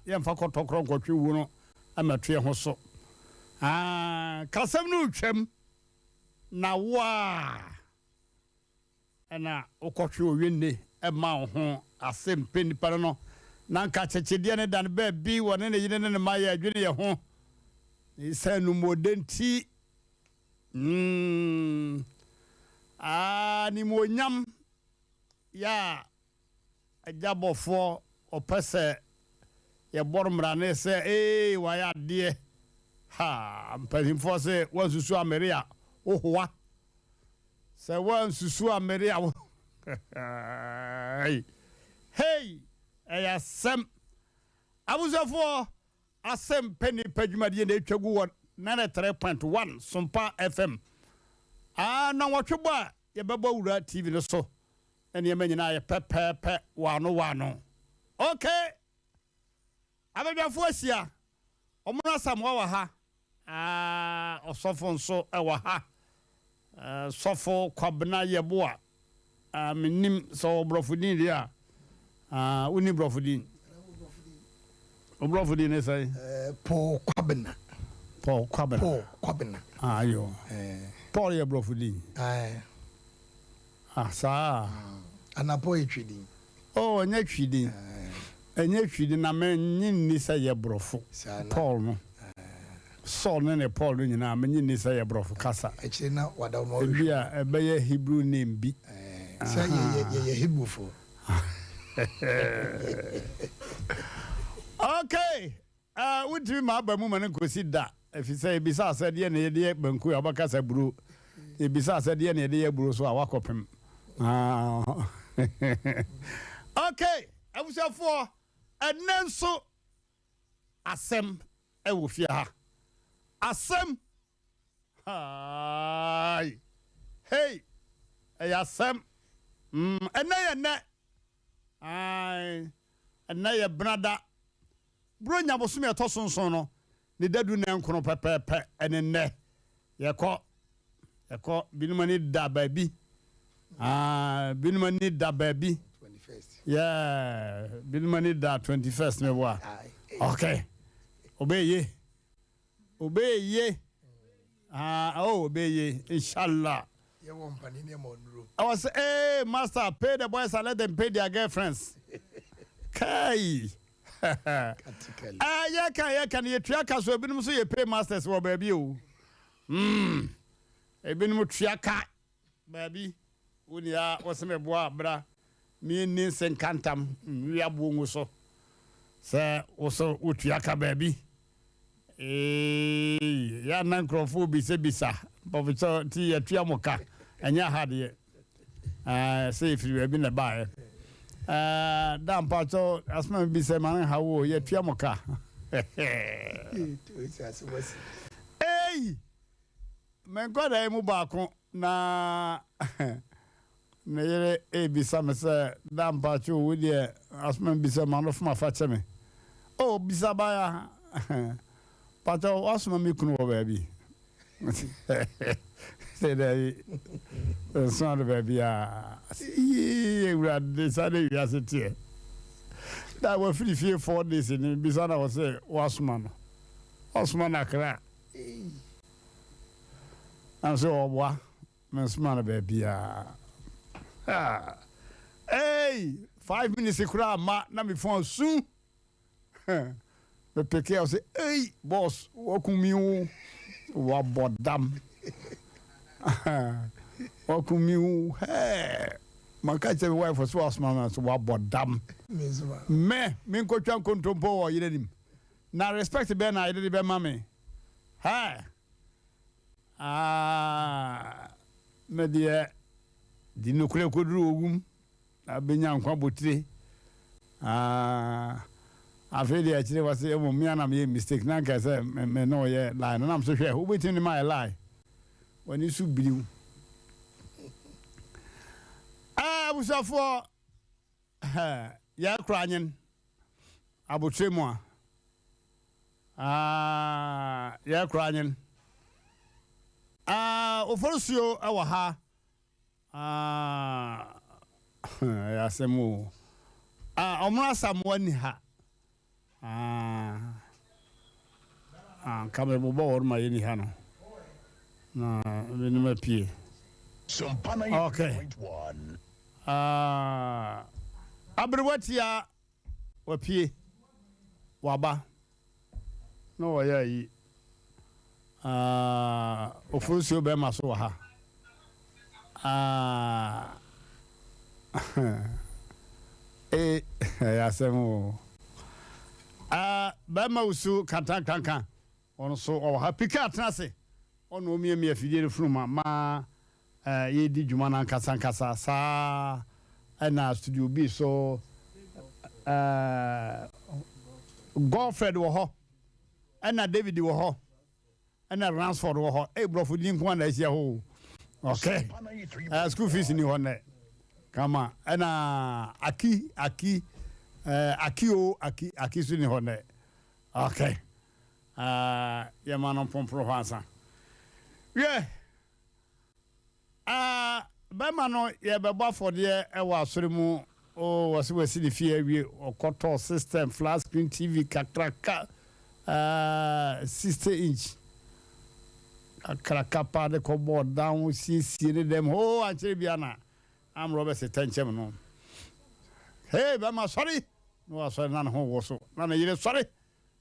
Yɛmfa kɔtɔkorɔ nkɔtwe wuo no mmɛto yɛn ho so. Ah, kasɛm no retwam, na wo a ɛna wokɔtwe owinne ma wo ho ase mpɛ nnipa no no, na nka akyekyedeɛ no da no baabi, wɔne ne yere ne ne mma yɛ adwene yɛ ho, na ɛsiane animuoda nti, mm, ah, animuonyam yɛ a Agya bɔfoɔ ɔpɛ sɛ yɛbɔ no mmrane sɛ ee wayɛ adeɛ ha mpanimfoɔ se wansusu ammere a wohoa sɛ wansusu ammere a wo hei ɛyɛ asɛm abusuafoɔ asɛm pɛ nipa dwumadie na ɛtwa gu wɔ 93.1 Sompa FM a na wɔtwe bɔ a yɛbɛbɔ wura TV no so Na nneɛma nyinaa yɛ pɛpɛɛpɛ wɔano wɔano. Okay! Abadwafoɔ ahyia. Ɔmono Asamoah wɔ ha. Ah, ɔsɔfo nso wɔ ha. Uh, Sɔfo Kwabena Yeboah. Ah, mennim sɛ ɔwɔ borɔfo din deɛ a. Ah, wonni borɔfo din? Wo borɔfo din ne sɛn? Eh, Paul Kwabena. Paul Kwabena. Paul Kwabena. Ah, ayo. Eh. Paul yɛ borɔfo din. Eh. Ah, saa. Anapɔ yɛ twi din. Oh, ɛnyɛ twi din. Ɛnyɛ twi din, na mennye nni sɛ yɛ borɔfo. Paul no. Saul ne ne Paul no nyinaa, mennye nni sɛ yɛ borɔfo kasa. Akyire na wada wɔn ɔrehwɛ. Ebi a ɛbɛyɛ Hebrew name bi. Sɛ yɛyɛ yɛyɛ Hebrewfoɔ. Okay. Ah, wontumi ma aba mu ma no nkosi da, efisɛ yɛbisaa sɛ deɛ na yɛde yɛ banku a, wobɛka sɛ aburo. Yɛbisaa sɛ deɛ na yɛde yɛ aburo so a, woakɔpem. Ah. Okay, abusuafoɔ, ɛnnɛ nso asɛm wɔ fie ha. Asɛm! Haai! Hey! Ɛyɛ asɛm. Mm, ɛnnɛ yɛ nnɛ. Ae, ɛnnɛ yɛ Benada. Buronya bosome a ɛtɔ so nson no, ne dadu nnɛnkono pɛpɛɛpɛ ne nnɛ. Yɛkɔ, yɛkɔ, binom ani da baabi. Ah, binom ani da baabi. Yeah, binom ani da 21st meboa. Okay, obeye. Obeye. Ah, oh, obeye. Inshallah. I was hey master, pay the boys and let them pay their girlfriends. Kai. Ah, yeah, can yeah, can you tua ka so ebinom so yɛ pay masters wɔ baabi o. Ebinom tua ka Baabi, wo nea wose me boa bra me nni nse nka ntam nwe aboɔ ngu so sɛ wo so wotua ka baabi eeii yɛ ana nkurɔfoɔ bisa bisa mpɔfokyɛ nti yɛtua mo ka ɛnyɛ ha deɛ ɛɛ sɛ yɛfiri baabi na ɛbaeɛ ɛɛ da mpakyɛ asoma mi bisa ma ne ha wo yɛtua mo ka eeii Me nkwadaa yi mu baako na ne yere rebisa me sɛ, Da mpakyɛw wo deɛ asoma me bisa ma no fom afa kyɛ me. Oh, bisa baya. Mpakyɛw wasoma me kunu wɔ baabi. Sɛ daabi, nsoma no baabi a. Yii, awurade, saa na wiase teɛ. Da wafiri fie 4 days ni, bisa na wɔ sɛ wasoma no. Wasoma no akra. Nanso ɔboa me nsoma no baabiara. Hey, 5 minutes koraa ma na me phone su. Me pick up say, "Hey, boss, wakum mi o. Wabɔ dam. Wakum mi o. Hey." Maka kyerɛ me wife so wasoma me so wabɔ dam. Me, me nkotwa nkontompo wɔ yere nim. Na respect bɛn na yere de bɛma me? Hey. Ah, me deɛ di nokorɛ kɔduru owum na bɛnya nkwa botire. Ah, afei deɛ akyire wɔ se ɛmɔ mmea na meyɛ mistake na nka sɛ me ne ɔyɛ lie no nam so hwɛ wobɛtumi ne ma yɛ lie w'ani so biriw. Ah, abusuafoɔ yɛkora anyen abotire mu a ah, yɛkora anyen. Ah, oforisuo wɔ ha. Ah, ɛyɛ asɛm o. Ah, ɔmono Asamoah ni ha. Ah, Nka mebobɔ wɔn ma yɛnni ha no. Na menim apue. Okay. Ah, aberewa tia wapue. Waba. Na ɔyɛ ayi. Ah, ofurusuo bɛrima so wɔ ha. Ah, ee, ɛyɛ asɛm o. Ah, bɛrima wusu kantankanka. Ɔno nso ɔwɔ ha. Pika atena ase. Ɔna ɔmiamia afidie no funuma ma yɛredi dwuma no ankasa ankasa. Saa ara na Studio B so Godfred wɔ hɔ, ɛna David wɔ hɔ, ɛna Ransford wɔ hɔ. Ei, borɔfo din nko ara na ahyia hɔ o. Okay. School fees ni hɔ nnɛ. Kama. Ɛna Aki, Aki, Aki o, Aki, Aki so ni hɔ nnɛ. Okay. Ah, yɛma no mpomporo hɔ ansa. Wiɛ, ah, bɛrima no yɛbɛbɔ afɔdeɛ wɔ asɔre mu. Oh, wɔse wasi ne fie awie. Ɔkɔtɔɔ system, flat screen TV kakraka, ah, 60 inch. Kakraka paa de kɔbɔɔ dan ho, siesie ne dɛm. Oh, ankyɛre bia na Arm robbers tɛnkyɛm no. Hey, bɛrima sɔre! Na wasɔre na ne ho woso. Na ne yere sɔre!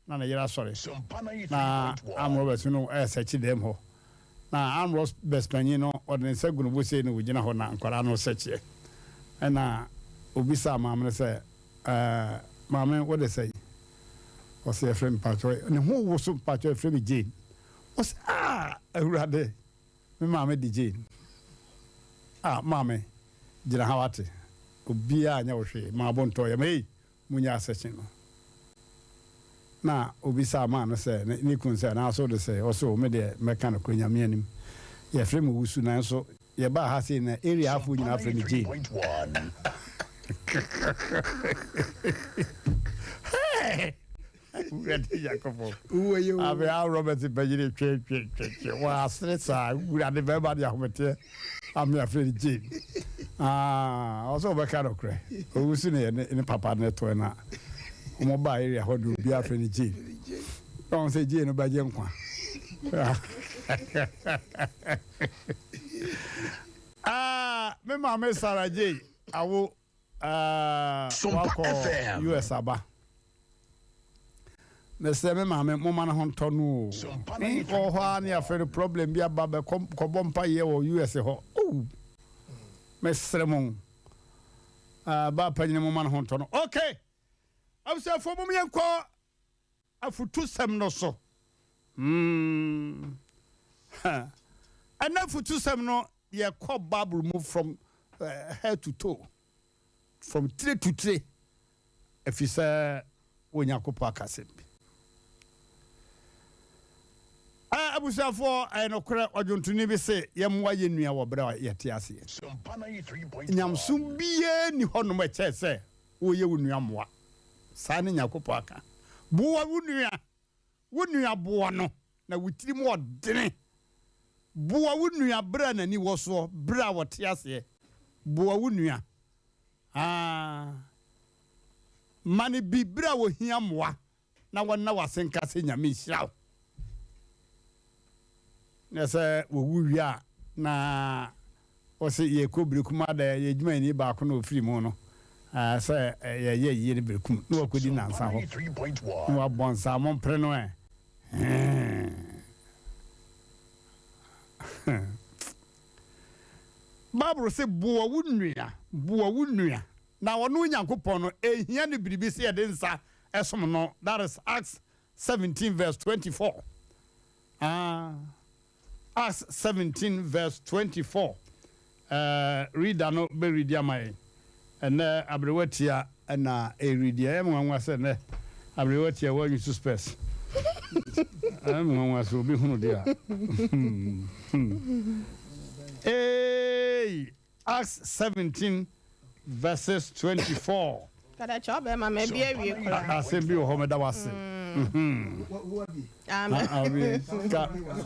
Na ne yere asɔre. Na armed robbers no resɛkye dɛm hɔ. Na armed robbers panyin no, ɔde ne nsa gu ne bo sei na ogyina hɔ na nkwadaa no resɛkyeɛ. Ɛna obisaa maame no sɛ, Ɛɛ, maame wo de sɛn? Ɔse yɛfrɛ me mpakyɛw, ne ho woso, mpakyɛw yɛfrɛ me Jane. Ɔse ah, Awurade, me maame de Jane. Ah, maame, gyina ha wate, obiara nyɛ wo hwee, maa bo ntɔ yam, ei, Munya asɛkye no. Na obisaa maa no sɛ, ne ne kunu sɛ, Anaa so wode sɛ? Ɔse, O me deɛ mɛka nokorɛ Nyame anim, yɛfrɛ me Owusu nanso yɛbaa ha sei na area ha foɔ nyinaa frɛ me Jane. Hey! Awurade Nyankopɔn. Afei a Robert panyini twe twe twe twe wɔasere saa wurade bɛrima de ahometeɛ ame afrɛ no Jane. Ah, ɔsɛ ɔbɛka nokorɛ. Owu so ne ne papa ne toɛ na wɔn ba area hɔ de obi afrɛ no Jane. Ɔn sɛ Jane no bɛgye nkwa. Ah, me maame Sarah Jane awo Ah, wakɔ US aba. Mesrɛ me maame moma ne ho ntɔ no o. Wɔ hɔ a ne yɛafrɛ no problem bi aba bɛkɔ kɔbɔ mpa yɛ wɔ US hɔ. Oh. Mesrɛ mo. Ah, ba panyini moma ne ho ntɔ no. Okay. Abusuafoɔ mom yɛnkɔ afutusɛm no so. Hmm. Ɛnɛ afutusɛm no yɛkɔ Bible mu from uh, head to toe, from tire to tire, ɛfiri sɛ Onyankopɔn aka asɛm bi. Abusuafoɔ, ɛyɛ nokorɛ ɔdwontoni bi se yɛmmoa yɛn nua wɔ berɛ a yɛte aseɛ. Nyamesom biara nni hɔnom ɛkyɛɛ sɛ woyɛ wo nua mmoa. Saa ne Nyankopɔn aka. Boa wo nua, wo nua boa no na wo tirim ɔdene. Boa wo nua berɛ a n'ani wɔ soɔ, berɛ a ɔte aseɛ. Boa wo nua. Aa, ma no bi berɛ a ɔhia mmoa. na wɔnna w'ase nka sɛ Nyame nhyira wo. Na sɛ wɔwu wie a, na wɔse yɛkɔ Berekum ada yɛ adwumayɛni baako na ɔfiri mu no, sɛ yɛyɛ yie no Berekum na wakɔdi nansa hɔ na wabɔ nsa mo mpere no ɛ. Bible se boa wo nua, boa wo nua. Na ɔno Nyankopɔn no, ɛhia no biribi sɛ yɛde nsa som no, that is Acts 17 verse 24. Ah, Acts 17 verse 24. Uh, reader no bɛredi ama yɛn. Ɛnɛ aberewa tia na ɛredi. Ɛyɛ me nwanwa sɛ nɛ aberewa tia wɔanyi so spɛs. Ɛyɛ me nwanwa sɛ obi hunu deɛ a. Hey! Acts 17 verses 24. Kada kyɛ ɔbɛrima ma ebi awie koraa. Asɛm bi wɔ hɔ meda wase. Ka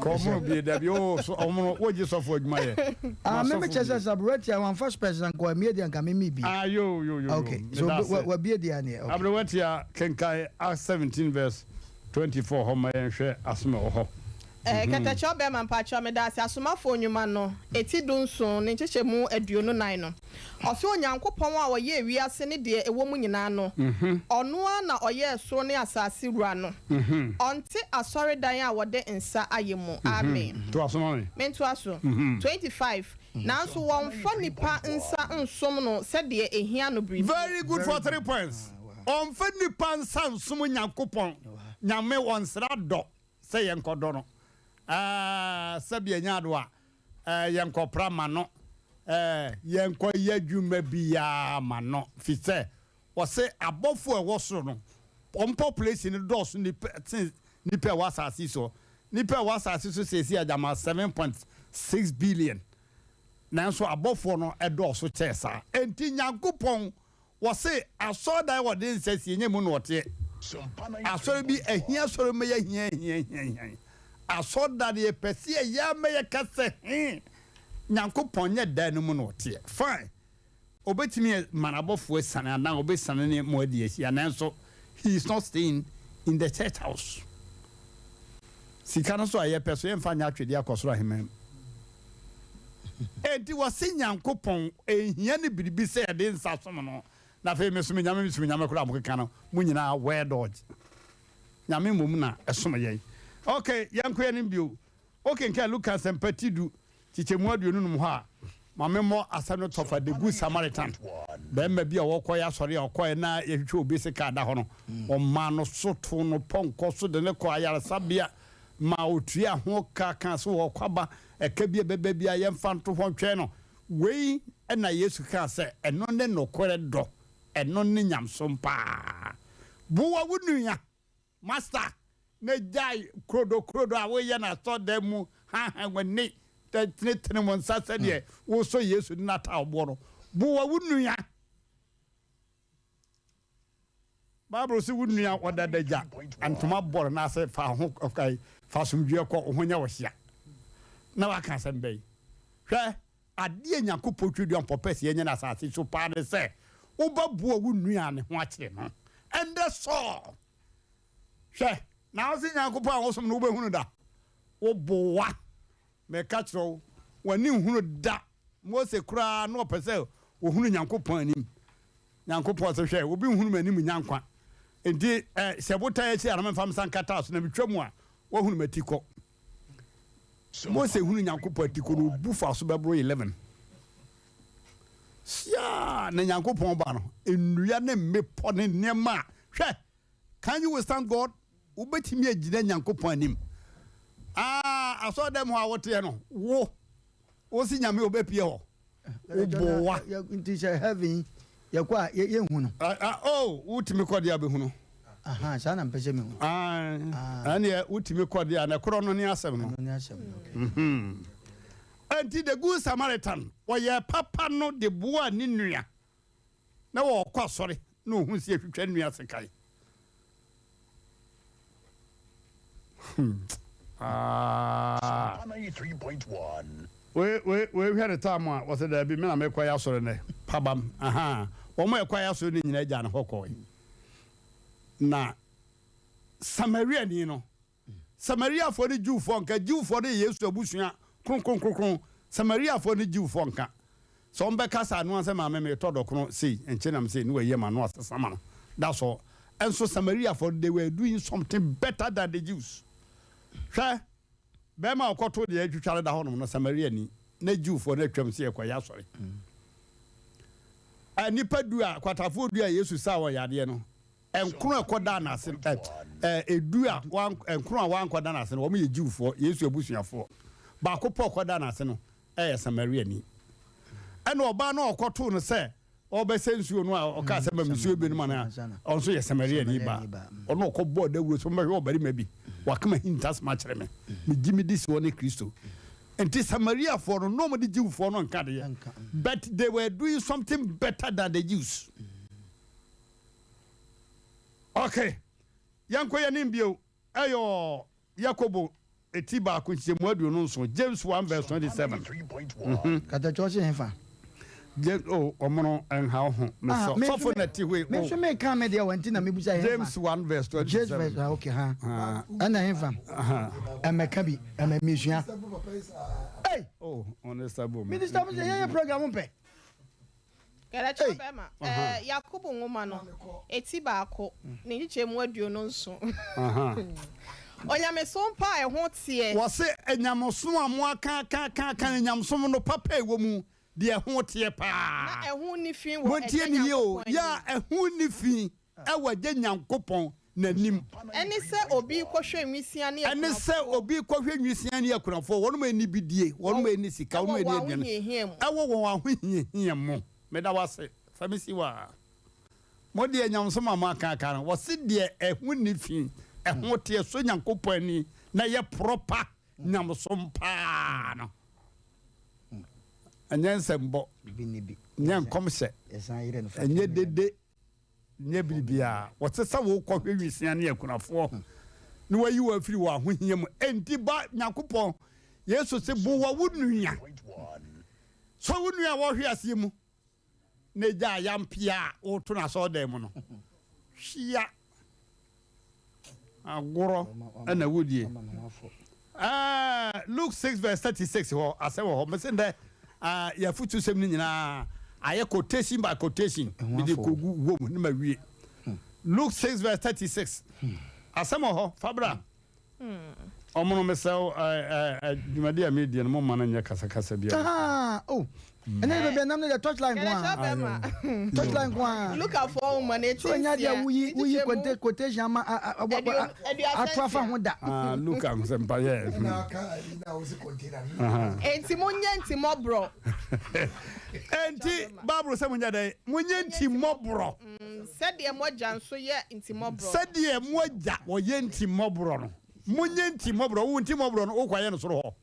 ka ɔmono bie dabi o so ɔmono wogye sɔfo adwuma yɛ. Ah me me kyɛ sɛ sɛ aberewa tia wanfa spɛs na nka wamie deɛ nka me mi bi. Ah yo yo yo. Okay so wabie deɛ aneɛ. Okay. Aberewa tia kenkan Acts 17 verse. 24 hɔ ma yɛnhwɛ asɛm a ɛwɔ hɔ. Eh, Kɛtɛkyɛw bɛɛma mpakyɛw medaase Asomafoɔ Nwuma no eti dunson ne nkyekyɛmu 24 no ɔse Onyankopɔn a ɔyɛɛ wiase ne deɛ ɛwɔ mu nyinaa no ɔno ara na ɔyɛɛ soro ne asase wura no ɔnte asɔredan a wɔde nsa ayɛ mu Amen. Toa so ma me. Mentoa so. 25, Nanso wɔmfa nnipa nsa nsom no sɛdeɛ ɛhia no biribi. Very good for three points. Ɔmfa nnipa nsa nsom Nyankopɔn, Nyame, ɔnsra dɔ sɛ yɛnkɔdɔ no. Ɛɛ, sɛbi ɛnyɛ ado a, ɛɛ, yɛnkɔpra ma no, ɛɛ, yɛnkɔyɛ adwuma biara ma no, fi sɛ ɔse abɔfoɔ a ɛwɔ soro no, wɔn population no dɔɔso nipa sen nipa a ɛwɔ asase yi soɔ. Nipa a ɛwɔ asase so seesei agyama 7.6 billion, nanso abɔfoɔ no dɔɔso kyɛɛ saa. Enti Nyankopɔn Wɔse asɔredan a wɔde nsa sie nyɛ mu na ɔteɛ. Asɔre bi ahia asɔre ma yɛahia ahia ahia ahia. Asɔredan no yɛpɛ sɛ yɛyɛ ama yɛka sɛ he Nyankopɔn nyɛ dan no mu na ɔteɛ. Fine, obetumi ma n'abɔfoɔ asiane anaa obesiane ne mo adi ahyia nanso he is not staying in the church house. Sika no nso a yɛpɛ so yɛmfa nyɛ atwedeɛ akɔ soro aheman mu. Enti wɔse Nyankopɔn nhia no biribi sɛ yɛde nsa som no, na afei mesom Nyame mesom Nyame koraa a mokeka no mo nyinaa well dodge. Nyame mmom na ɛsom yɛn. Ok, yɛnkɔ yɛn anim bio. Wokenkan Luka Nsɛmpa ti du, nkyekyɛmu 25 hɔ a, ma memmɔ asɛm no tɔfa, The Good Samaritan, barima bi a ɔrekɔyɛ asɔre a ɔkɔeɛ na yɛhwehwɛ obi se kaa da hɔ no, ɔmaa no so too no pɔnkɔ so de no kɔɔ ayaresabea ma ɔtuaa ho ka kaa sɛ ɔrekɔ aba, ɛka bi a ɛbɛba biara yɛmfa nto hɔ ntwɛn no. Wei na Yesu kaa sɛ ɛno ne nokorɛ dɔ, ɛno ne nyamesom paa. Boa wo nua. Master, na gyae krodo-krodo a woyɛ no asɔrdan mu hanhan w'ani tenetene wo nsa sɛdeɛ woresɔ Yesu ne n'ataaboɔ no. Boa wo nua. Bible se wo nua ɔda adagya, ntoma bɔ no n'ase, fa ho fa asomdwoeɛ kɔ, wo ho nyɛ wo hyea. Na waka asɛm bɛn? Hwɛ, adeɛ a Nyankopɔn Tweduampɔ pɛ sɛ yɛnyɛ no asase so paa ne sɛ wobɛboa wo nua a ne ho akyere no. Ɛndɛ Saul, hwɛ, na wo se Nyankopɔn a wosom no wobɛhunu da? Woboa. Meka kyerɛ wo, w'ani nhunu da. Mose koraa na ɔpɛ sɛ ɔhunu Nyankopɔn anim. Nyankopɔn se, Hwɛ, obi nhunu m'anim nnya nkwa. Enti ɛ, hyɛ botan akyi a na memfa me nsa nkataa so, na metwa mu a, woahunu m'atikɔ. Mose hunu Nyankopɔn atikɔ no, obu faa so bɛboro 11. Siaa, na Nyankopɔn ba no, nnua ne mmepɔ ne nneɛma a, hwɛ, can you withstand God? Wobɛtumi agyina Nyankopɔn anim? Ah, asɔredan mu hɔ a woteɛ no, wo, wo se Nyame obɛpie hɔ? Woboa. Nti sɛ heaven yɛkɔ a yɛnhu no? Oh, wotumi kɔ deɛ a wobɛhu no. Aha, saa na mpɛ sɛ mehu. Ɛneɛ wotumi kɔ deɛ a, na ɛkorɔ no ne asɛm no. Ɛno ne asɛm no, okay. Enti the good Samaritan, ɔyɛɛ papa no de boaa ne nua. Na ɔrekɔ asɔre na ɔhu sɛ yɛtwitwa nnua sekan. Hmm. Ah. Wei wei wei hwɛ ne tam a wɔsɛ daabi me na mekɔ yɛ asɔre nɛ pabam aha wɔn a ɛkɔ yɛ asɔre no nyinaa gya ne hɔ kɔe na Samariani no Samariafoɔ ne Jewfoɔ nka. Jewfoɔ no yɛ Yesu abusua kronkronkronkron. Samariafoɔ ne Jewfoɔ nka. Sɛ wɔn bɛkasa ano ara sɛ maame meretɔ dɔkono sei, nkyenam sei, ne wayi ama ano asesa ama no. That's all. Nso Samariafoɔ no, they were doing something better than the Jews. Hwɛ, bɛrima a ɔkɔtoo deɛ atwitwa no da hɔnom no, Samariani, na Jewfoɔ no atwam sɛ yɛkɔyɛ asɔre. Nnipa du a, kwatafoɔ du a Yesu saa wɔn yadeɛ no, Nkron a ɛkɔdaa n'ase no, ɛ, ɛ, edu a wan, nkron a wankɔda n'ase no, wɔn yɛ Jewfoɔ, Yesu abusuafoɔ. Baako pɛ a ɔkɔdaa n'ase no yɛ Samariani. Ɛna ɔbaa no a ɔkɔtoo no sɛ ɔrebɛsɛ nsuo no a ɔkaa sɛ ma me nsuo binom anaa, ɔno nso yɛ Samariani baa. Ɔno ɔkɔbɔɔ dawuro sɛ mommɛhwɛ ɔbarima bi, waka m'ahintasɛm akyerɛ me. Megye medi sɛ ɔne Kristo. Nti Samariafoɔ no, na wɔde Jewfoɔ no nka deɛ, but they were doing something better than the Jews. Ok, yɛnkɔ yɛn anim bio. Ɛyɔ Yakobo ti baako nkyekyɛmu 27, James 1 verse 27. Katakyɛ ɔse hefa? James oh ɔmono ɛnha wo ho Ah, mesɔ me nso sɔfo me na ti hɔ yi me oh nso meka me deɛ wɔ nti na mebusa hefa. James 1 verse James verse 27 ah, okay ha. Ah, Ɛna hefa. aha. Ɛmɛka bi ɛmɛ mesua. Hey, Oh ɔne sabo me. minister mo sɛ yɛyɛ program mpɛ. Kɛlɛkyɛ Hey, bɛrima Aha. ɛɛ Yakobo nwoma no eti baako ne nkyekyɛmu 27. Aha. Onyamesom pa a ɛho teɛ. Wɔse anyamesom a mo aka aka aka aka no nyamesom no papa a ɛwɔ mu deɛ ɛho teɛ Na paa. ɛho nni fi wɔ Montie Agya ne yie o, Nyankopɔn yɛ anim. a ɛho nni fi ɛwɔ Agya Nyankopɔn n'anim. Ɛne sɛ obi rekɔhwɛ nwisiaa ne Ɛne sɛ akunafoɔ. obi rekɔhwɛ nwisiaa ne akunafoɔ, wɔnom a ɛnni bidie, wɔnom a ɛnni sika, wɔnom Ɛwɔ a ɛnni wɔn aduane, ahohiahia mu. ɛwɔ wɔn ahohiahia mu. Meda wo ase. Fa me si hɔ a. Mo deɛ nyamesom a moaka aka no, wɔse deɛ ɛho nni fi, ɛho teɛ, sɔ Nyankopɔn ani na ɛyɛ proper nyamesom paa no. Ɛnyɛ nsɛmbɔ, nyɛ nkɔmhyɛ, ɛnyɛ dede, nyɛ biribiara. Wɔse sɛ wokɔhwɛ nwisiaa ne akunafoɔ na wayi wɔn afiri wɔn ahohia mu. Enti ba Nyankopɔn, Yesu se, boa wo nua. Sɔ wo nua a wɔhwe aseɛ mu. na egya ayampea a woto no asɔrdan mu no, hyia agorɔ na wodie. Luke 6 verse 36 hɔ asɛm wɔ hɔ. Mese ndɛ yɛafutusɛm no nyinaa ayɛ quotation by quotation. Mede kogu wom ne mawie. Luke 6 verse 36 asɛm wɔ hɔ fa bra. Ɔmono mesrɛ wo dwumadi a meredie no momma no nyɛ kasakasa biara. Ahaa oh ɛnɛ de baabi a nam no deɛ touch line nko Kɛlɛkyɛ ara bɛma. touch line nko ara Lukafoɔ nwoma no eti so ɛnyɛ adeɛ a nsia woyi woyi nkyekyɛmu quote quotation ama a a a aduonu aduasa ato afa nsia. ho da. Ah Luka nsɛmpa yɛ. Enti monyɛ ntimmɔborɔ. Enti Bible sɛ monyɛ dɛn? Monyɛ ntimmɔborɔ. Sɛdeɛ mo agya nso yɛ ntimmɔborɔ no. Sɛdeɛ mo agya ɔyɛ ntimmɔborɔ no, monyɛ ntimmɔborɔ. Wo ntimmɔborɔ no, wokɔyɛ no soro hɔ.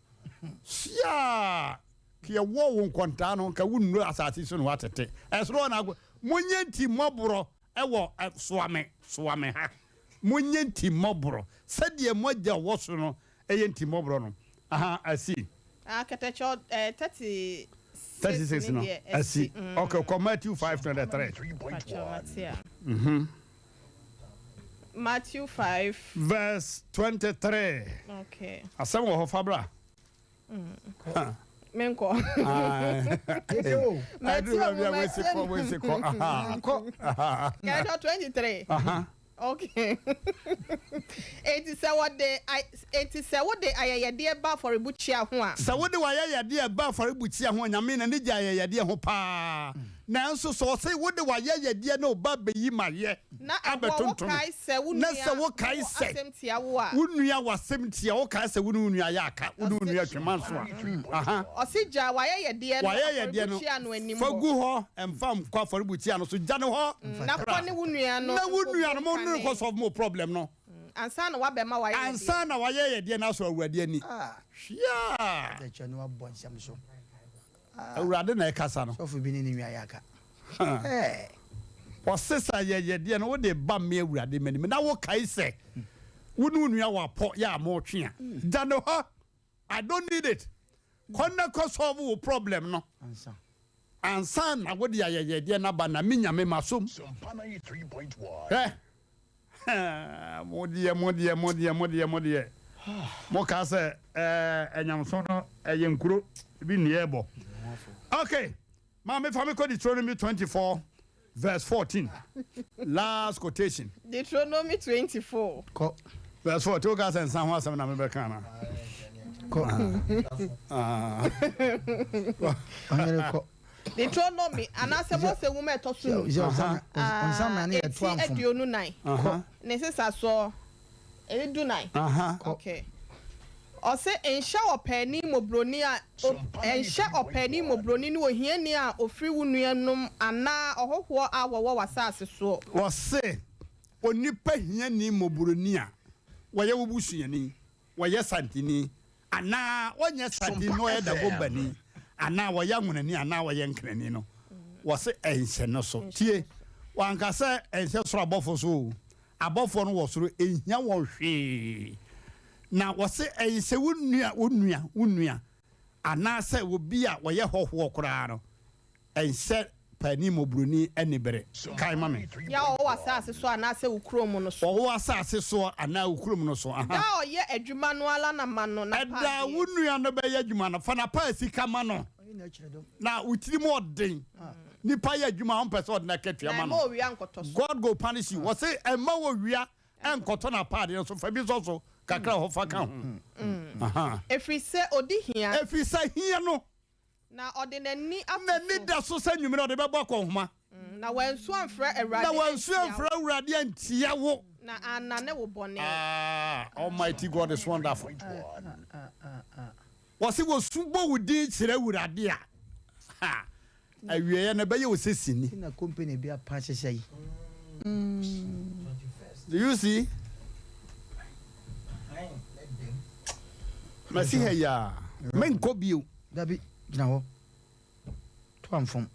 Siaa! Ka yɛwɔ wo nkontaa no, nka wonnuru asase so na woatete. Ɛsoro hɔ na akɔ. Monyɛ ntimmɔborɔ wɔ soa me, soa me ha. Monyɛ ntimmɔborɔ sɛdeɛ mo agya a ɔwɔ soro no yɛ ntimmɔborɔ no. Aha, asi. Ah, kɛtɛkyɛ eh, 36 36 ne no, deɛ asi. asi. Mm. Okay, kɔ Matthew 5 23. Pakyɛ, mate a. Matthew 5. Verse 23. Okay. Asɛm wɔ hɔ, fa bra. Menkɔ. Ɛduru baabi a wesi kɔ, wesi kɔ. Aha. Nkɔ. Kɛtɛkyɛ 23. Aha. Okay. Enti sɛ wɔde ay enti sɛ wode ayɛyɛdeɛ ba afɔrebukyia ho a. Sɛ wode w'ayɛyɛdeɛ ba afɔrebukyia ho a, Nyame n'ani gye ayɛyɛdeɛ ho paa. Nanso sɛ ɔse wode w'ayɛyɛdeɛ ne wo ba bɛyi mayɛ Na ɛhɔ abɛtonto me, wokae sɛ wo na nua sɛ wokae wɔ sɛ asɛm tia wo a. wo nua wɔ asɛm tia wo, wokae sɛ wo ne wo nua ayɛ aka, wo ne wo Ɔse. nua twe manso a, aha. Ɔse gya w'ayɛyɛdeɛ no W'ayɛyɛdeɛ no, afɔrebukyia no anim fa hɔ. gu hɔ, mfa nkɔ afɔrebukyia no so, gya no hɔ Na kɔ ne wo nua no Na wo nua no, nkɔbu mo ne no kane. nkɔ solve mo problem no. Ansa na wabɛma w'ayɛyɛdeɛ. Ansa na w'ayɛyɛdeɛ no asɔ Awurade ani. Hwea! Adɛkyɛ no abɔ nsɛm so. Awurade na ɛkasa no. Sɔfo bi ne ne nua yɛ aka. Ɛɛ. Ɔse sɛ ayɛyɛdeɛ no wode ba me Awurade m'anim na wokae sɛ wo ne wo nua wɔ apɔ yɛ a motwe a, gya no hɔ. I don't need it. Kɔ na kɔ solve wo problem no ansa na wode ayɛyɛdeɛ no aba na me Nyame masom. Hwɛ, mo deɛ, mo deɛ, mo deɛ, mo deɛ, mo deɛ, mo kaa sɛ ɛɛ anyamesom no ɛyɛ nkuro bi nni ɛbɔ. Okay, maame fa me kɔ Deuteronomy 24 verse 14 last quotation. Deuteronomy 24. Kɔ. Verse 14 o ka sɛ nsa ho asɛm na mebɛka ana? Kɔ. Ɔnyere kɔ. Deuteronomy anaasɛ Mose nwoma a ɛtɔ so num. Eti 24. Ne nsesasoɔ ɛyɛ 14. Okay. Ɔse nhyɛ ɔpaani mmɔborɔni a nhyɛ ɔpaani mmɔborɔni ne ohiani a ɔfiri wo nuanom anaa ɔhɔhoɔ a wɔwɔ w'asase soɔ. Ɔse onipa hiani mmɔborɔni a wɔyɛ wo busuani, wɔyɛ Santini anaa ɔnyɛ Santini na ɔyɛ Dagombani anaa ɔyɛ Anwonani anaa ɔyɛ Nkrani no, wɔse ɛnhyɛ no so. Tie, wanka sɛ ɛnhyɛ soro abɔfoɔ so o, abɔfoɔ no wɔ soro, ɛnhia wɔn hwee. Na wɔse ɛnhyɛ wo nua, wo nua, wo nua anaasɛ obi a ɔyɛ hɔhoɔ koraa no. Ɛnhyɛ paani mmɔborɔni anibere. Kae ma me. Yɛ a ɔwɔ w'asase so anaasɛ wo kurom no so. Ɔwɔ w'asase soɔ anaa wo kurom no so. Da a ɔyɛ adwuma no ara na ma no Ɛda a n'apaadeɛ. wo nua no bɛyɛ adwuma no, fa n'apaasika ma no. Na wo tirim ɔden. Nipa yɛ adwuma a, ɔmpɛ sɛ ɔde n'akatua Na ma ɛmma no. owia nkɔtɔ so. God go punish you. Wɔse ɛmma owia nkɔtɔ n'apaadeɛ no so. Fa bi sɔ so kakra wɔ hɔ fa ka ho. Aha. Ɛfiri sɛ ɔdi hia. Ɛfiri sɛ hia no. Na ɔde n'ani ato N'ani so. da so sɛ anwummere ɔde bɛbɔ akɔnhoma. Na wansu amfrɛ Awurade Na wansu antia amfrɛ wo. Awurade antia wo. Na annane wo bɔne. Ah, Almighty God is wonderful. Wɔse wɔsu bɔ wo din kyerɛ Awurade a, ha, awieɛ no ɛbɛyɛ wo sɛ sini. Na company bi apa hyehyɛ yi. Do you see? Masi ha yi a, menkɔ bio. Dabi, gyina hɔ. To amfom.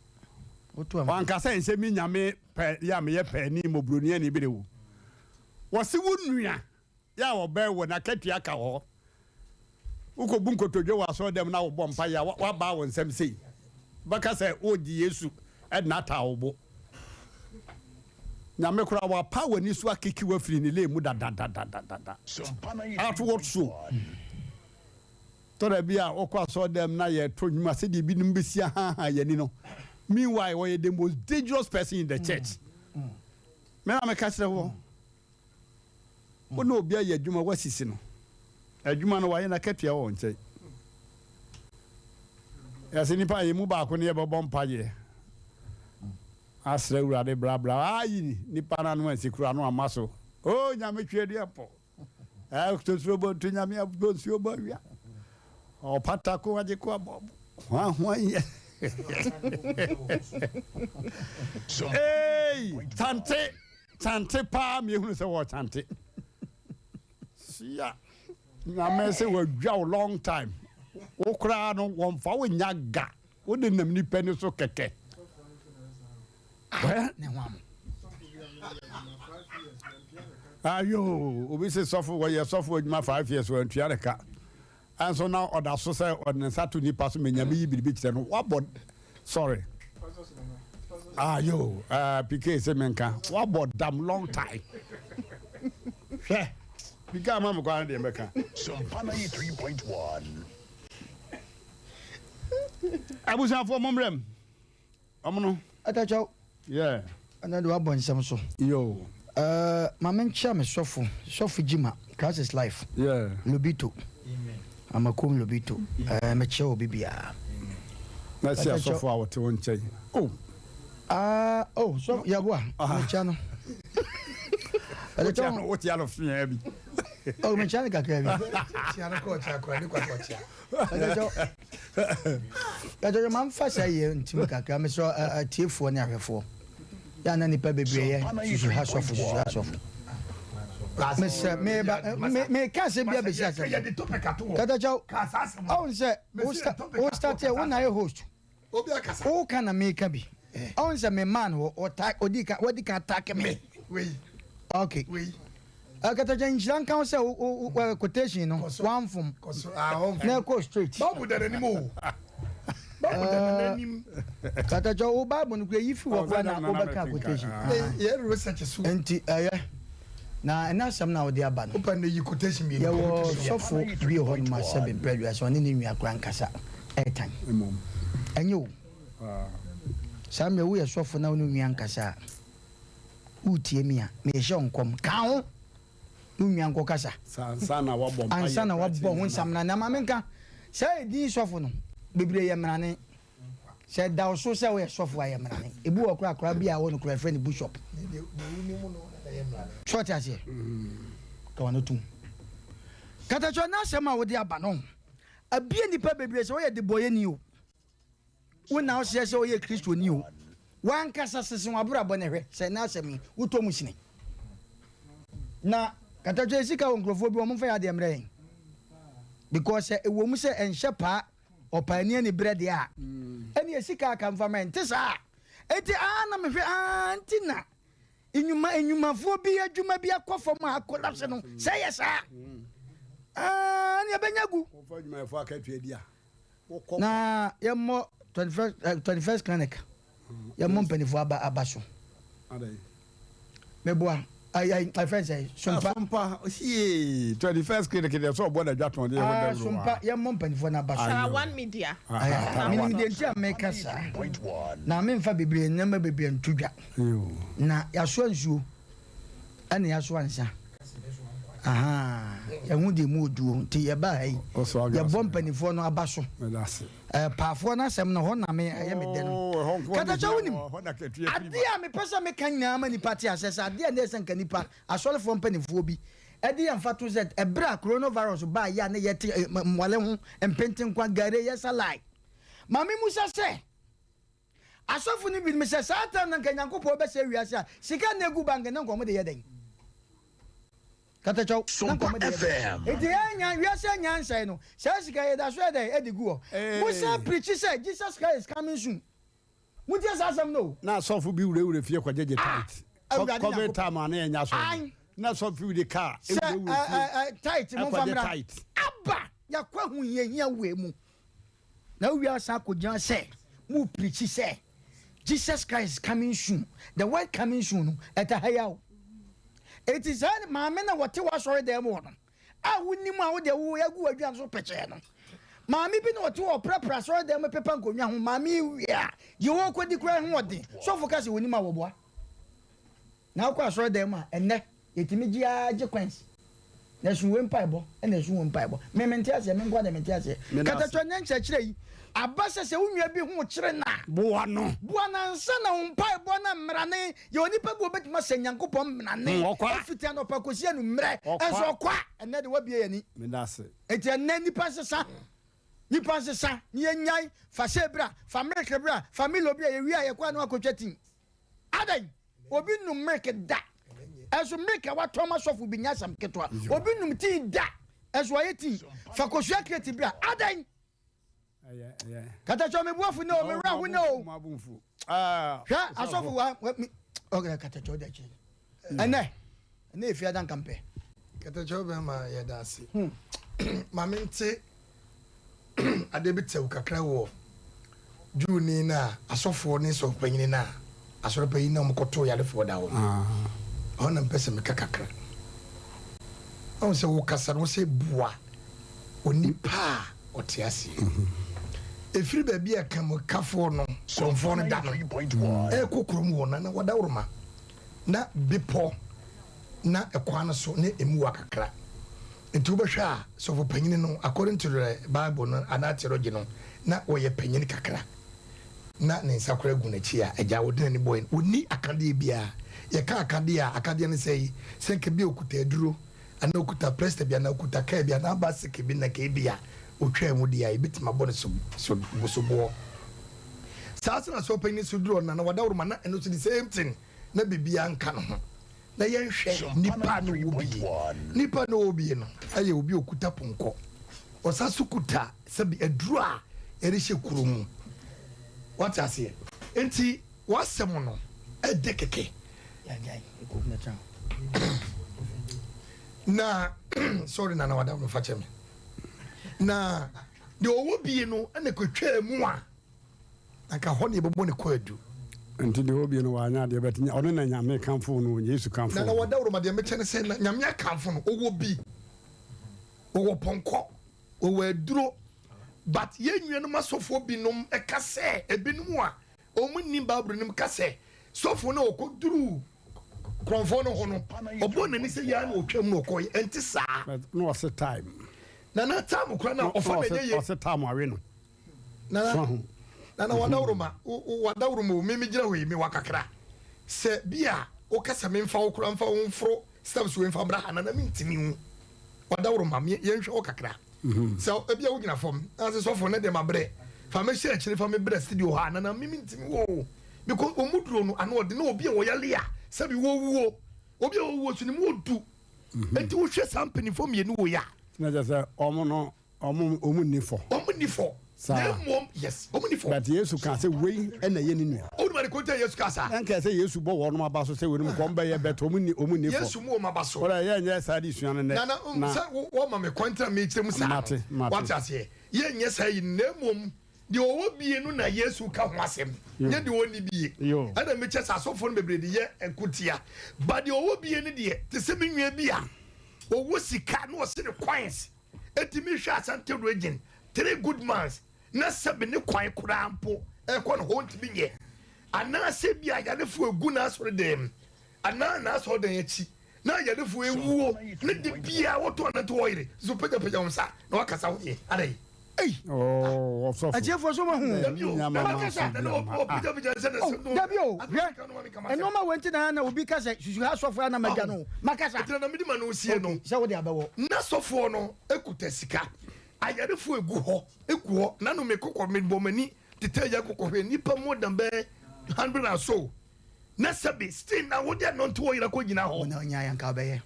Woto amfom. Wanka sɛ nhyɛ me nyame pɛ yɛ a meyɛ paani mmɔborɔni ani bere wo. Wɔse wo nua yɛ a ɔbɛn wo n'akatua ka hɔ. Wokɔbu nkotodwe wɔ asɔredan mu na wobɔ mpaeɛ a, woabaa wo nsam sei. Wobɛka sɛ woregye Yesu de no ataa wo bo. Nyame koraa wapa w'ani so akeke wo afiri ne lane mu dadadadadada. Outward show. Tɔ da bi a wokɔ asɔredan mu na yɛto nnwom a sɛdeɛ ebinom bɛsi ahaahaa yɛn ani no, meanwhile wɔyɛ the most dangerous person in the church. Me na meka kyerɛ wo, wo ne obi ayɛ adwuma woasisi no, adwuma no wayɛ n'akatua wɔ wo nkyɛn. Yɛsɛ nipa a yɛn mu baako ne yɛbɛbɔ mpaeɛ asrɛ Awurade brabra ayi nipa no ano ansi koro ano ama so. O Nyame tweaduampɔ. Totoro bɔ nto nyame abɔ nsuo bɔ awia. Ɔpata ko agye ko abɔ hwa hwa yɛ. Hey, chante, chante paa mi ehunu sɛ wɔ chante. Sia, nyame sɛ wadwa wo long time. Wo koraa no wɔmfa wo nya ga. Wo de nam nipa ni so kɛkɛ. Ne ho amo. Ayo, obi se sɔfo wɔyɛ sɔfo adwuma 5 years wɔantua ne ka. Ɛnso na ɔda so sɛ ɔde ne nsa to nipa so menya yi biribi kyerɛ no. Wabɔ sorry. Ayo, PK sɛ menka. Wabɔ dam long time. Hwɛ. PK ama me kwan deɛ mɛka. Sompa 93.1. Abusuafoɔ mo mmerɛm. Ɔmo no. Atakyɛw. Yeah. Ɛna de wabɔ nsɛm so. Yo. Maame nkyia me sɔfo, sɔfo Jima, Christ is life. Yeah. Lobito. Amakom Lobito. Mekyia obi biara. Na si asɔfo a wɔte wo nkyɛn. Oh. Ah, oh, sɔfo yaboa. Mekyia no. Wotia no, wotia no fia bi. Oh, mekyia no kakra bi. Tia no kɔ ɔkyia kora ne kwa kɔ ɔkyia. Yɛdɔdɔ ma mfa saa yɛ ntim kakra mesrɛ atiefoɔ ne ahwɛfoɔ yɛ ana nipa bebree yɛ susu ha sɔfo susu ha sɔfo mesrɛ meba meka asɛm bi abɛsi asɛm katakyɛw ɔhu sɛ wo start yɛ wo na yɛ host woka na meka bi ɔhu sɛ me man hɔ ɔdi ka wadi ka attack me okay katakyɛ nhyira nka wo sɛ wo quotation no wamfom na ɛkɔ straight. Bible da n'anim o. Bible da n'anim. Katakyɛ wo Bible no kura yi fi wɔ kora na wobɛka quotation. Yɛ research so. Nti ɛyɛ na ɛna asɛm na wode aba no. Wopa na yi quotation mmienu. Yɛwɔ sɔfo bi wɔ hɔ nom a sɛbe mprɛ aduasa ɔne ne nua kora nkasa airtime. Ɛnyɛ o. Saa mmerɛ woyɛ sɔfo na wo ne nua nkasa a wotie mi a mehyɛ nkɔm ka ho. Wo nua nkɔ kasa. Ansa na wabɔ ansa na wabɔ ho nsam na na maame nka sɛ edin sɔfo no bebree yɛ mmarane sɛ da so sɛ woyɛ sɔfo a yɛ mmarane ebi wɔ kora kora bi a wɔ no kora frɛ no bishop sɔɔte aseɛ ka wɔn tum katakye n'asɛm a wɔde aba no abie nipa bebree sɛ wɔyɛ debɔyɛni o wo na woseɛ sɛ woyɛ kristoni o wankasa sese wabrabɔ ne hwɛ sɛ n'asɛm yi wotɔ mu sini na katakye sika wɔ nkurɔfoɔ bi wɔn mfa yɛ adeɛ mmerɛ yɛn because sɛ ɛwɔ mu sɛ ɛnhyɛ paa ɔpaani ani berɛ deɛ a ɛne sika aka mfa ma nte saa enti aa na mehwɛ aa nti na enyuma enyumafoɔ bi adwuma bi akɔ fam a akɔlapse no sɛ yɛ saa aa ne ɛbɛnya gu na yɛmmɔ 21st 21st clinic. Yɛmmɔ mpanimfoɔ aba aba so. Meboa ɛfɛn sɛ sompa. Sompa yee 21st clinic deɛ sɛ ɔbɔ n'adwa tɔn deɛ ɛwɔ dawuro wa. Sompa yɛmmɔ mpanimfoɔ no aba so. Tara One Media. Menim deɛ nti a meka saa na memfa bebree nneɛma bebree nto dwa na yɛasoa nsuo ɛna yɛasoa nsa ahaa yɛho deɛ mu oduo nti yɛbaa ha yi yɛbɔ mpanimfoɔ no aba so. Paafoɔ no asɛm no, hɔ na me ɛyɛ me dɛ no. Katakyɛ wonim, adeɛ a mepɛ sɛ meka nyinaa ma nipa te aseɛ sɛ adeɛ a na ɛsɛ nka nipa, asɔrefoɔ mpanimfoɔ bi, ɛde yɛn mfatoho sɛ ɛberɛ a coronavirus baa yɛ a na yɛte mmɔle ho mpentenkwa, gare, yɛsa line. Ma me musa sɛ, asɔfo no binom sɛ saa time no nka Nyankopɔn bɛsɛe wiase a, sika na egu bank no nka wɔn de yɛ dɛn? Katakyɛw, na nka wɔn de yɛ dɛn? Nti yɛn wiase anya nsɛe no, saa sika yɛda so yɛ dɛn ɛde gu hɔ? Mo san preachi sɛ Jesus Christ is coming soon. Mo tie saa asɛm no o. Na asɔfo bi wurawura fie kɔgyegye tithe. Awurade Covid Nyankopɔn. time a na yɛnyɛ asɔre no, Ae. na asɔfo bi de car Sɛ wurawura fie ɛ ɛ tithe momfa kɔgye mmra. tithe. Aba! Yɛakɔ ahohiahia wei mu. Na wowie asan akɔgyina sɛ mo preachi sɛ Jesus Christ is coming soon. The word coming soon no, ɛta ha yi ara o. Enti saa maame no a wɔte w'asɔre dan mu hɔ no, a wonim a wode wo agu w'aduan so pɛkyɛɛ no, maame bi na ɔte hɔ ɔprapra asɔre dan mu pepa nkonnwa ho, maame yi wie a, deɛ ɔrekɔdi koraa ho ɔden. Sɔfo ka sɛ onim a wɔboa. Na wokɔ asɔredan mu a, ɛnnɛ, yɛtumi gye ara gye coins. Na ɛso wei mpaebɔ, ɛna ɛso wei mpaebɔ. Me, mente aseɛ, me nko ara deɛ mente aseɛ. Meda ase. Katakyɛ, nnɛ nkyerɛkyerɛ yi aba sɛ sɛ wo nua bi ho kyere no a, Boa no. boa no ansa na wo mpaebɔ no mmrane. Yɛwɔ nipa bi a ɔbɛtumi asɛ Nyankopɔn mmrane Ɔkwa. ɛfiti anɔpa kɔsi anummerɛ, Ɔkwa. ɛnso ɔkwa. Ɛnnɛ de woabue yɛn ani. Meda ase. Enti ɛnnɛ nnipa nsesa, nnipa nsesa, na yɛnnyae, fa sei bra, fa milk bra, fa Milo bra, yɛwie a yɛkɔ a na woakɔtwa tea. Adɛn? Obi nnom milk da. Ɛnso milk a watɔn ma sɔfo bi nyɛ asɛm ketewa. Obi nnom tii da. Ɛnso wayɛ tii. Fa kosua kreti bra. Adɛn? Katakyɛ me boafo ne o, me werɛ ho ne o. Hwɛ asɔfo wa mi. Okay, katakyɛ ɔda akyire. Ɛnɛ, ɛnɛ efi ada nka mpɛ. Katakyɛ bɛma yɛda ase. Ma mente Adeɛ bi tɛw kakra wɔ Jewni no a asɔfoɔ ne sɔfopanyin no a asɔrepanyin no a wɔkɔtoo yarefoɔ da hɔ no. Ɛhɔ na mepɛ sɛ meka kakra. Ɔhu sɛ wokasa no wosɛ boa onipa a ɔte aseɛ. Ɛfiri baabi a kamukafoɔ no, korɔmfoɔ no da no, ɛrekɔ kurom hɔ no na wadaworoma na bepɔ na ɛkwan no so ne emu wa kakra. Nti wobɛhwɛ a sɔfo panyin no according to the bible no anaa theology no na ɔyɛ panyin kakra na ne nsa koraa gu n'akyi a agya ɔde n'ani bɔe no ɔnni akadeɛ biara. Yɛka akadeɛ a akadeɛ ne sɛ yi sɛ nka bi a ɔkuta aduro anaa ɔkuta presta bi anaa ɔkuta kaa bi anaa bicycle bi na nka ebi a ɔtwaa mu deɛ a yɛbɛtumi abɔ no so so soboɔ. Saa nso na sɔfo panyin nso duru hɔ no na wadaworo ma na ɛno nso the same thing na biribiara nka ne ho. Na yɛnhwɛ nipa a na ɔwɔ bie. Nipa a na ɔwɔ bie no yɛ obi a ɔkuta pɔnkɔ. Ɔsan so kuta sɛbi aduro a yɛde hyɛ kuro mu. Wate aseɛ? Nti w'asɛm no ɛdɛ kɛkɛ. Na sorry Nana Wada no fa kyɛ me. Na deɛ ɔwɔ bie no ɛna kɔtwaa mu a. Anka hɔ na yɛbɛbɔ no kwaadu. Nti deɛ ɔbie no wanyɛ adeɛ but ɔno na Nyame kamfoo no Yesu kamfoo Nana no. Wadawuroma deɛ mekyɛ ne sɛ na Nyame akamfo no ɔwɔ bi ɔwɔ pɔnkɔ ɔwɔ aduro but yɛn nuanom asɔfoɔ binom ka sɛ ebinom a wɔn nnim Bible no mu ka sɛ sɔfoɔ no a ɔkɔduruu korɔmfoɔ no ho no ɔbɔɔ n'ani sɛ yɛa na ɔtwam na ɔkɔeɛ ɛnte saa. But na ɔse time. Nana time koraa na ɔfa na ɛnyɛ yie. Ɔse time awe no. Nana, So ho. Nana wadawuroma, wadawuroma o, me me gyina hɔ yi, me wa kakra. Sɛ bi a woka sɛ memfa wo koraa mfa wo mforo steps wei mfa mmra ha, Nana mentumi o. Wadawuroma, me yɛnhwɛ wo kakra. Sɛ ebi a wogyina fam, na sɛ sɔfo ne deɛ mabrɛ, fa me hyɛ akyire fa me brɛ studio ha, Nana me mentumi o. Because wɔn mu duro no, ano ɔde na obi a wɔyale a, sɛbi wɔwuo, obi a wɔwuo so ne mu odu. Enti wohwɛ saa mpanimfoɔ mmienu wei a. Na kyerɛ sɛ wɔn no Ɔmo ɔmo nni fɔ. Ɔmo nni fɔ. Saa. Na mmom, yes, ɔmo nni fɔ. But Yesu kaa sɛ wei na ɛyɛ ne nua. Wonim ade ko nti a Yesu kaa saa? Na nka ɛsɛ Yesu bɔ wɔnom aba so sɛ weinom nka ɔmo bɛyɛ but ɔmo nni ɔmo nni fɔ. Yesu mu wɔn aba so. Wode yɛnyɛ saa adesua no nnɛ. Nana, Na. sɛ wo wɔma me kwan nti na mekyerɛ mu saa no. Mate, mate. Wate aseɛ? Yɛnyɛ saa yi no, na mmom. Deɛ ɔwɔ bie no na Yesu ka ho asɛm, nyɛ deɛ ɔnni bie. Ɛna mekyɛ sɛ asɔfoɔ no bebree de yɛ nkotia. But deɛ ɔwɔ bie no deɛ, te sɛ me nua bi a ɔwɔ sika na ɔse ne coins ɛtumi hwɛ Asante region 3 good months na sɛbe ne kwan koraa mpo ɛkɔ no hɔ ɔntumi nyɛ. Anaasɛ bi a ayarefoɔ ɛgu n'asɔredan mu anaa n'asɔredan akyi na ayarefoɔ ɛwuo ne de biara wɔtɔn anante wɔyere so pagyapagya wɔn nsa na wakasa wo deɛ adɛn. Ei! Oh, ɔsɔfo. Atiefoɔ so mahu. Dabi o, Nya ma ma makasa. so bi ama. Ah. Oh, dabi o, hwɛ. Nneɛma wɔ nti na na obi ka sɛ susu ha sɔfo a na magya no. Makasa. Ɛtena na mede ma no sie no. Okay, sɛ wode abɛwɔ. Na sɔfoɔ no kuta sika. Ayarefoɔ egu hɔ, egu hɔ. Na no mekɔkɔ mebɔ m'ani tetɛ yɛ kɔkɔhwɛ nnipa more than bɛyɛ 100 and so. Na sɛbe still na wode anɔnte wɔ yera kɔ gyina hɔ. Wo na ɔnyaeɛ anka wobɛyɛ.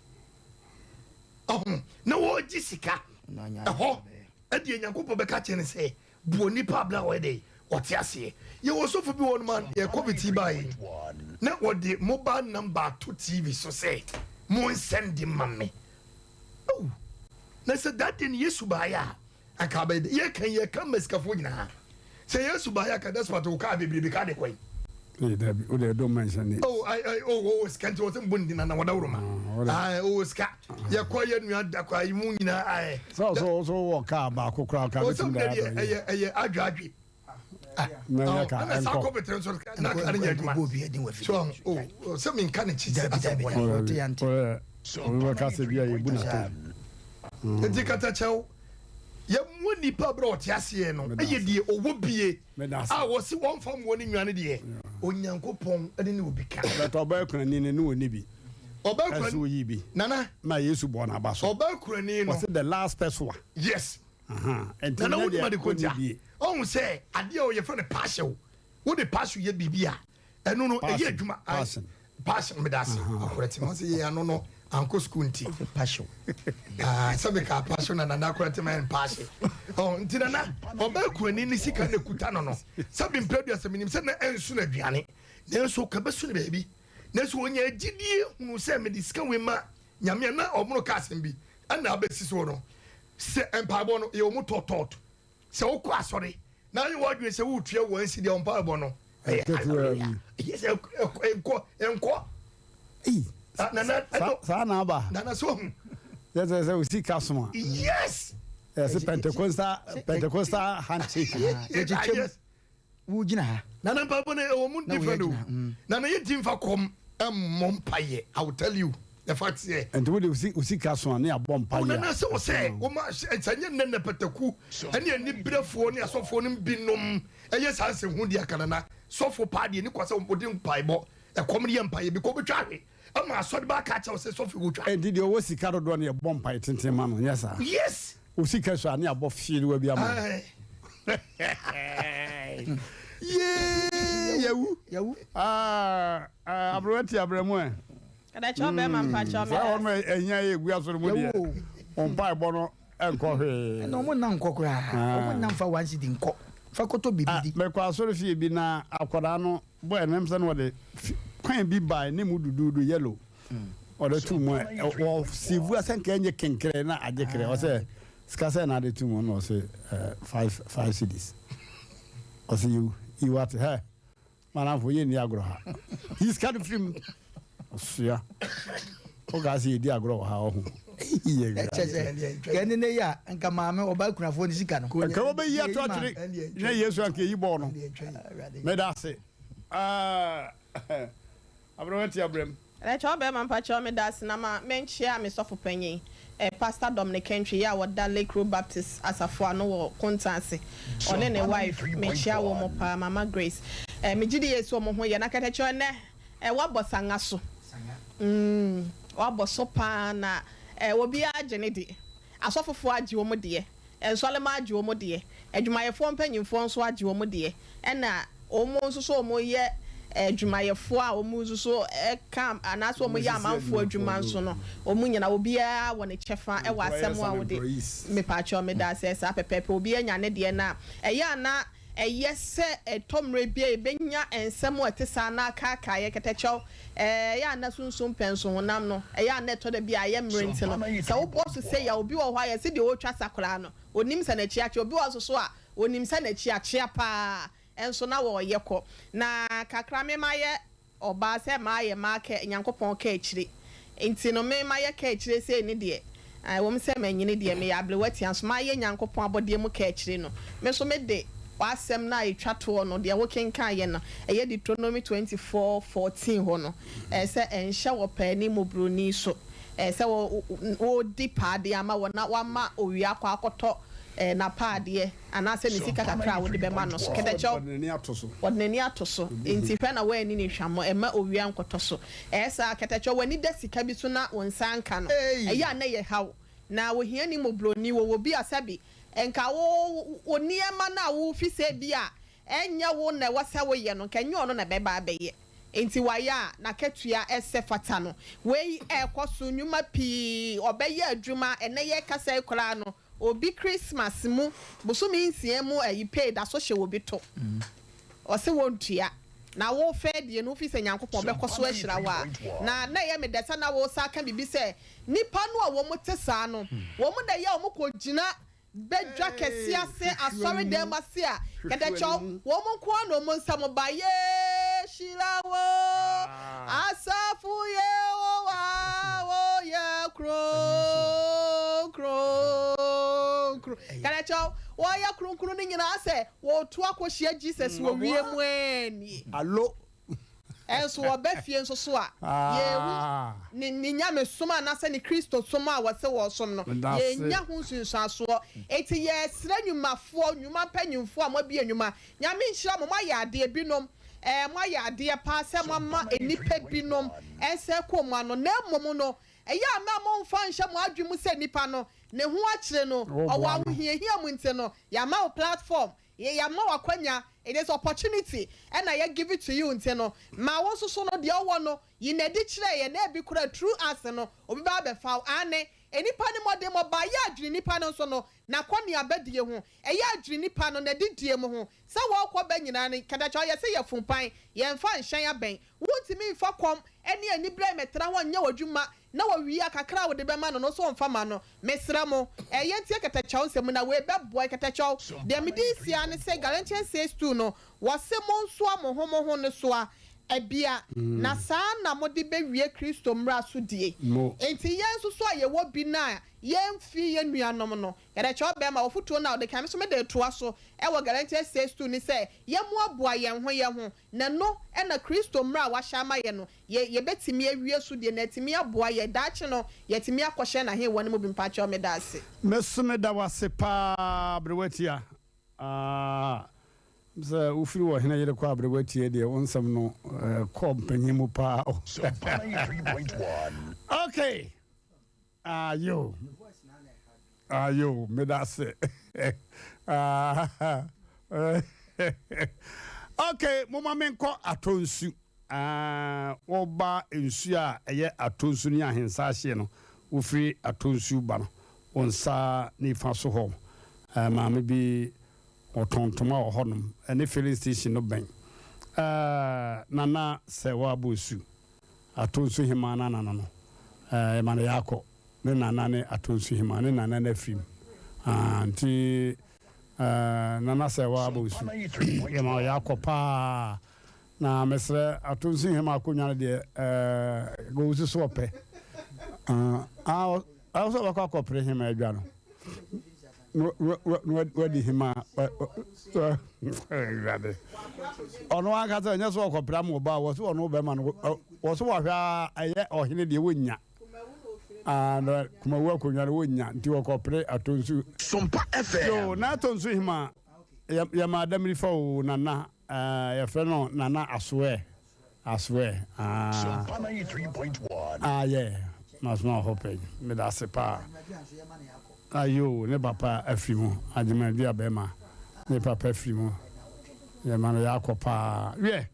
Ɔho na wɔregye sika ɛhɔ ɛdeɛ Nyankopɔn bɛka kyerɛ no sɛ bu onipa abena a ɔyɛ dɛn ɔte aseɛ. Yɛwɔ sɔfo bi wɔ hɔ nom a yɛ covid yi baeɛ yi na wɔde mobile number ato TV so sɛ mo nsɛnde ma me. Oh, na sɛ that day no Yesu baeɛ a Anka abɛyɛ dɛ. Yɛka yi, yɛka ma sikafoɔ nyinaa. Sɛ Yesu baeɛ anka despite wo kaa bebrebe kaa de kɔ yi. Ee dabi, wo deɛ don't mention it. Oh, I, I, oh, oh, sika nti wɔsɛ mbɔ ne din na wɔdaworo ma. Ah, oh, sika. Yɛkɔ yɛ nua dakɔ ayi mu nyinaa ayɛ. Sɛ ɔsɔ ɔsɔ wɔ kaa baako koraa kaa bɛtumi da deɛ ɛyɛ ɛyɛ adwe adwe. Na yɛ ka ɛna saa ɛnkɔ. kɔpɛtɛ nso na kaa ne nyɛ adwuma. So oh, oh, sɛ menka ne kyi sɛ asɛm bɔne. Ɔyɛ obi bɛka sɛ bi a yɛbu n'atɛn. Nti katakyɛw, yɛmmoa nnipa berɛ a ɔte aseɛ no yɛ deɛ ɔwɔ bie a wɔse wɔmfa mmoa ne nwa no deɛ Onyankopɔn ne ne obi ka. But ɔbaa kunani no ne ɔnni bi. Ɔbaa Ɛsɛ kurani oyi bi. Nana. Ma Yesu bɔɔ n'aba so. Ɔbaa kurani no. Wɔse the last person. Yes. Aha. Nti Nana nyɛ wonim deɛ ade ɔnni kɔntia. bie. Ɔhu sɛ adeɛ a wɔyɛfrɛ no partial. Wode partial yɛ biribi a ɛno no ɛyɛ adwuma. Passion. Passion meda ase. Akorɛte ma sɛ yɛ ano no ankɔ sukuu nti. Passion. Ah, sɛ meka passion na nana akorɛte ma yɛn passion. Oh, nti nana ɔbaa kurani ne sika na kuta no no. Sɛ mempɛ aduasa menim sɛ na ɛnso no aduane. Nanso ka bɛso no baabi. Nanso ɔnya agyidie hunu sɛ mede sika wei ma Nyame a na ɔmono ka asɛm bi ɛna abɛsi so no. Sɛ mpaebɔ no yɛ ɔmo tɔɔtɔɔt. Sɛ wokɔ asɔre na ayɛ w'adwene sɛ woretua wɔn asi deɛ wɔn mpaebɔ no ɛyɛ hallelujah ɛyɛ sɛ nkɔ nkɔ. Nana saa na aba. Nana so hu. Yɛ sɛ sɛ osi ka so a. Yes. Yɛ sɛ Pentecostal Pentecostal handshake. Yɛkyekyɛ mu wogyina ha. Nana mpaebɔ no ɛwɔ mu different o. Nana yɛ ti nfa kɔm ɛmmɔ mpaeɛ I will tell you. The fact sɛ. Nti wo de wo sika so a ne yɛabɔ mpaeɛ a. Nana sɛ wɔ sɛ wɔma sɛ nyɛ nnɛ na pataku ɛne aniberefoɔ ne asɔfoɔ no binom ɛyɛ saa nsɛnhu deɛ aka nana sɔfo paa deɛ ne kwa sɛ wɔde mpaebɔ ɛkɔm no yɛ mpaeɛ bi kɔ bɛtwa ahwe ama asɔre ba aka akyɛw sɛ sɔfo wotwa. Nti deɛ ɔwɔ sika dodoɔ no yɛbɔ mpaeɛ tenten ma no nyɛ saa. Yes. Wo sika so a ne yɛabɔ fierewa bi ama no. Yee yawu. Yawu. Ah, aberewa ti abrɛ mu ɛ. Kadakyɛ ɔbɛrima mpakyɛ Saa hɔ no ɛhia yɛ egu asɔre mu deɛ. Wɔn mpaebɔ no ɛnkɔ hwee. Ɛna wɔn nna nkɔ koraa. Wɔn nna nfa one cedi nkɔ. Fa kɔtɔ biribi di. Mɛkɔ asɔre fie bi na akwadaa no bɔɛ no sɛ no wɔde kwan bi bae ne mu duduudu yellow. Ɔde tu mu wɔ sivu asɛ nka ɛnyɛ kenkere na agye kere ɔsɛ sika sɛ na ade tu mu na ɔsɛ 5 cedis. Ɔsɛ yiw yiw ate hɛ. Manamfo yɛ nni agorɔ ha. Yi sika no firi mu. Ɔsoa. Wokaa sɛ yɛdi agorɔ wɔ ha ɔho. Ɛkyɛ sɛ kɛne ne yɛ a nka maame ɔbaa kunafoɔ ne sika no. Nka wɔbɛyi ato akyere na Yesu anka eyi bɔɔ no. Meda ase. Aberɛwa ti abrɛm. Ɛkyɛ ɔbɛrima mpakyɛw meda ase na ma menkyea me sɔfo panyin eh, Pastor Dominic Kentry yi a wɔda Lake Road Baptist asafo ano wɔ Konta ase. Ɔne ne wife mekyea wɔn paa, Mama Grace. Eh, megye di yie sɛ wɔn ho yɛ. Na kɛtɛkyɛw ɛnnɛ eh, woabɔ sanga so. Mm, woabɔ so paa na eh, obiara gye ne de. Asɔfofoɔ agye wɔn deɛ. Nsɔremma agye wɔn deɛ, adwumayɛfoɔ mpanimfoɔ nso agye wɔn deɛ, ɛna wɔn nso so wɔyɛ adwumayɛfoɔ a wɔn nso so ka anaasɛ wɔyɛ amanfoɔ adwuma nso no, wɔn nyinaa obiara wɔ ne kyɛfa wɔ asɛm a wode mepaakyɛw meda ase saa pɛpɛɛpɛ obiara nya ne deɛ na ɛyɛ a na ɛyɛ sɛ ɛtɔ mmerɛ bi a yɛbɛnya nsɛm a ɛte saa na akaakaeɛ kɛtɛkyɛw Ɛyɛ a na sunsum pɛ nso honam no, ɛyɛ a na ɛtɔ da bi a ayɛ mmerɛ nti no, sɛ wobɔ so sei a, obi wɔ hɔ a yɛse deɛ ɔretwa sa koraa no, ɔnnim sɛ n'akyi akyɛ. Obi wɔ hɔ nso so a, Onim sɛ n'akyi akyea paa nso na wɔreyɛ kɔ. Na kakra me mayɛ ɔbaa sɛ mayɛ makɛ Nyankopɔn ka akyire nti no me mayɛ ka akyire sei ne deɛ ɛwom sɛ manyini deɛ meyɛ abrewa tia nso mayɛ Nyankopɔn abɔdeɛ mu ka akyire no me nso me de w'asɛm no a ɛtwa toɔ no deɛ wo kenkan yɛ no ɛyɛ Deuteronomy 24:14 hɔ no ɛɛ sɛ ɛnhyɛ wɔ paani mmɔbroni so Ɛɛ sɛ wɔ wɔredi paadeɛ ama wɔ na wama owia akɔ akɔtɔ ɛɛ n'apaadeɛ anaasɛ ne sika kakra a wode bɛma no so. Kɛtɛkyɛw, Ɔde n'ani ato so. Ɔde n'ani ato so. Enti hwɛ na woanni no hwammɔ. Mma owia nkɔtɔ so. Ɛyɛ saa a, kɛtɛkyɛw, w'ani da sika bi so na wo nsa anka no, ɛyɛ a na ɛyɛ haw. Na ohiani mmɔborɔni, wɔwɔ bi a sɛbe nka wo wo nneɛma no a wofi sɛ ebia ɛnyɛ wo na ɛwɔ sɛ woyɛ no, nka ɛnyɛ ɔno na ɛbɛba abɛyɛ. Enti wayɛ a n'akatua sɛ fata no. Wei ɛrekɔ so nnwuma pii, ɔbɛyɛ adwuma, ɛnnɛ yɛrekasa yi koraa no, obi Christmas mu bosome nsia mu ayi pay da so hyɛ obi to. Ɔse wɔntua. Na wo fɛ deɛ no wofi sɛ Nyankopɔn bɛkɔ so ahyira wo a. Na na ɛyɛ me dɛ sɛ na wosan ka biribi sɛ nnipa no a wɔn te saa no, wɔn na ɛyɛ a wɔn kɔ gyina Badwa kɛse ase, asɔredan mu ase a, kɛtɛkyɛw, wɔn nko ara na wɔn nsam ba. Yehyira wo, asafo Yehowa, woyɛ kronkron. Kɛtɛkyɛw, wɔyɛ kronkron no nyinaa sɛ wɔretu akɔhyia Jesus wɔ wiem nie. Alo. Nso wɔba fie nso so a, yɛnhu ne ne nyamesom anaasɛ ne Kristosom a wɔse wɔresom no, yɛnnya ho nsunsuansoɔ. Enti yɛresrɛ nnwumafoɔ, nnwuma mpanyimfoɔ a moabue nnwuma, Nyame nhyira mo, moayɛ adeɛ, binom eh, moayɛ adeɛ paa sɛ moama nnipa binom nsa akɔ mo ano, na mmom no, ɛyɛ a mma momfa nhyɛ mo adwene mu sɛ nipa no, ne ho akyere no, ɔwɔ ahohiahia mu nti no, yɛama wo platform, Yɛ yɛama wo akwanya, it is opportunity ɛna yɛ give it to you nti no ma wo nso so no deɛ ɔwɔ no yi no adi kyerɛ yɛn na ebi koraa through us no obi bɛba abɛfa wo aane nnipa no mmɔdemmɔ ba yɛ adwene nipa no nso no n'akɔneaba die ho ɛyɛ adwene nipa no n'adidie mu ho sɛ wɔrekɔ ba nyinaa no kadakyɛ ɔyɛ sɛ yɛ fun pan yɛnfa nhyɛn abɛn wontumi nfa kɔm ɛne anibrɛ mmɛtena hɔ nyɛ w'adwuma na wɔwie a kakra a wode bɛma no no nso ɔmfa ma no. Mesrɛ mo, eh, yɛntie kɛtɛkyɛw nsɛm na wei bɛboa yɛn. Kɛtɛkyɛw, deɛ mede resi ara ne sɛ Galatians 6:2 no, wɔse monsoa mo ho mo ho nnesoa abia, na saa na mode bɛwie Kristo mmara so die. Enti yɛn nso so a yɛwɔ bi no a yɛmfii yɛn nuanom no, kɛtɛkyɛw bɛrima, w'afotuo no a wode kan me nso mede retoa so wɔ Galatians 6:2 ne sɛ yɛmmoaboa yɛn ho yɛn ho, na ɛno na Kristo mmara a wahyɛ ama yɛn no Yɛ yɛbɛtumi awie so deɛ na atumi aboa yɛ daakye no yɛatumi akɔhyɛ n'ahenwa no mu bi mpakyɛw meda ase. Meso meda wo ase paa Aberewatia aah sɛ wofiri wɔ hene yere kɔ Aberewatia deɛ wo nsɛm no kɔ mpanyin mu paa o okay ayo ayo meda ase ah okay moma menkɔ atɔ nsu. Woba nsuo a ɛyɛ Atonsu ne Ahensa ahyeɛ no, wofiri Atonsu ba no, wo nsa nifa so hɔ, maame bi ɔtɔn ntoma wɔ hɔnom, ɛne filling station no bɛn. Nana Sɛwa Bonsu, Atonsu hemaa nana no no, yɛma no Yaakɔ, ne nana ne Atonsu hemaa, ne nana no afiri mu. Nti Nana Sɛwa Bonsu, yɛma wo Yaakɔ paa. Na mesrɛ ato nso hɛm akonnwa no deɛ ɛɛ gowusu so ɔpɛ ah ɔwɔ sɛ ɔbɛkɔ akɔpere hema adwa no na wadi hema awurade ɔno ankasa ɛnyɛ sɛ ɔkɔpere ama ɔba wɔ so ɔno bɛma no wɔ so wɔhwɛ a ɛyɛ ɔhene deɛ wɔnnya kumawu akonnwa no wɔnnya nti wɔkɔpere ato nso Sompa FM. Yo, na ato nso hema yɛma adamirifa o nana Eh, yɛfrɛ no Nana Asoɛ. Asoɛ, ah. Sompa 93.1. Ah, yeah. Masoma wɔ hɔ pɛn. Meda ase paa. Ayo, ne papa afiri mu. Agyeman dua bɛrima. Ne papa afiri mu. Yɛma no yɛakɔ paa. Wiɛ,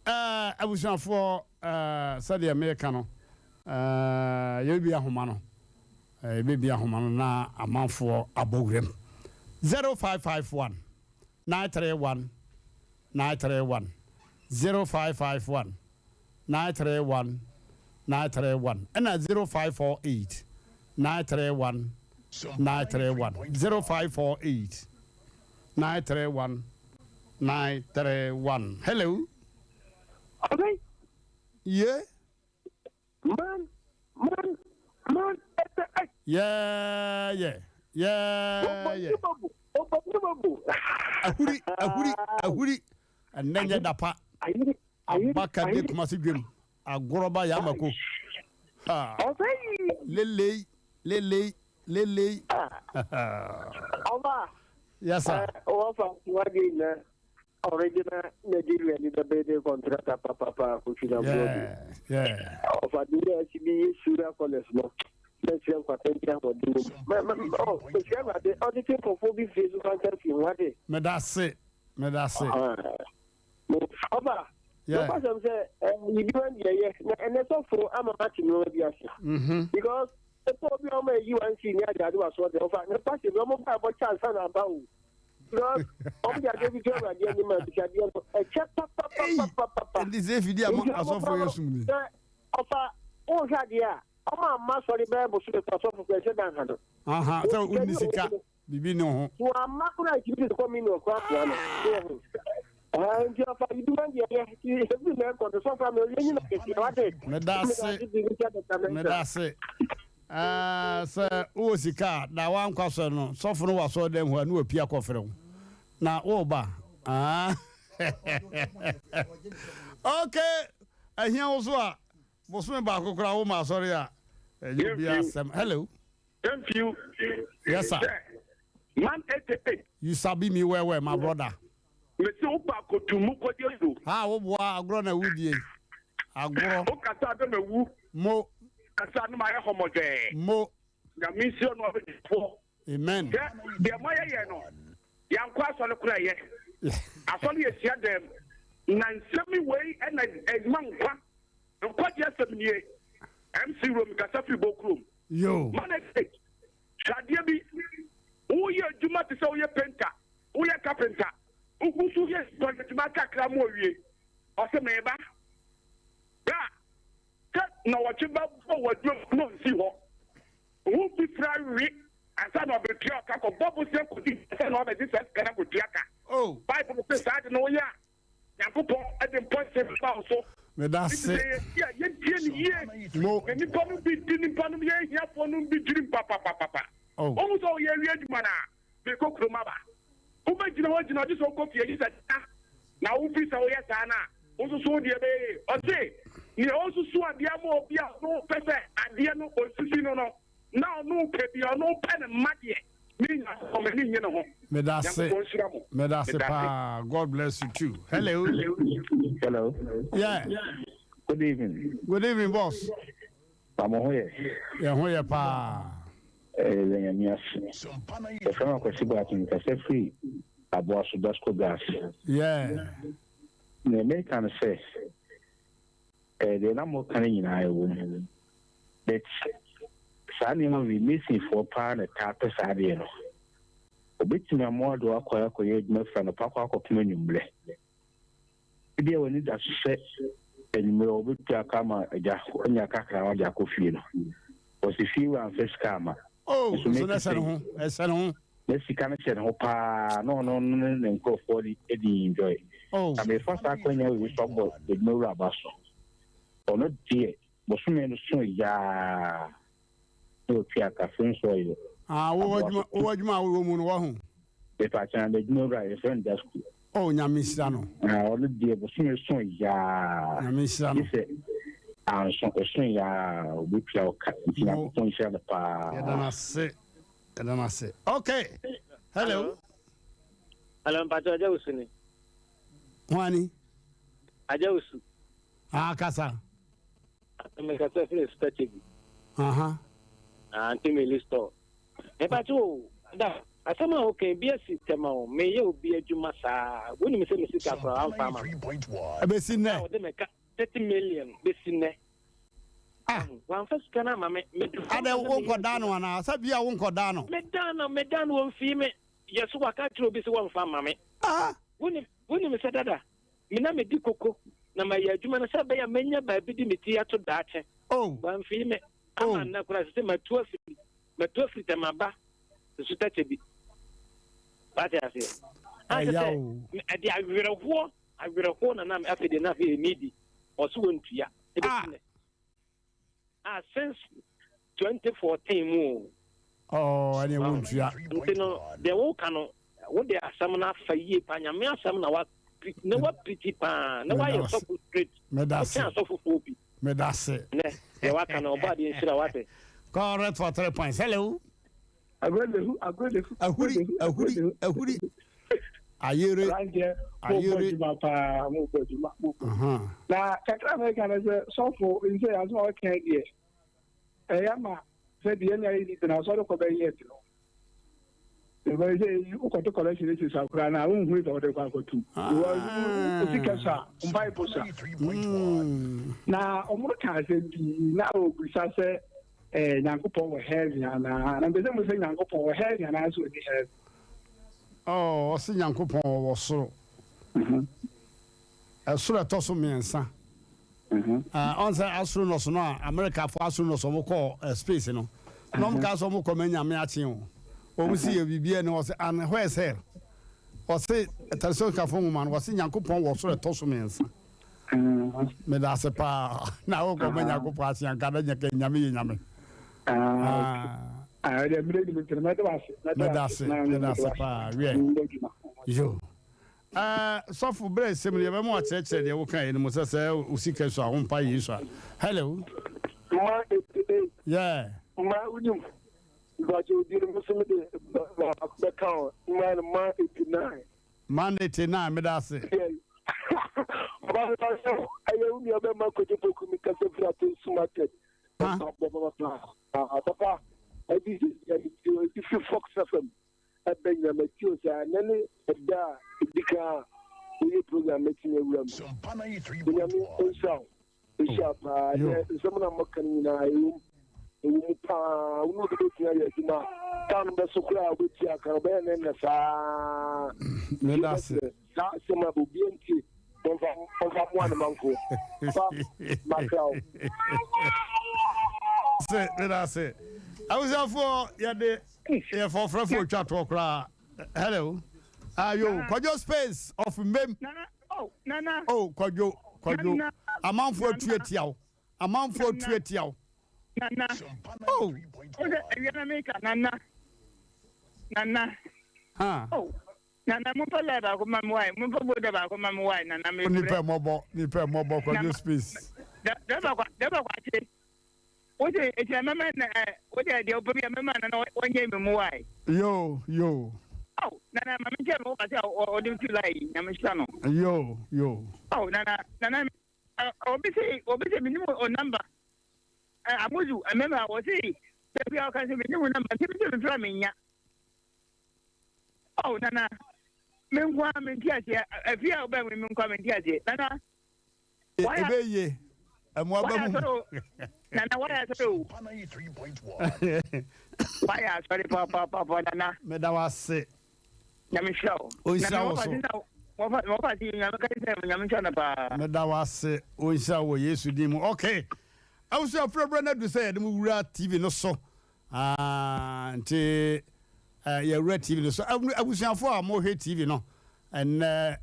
eh, abusuafoɔ, eh, sɛdeɛ meka no, eh, yɛbɛbi ahoma no. Eh, yɛbɛbi ahoma no na amanfoɔ abɔ wuram. 0551. 931 931 0551 931 931 ɛna 0548 931 931 0548. 931 931. Hello. Okay. Yeah. Man, man, man. Yeah. Ahuri, ahuri, ahuri. Ɛnɛ nyɛ dapa. Abaka de Kumasi dwam. Agorɔba yɛ amako. Ha. Lelei, lelei, lelei. Ọba. Yes, sir. Ọfa wadi na original Nigeria ni the building contractor papapa Kofi na Brody. Ọfa di na ɛsi bi yɛ Sura College no. Bɛsirɛ nkwatɛnti ahoɔden mu. Mɛ mɛ ɔ bɛsirɛ awurade ɔde ti nkɔfoɔ bi fie so kankan fi ho ade. Medase, medase. Ɔba. Lọ́kọ̀sẹ̀m sẹ́ ẹ yibi wọn deɛ yɛ na ɛnɛ sɔfo ama ma ti nneɛma bi ase. Because epo obi ọmọ eyi wa nsi ní adi adi wa sọ de ọfa ne pasi bi ọmọ bá ẹbọ chance na aba o. Because ọmọ di adi bi tí ọmọ adi ẹni ma bi adi ẹni ẹkyẹ papapapapapa. Ɛnti sɛ efidi ama asɔfo yɛ sum ni. Ọfa o hwɛ adeɛ a ọmọ ama sɔre bɛyɛ bosom ekɔ asɔfo kɔ ɛhyɛ dan ha no. Sɛ o ni sika bibi ne ho. Wọ́n ama kura ìtìbí ti kọ́ mi ní ọkọ àpò àná. Nti ɔfa yibi deɛ yɛ ebi na ɛkɔ no sɔfo mi oyɛ nyina kɛse wate. Medase, medase. Sɛ wowɔ sika a na wankɔ asɔre no, sɔfo no wɔ asɔre dɛm hɔ a ne wapia kɔfrɛ wo na woba. Okay, ahia wo so a bosome baako koraa wo ma asɔre a ɛnyɛ obi asɛm. Hello. Thank you. Yes, sir. Man 88. You sabi me well well, my brother. Mesi wo ba kotumu kɔdi edu. Ha, wo boa agorɔ na wudie. Agorɔ. O kasa de me wu. Mo. Kasa no ma yɛ hɔmɔdɛ. Mo. Nyame nsi ɔno ɔbɛ fɔ. Amen. Sɛ deɛ mo ayɛ yɛ no, yankɔ asɔre kora yɛ. Asɔre yɛ hyia dɛm. Na nsɛm wei ɛna ɛma nkwa. Nkwagye asɛm nie. MC Rom kasa firi bɔ kurom. Yo. Man 88. Hwɛ bi. Woyɛ adwuma te sɛ woyɛ painter, woyɛ carpenter. Nkusu yɛ adwuma kakra mu owie. Ɔsɛ mɛba. Bra. Sɛ na wɔtwe bɛ bɔ wɔ adwuma mu nsi hɔ. Wo bi fira wi ansa na ɔbɛtua ɔka kɔ bɔ bosia kɔdi ansa na ɔbɛgye sɛ sika na kɔtua ka. Oh. Bible sɛ saa de no woyɛ a Nyankopɔn ɛde mpɔnse ba wo so. Medase. Nti sɛ yɛtie ne yie. Mo. Na nipa no bi di nipa no yɛ hiafoɔ no bi dwirim papapapapa. Oh. Ɔhu sɛ ɔyɛ awie adwuma no a mekɔ kurom aba. Wobɛgyina hɔ gyina ɔgye sɛ wokɔ fie gye sɛ ta na wofiri sɛ woyɛ saa no a wo nso so wo deɛ bɛyɛ yie. Ɔse nea ɔsusu adeɛ ama obi a ɔno pɛ sɛ adeɛ no ɔsisi no no na ɔno pɛ bi ɔno pɛ ne mma deɛ ne Nyankopɔn m'ani nnye ne ho. Medase. Nyankopɔn nhyira mo. Medase paa. God bless you too. Hello. Hello. Yeah. Good evening. Good evening, boss. Amo ho yɛ. Yɛ ho yɛ paa. Ɛyɛ Nyame ase. Yɛfrɛ me Akwasi Boateng, kasa firi Aboaso Dasco Gas. Yeah. Nea meka no sɛ, deɛ na moka no nyinaa ɛwɔ mu. But saa nneɛma wei, masonfoɔ paa na taa pɛ saa adeɛ no. Obɛtumi amoa de wakɔ akɔyɛ adwuma fira no pa akɔ akɔpem anwummerɛ. Ebi a w'ani da so sɛ anwummerɛ wɔbɛtua ka ama agya anya kakra wade akɔ fie no. Wɔsi fie wɔ amfa sika ama. Oh, Nso nso na meti ɛsɛ ne ho. Ɛsɛ ne ho. Na sika no hyɛ ne ho paa na ɔno ne ne nkurɔfoɔ de di enjoy. Oh. Na mefa saa akwannya wei so abɔ adwuma wura aba so. Ɔno deɛ bosome no so yaa na otua kafe nso ɔyɛ. Ah, wo adwuma wo adwuma a wowɔ mu no wɔ ho. Mepa kyɛn na adwuma wura yɛfrɛ no Dasco. Oh, Nyame nhyira no. Na ɔno deɛ bosome so yaa. Nyame nhyira no. Gye sɛ anso ɛso yaa obetua wo ka. Nti Nyankopɔn nhyira no paa. Yɛda no ase. Yɛda no ase. Okay. Hello. Hello, Mpacho Aja Usu ni. Hwani? Aja Usu. Ah, kasa. Mekasa firi Strategy. Aha. Ah, nti me store. Mpacho, da asɛm a woka bi asi tɛma o, meyɛ obi adwuma saa. Wonim sɛ me sika koraa wamfa ama me. Ɛbɛsi nnɛ. Wɔde meka 30 million bɛsi nnɛ. Ah. Wamfa sika no ama me. Adɛ wo nkɔdaa no anaa? Sɛ bia wo nkɔdaa no. Meda no, meda no wɔmfii me. Yɛ so waka kyerɛ obi sɛ wɔmfa ama me. Ah. Wonim sɛ dada, me na medi koko na mayɛ adwuma no sɛ ɛbɛyɛ a mɛnya baabi de me ti ato daakye. Oh. Wamfii me. Ama nnɛ koraa sɛ matu afiri tɛm aba nso takyɛ bi. Wate aseɛ? A kyɛ Ɛya sɛ o. ɛde awerɛhoɔ awerɛhoɔ na nam afei deɛ na afei ɛni di ɔso wɔntua ɛbɛsi Ah. nnɛ. Ah, since 2014 mu o. Oh, ɛne wɔntua. Nti no, deɛ woka no, wode asɛm no afa yie paa. Nyame asɛm na wa na wapirikyi paa na wayɛ sɔfo straight. Meda ase. Wokyɛn asɔfofoɔ bi. Meda ase. Nɛ, deɛ waka no, ɔbɔ adeɛ nhyira wate. Correct for 3 points. Hello. Ahuri, ahuri, ahuri. Ayere. Aberanteɛ, mo bɔ Ayere. adwuma paa, mo bɔ adwuma, mo bɔ. Na kakra mɛka no sɛ sɔfo nsɛ asɛm a wɔka deɛ ɛyɛ ma sɛ deɛ ne ayɛ ni na asɔre kɔ bɛyɛ ti no. Ɛbɛyɛ sɛ wokɔto collection no sisa koraa na wonhu sɛ wode kɔ akɔtum. Because sika so a mpaebɔ so a. Na ɔmo ka asɛm bi na obisa sɛ Nyankopɔn wɔ heaven anaa? Na mpɛ sɛ mo sɛ Nyankopɔn wɔ heaven anaa sɛ ɔni heaven. Oh, ɔse Nyankopɔn ɔwɔ soro. Ɛsoro ɛtɔ so mmiɛnsa. Ɔn sɛ astronauts no a Americafoɔ astronauts ɔmo kɔɔ space no. Na ɔmo kaa sɛ ɔmo kɔ ma Nyame akye o. Ɔmo si yɛ biribi ɛne ɔse and where is hell? Ɔse Tɛsalonikafo nwoma no ɔse Nyankopɔn wɔ soro ɛtɔ so mmiɛnsa. Meda ase paa. Na wokɔ ma Nyankopɔn akye anka na nyɛ Nyame yɛ Nyame. Ah, ɛdeɛ mmerɛ nim nti no mɛde wase. Meda ase, meda ase paa. Wiɛ. Yo. Sɔfo berɛ sɛm no yɛbɛma wakyerɛkyerɛ deɛ woka yɛ no mu sɛ sɛ wo sika so a wompa Yesu a. Hello. Ma 88. Yeah. Ma wonim mpakyɛ odi no nso mede baako bɛka ho ma no ma 89. Man 89, meda ase. Ɔba sɛ ɛyɛ wo nua bɛma Kwadwo Poku mi kasa firi Atensu market. Papa, ɛbi fi Fox FM ɛbɛ nyinam akyi o sɛ ɛnɛ ne ɛda a ɛdi kan a woyɛ program mɛtumi awura mu. Onyame nhyira wo, nhyira paa. Ɛnɛ nsɛm na mmɔka no nyinaa ɛwɔ mu, ɛwɔ mu paa. Wo ne obi bɛtumi ayɛ adwuma a kaa no bɛso koraa a wobɛtua aka no bɛyɛ ne nnɛ saa. Meda ase. Saa asɛm a obi ntie, ɔmfa ɔmfa mmoa ne manfo fa makra wo. Se meda ase. Abusuafoɔ, yɛde yɛfɔ ɔfrɛfo otwa toɔ koraa. Hello. Ayo, Kwadwo Space of Mbem. Nana, oh, Nana. Oh, Kwadwo, Kwadwo. Nana. Amanfoɔ atu atia wo. Amanfoɔ atu atia wo. Nana. Oh. O sɛ awia na meka Nana. Nana. Ha. Oh. Nana, momfa line baako ma me wae. Momfa boda baako ma me wae Nana me. Nipa mmɔbɔ, nipa mmɔbɔ, Kwadwo Space. Dɛbɛ kwa, dɛbɛ kwa akye. O sɛ etia mɛmɛ na ɛ o de deɛ ɔpɛ bi a mɛmɛ nana wɔnyɛ mi mu wae. Yo, yo. Oh, Nana, ma me nkyɛn mi wo ba sɛ ɔde tu line yi, Nyame hyira no. Yo, yo. Oh, Nana, Nana, obi sɛ minim o number. Ɛ amuzu mɛmɛ a wɔsi baabi a ɔka sɛ minim o number nti mi sɛ mi fira mi nya. Oh, Nana, me nko a me nti aseɛ afi a ɔbɛn mi, me nko a me nti aseɛ Nana. Ebe ye. Ɛmoa bɛ Wayɛ mu. asɔre o Nana, wayɛ asɔre o, wayɛ asɔre papaapa Nana. Meda wo ase. Nyame hyira wo. Ɔnhyira wo so. Wɔfa wɔfa si Nyame ka sɛ Nyame hyira no paa. Meda wo ase. Ɔnhyira wo wɔ Yesu din mu. Okay. Abusuafoɔ, berɛ no adu sɛ yɛde mu wura TV no so. Ah, nti yɛwura TV no so. Abusuafoɔ a mohwɛ TV no, ɛnnɛ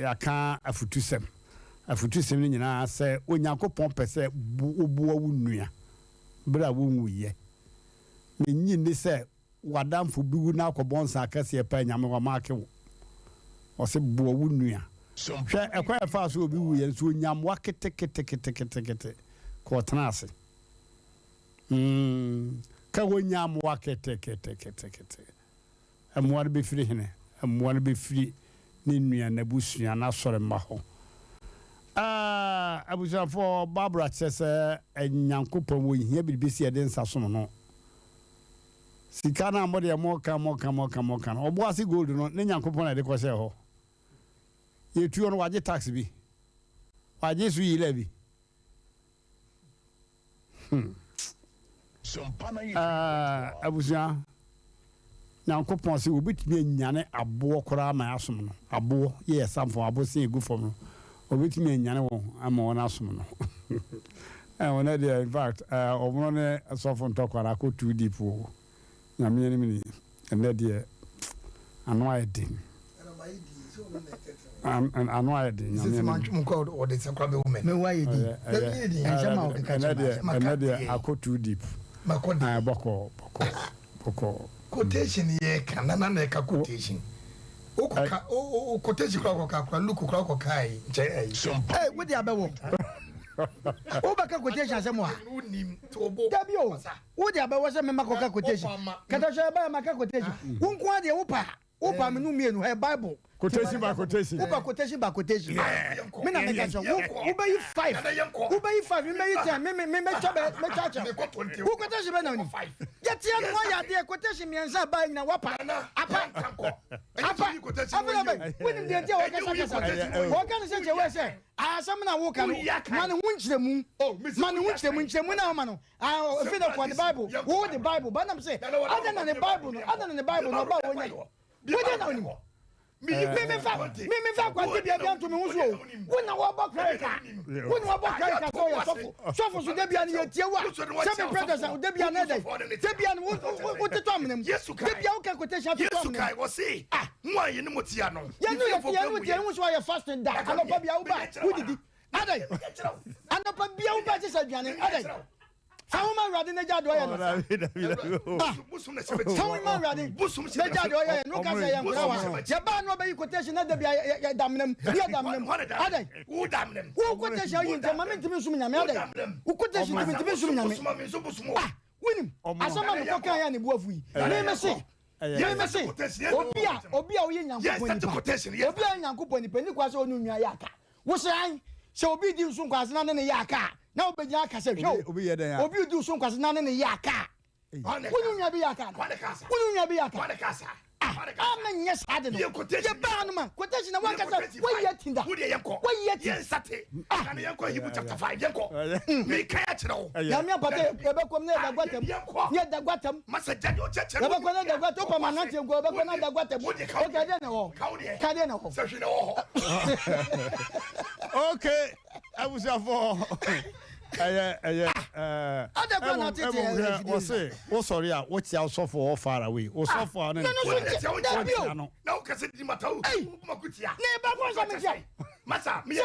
yɛaka afutusɛm. Afutusɛm no nyinaa sɛ Onyankopɔn pɛ sɛ woboa wo nua berɛ a wonwuyɛ. Menyi nni sɛ w'adamfo bi wu na akɔbɔ nsa akɛseɛ paa Nyame wamaake wo. Ɔse boa wo nua. Hwɛ ɛkwan a ɛfaa so obi wuyɛ nso onyammoa keteketeketekete ka ɔtena ase. Ka wonya mmoa keteketekete. Mmoa no bɛfiri hene? Mmoa no bɛfiri ne nua, n'abusua, n'asɔre mma hɔ. Ah, abusuafoɔ, Barbara kyerɛ sɛ Nyankopɔn wɔhia biribi sɛ yɛde nsa som no. Sika no a modeɛ moka moka moka moka no, ɔboa ase gold no ne Nyankopɔn na ɛde kɔhyɛɛ hɔ. Yɛtuo no, wagye tax bi, wagye so yila bi. Ah, abusua, Nyankopɔn sɛ wɔbɛtumi anyane aboɔ koraa ma asom no. Aboɔ yɛ samfo abo sen egu fam no, wɔbɛtumi anyane wɔn ama wɔn asom no. Wɔn deɛ, in fact, ɔmono ne sɔfo ntɔkwa no akɔ too deep o. Nyame anim ni, ɛnɛ deɛ. Ano ayɛ den. Ano ayɛ den. Nyame anim. Mewu ayɛ din. Ɛnsɛm a wɔkeka kyerɛ me. Ɛnɛ deɛ akɔ too deep. Bɔkɔɔ bɔkɔɔ bɔkɔɔ. Quotation yɛ ka nana na ɛka quotation. Wokɔka o quotation kora kɔka kora Luke kora kɔka yi nkyɛn ayi. Ee wode abɛwɔ. Wobɛka quotation asɛm wɔ ha. Dabi o. Wode abɛwɔ sɛ mema kɔka quotation. Katahwɛ ɛbɛyɛ maka quotation. Wo nko ara deɛ wopa wopa me no mmienu hɛ Bible. Quotation by quotation. Wopa quotation by quotation. Me na meka kyerɛ wo wobɛyi five wobɛyi five mebɛyi ten me me mɛtwa bɛ mɛtwa akyerɛ wo quotation bɛ na onim. Yɛteɛ no woayɛ adeɛ quotation mmiɛnsa baa nyina woapa apa apa afei na bɛ wonim deɛ nti a wɔkasa kasa wɔka no sɛ kyɛ wɔ sɛ asɛm na woka no ma ne ho nkyerɛmu ma ne ho nkyerɛmu nkyerɛmu na woma no Ah, efi na kɔ ne Bible. Wo de Bible. Ba nam se, ada na ne Bible no, ada na ne Bible no ba wonya. Wo de na onim. Me me fa me me fa kwante bia bia nto me ho so o. Wo na wo bɔ clerical. Wo na wo bɔ clerical so yɛ sɔfo. Sɔfo so de bia ne ye tie wo a. Sɛ me pressure sa de bia na dai. De bia no wo wo tetɔ amena mu. De bia wo ka quotation atotɔ amena mu. Yesu kai wɔ se, ah, mo a yɛ ne mo tia no. Yɛ no yɛ tie no tie wo so ayɛ fasting da. Anɔpa bia wo ba wo didi. Adɛn? Anɔpa bia wo ba gye sɛ aduane. Adɛn? Fa wo ma Awurade na gya deɛ ɔyɛ no. Ah, fa wo ma Awurade na gya deɛ ɔyɛ no. Ka sɛ yɛ nkora wa. Yɛbaa no ɔbɛyi quotation na da bia yɛ da menam. Yɛ da menam. Adɛn? Wo quotation ayi nti ma mentumi nsom Nyame. Adɛn? Wo quotation nti mentumi nsom Nyame. Ah, wonim asɛm a mekɔ kan yɛ ne bo afu yi. Me me se me me se obi a obi a ɔyɛ Nyankopɔn nipa obi a ɔyɛ Nyankopɔn nipa ni kwa sɛ ɔne onua yɛ aka. Wo se ae, sɛ obi redi wo so nkwase na ne ne yɛ aka a, na wobɛgyina aka sɛ, Hwɛ o, obi redi wo so nkwase na ne ne yɛ aka a. Wo ne wo nua bi yɛ aka anaa? Wo ne wo nua bi yɛ aka? Ah, a menyɛ saa de no. Yɛbaa no ma quotation na wankasa wayi ati da. Wayi ati. Ah. Nyame apata yɛbɛkɔm na yɛda guatam. Yɛda guatam. Yɛbɛkɔ na yɛda guatam. Wopa ma nante nkɔ yɛbɛkɔ na yɛda guatam. Okay, deɛ na ɛwɔ hɔ. Ka deɛ na ɛwɔ hɔ. Okay, abusuafo ɛyɛ ɛyɛ ɛɛ ɛmu ɛmu hwɛ wɔse wosɔre a wokyia wosɔfo wɔ far away wosɔfo a ɔne ne wokyia no. Na wokasa di mata wo ma kutia. Ne ba ko sɛ mekyia. Masa meyɛ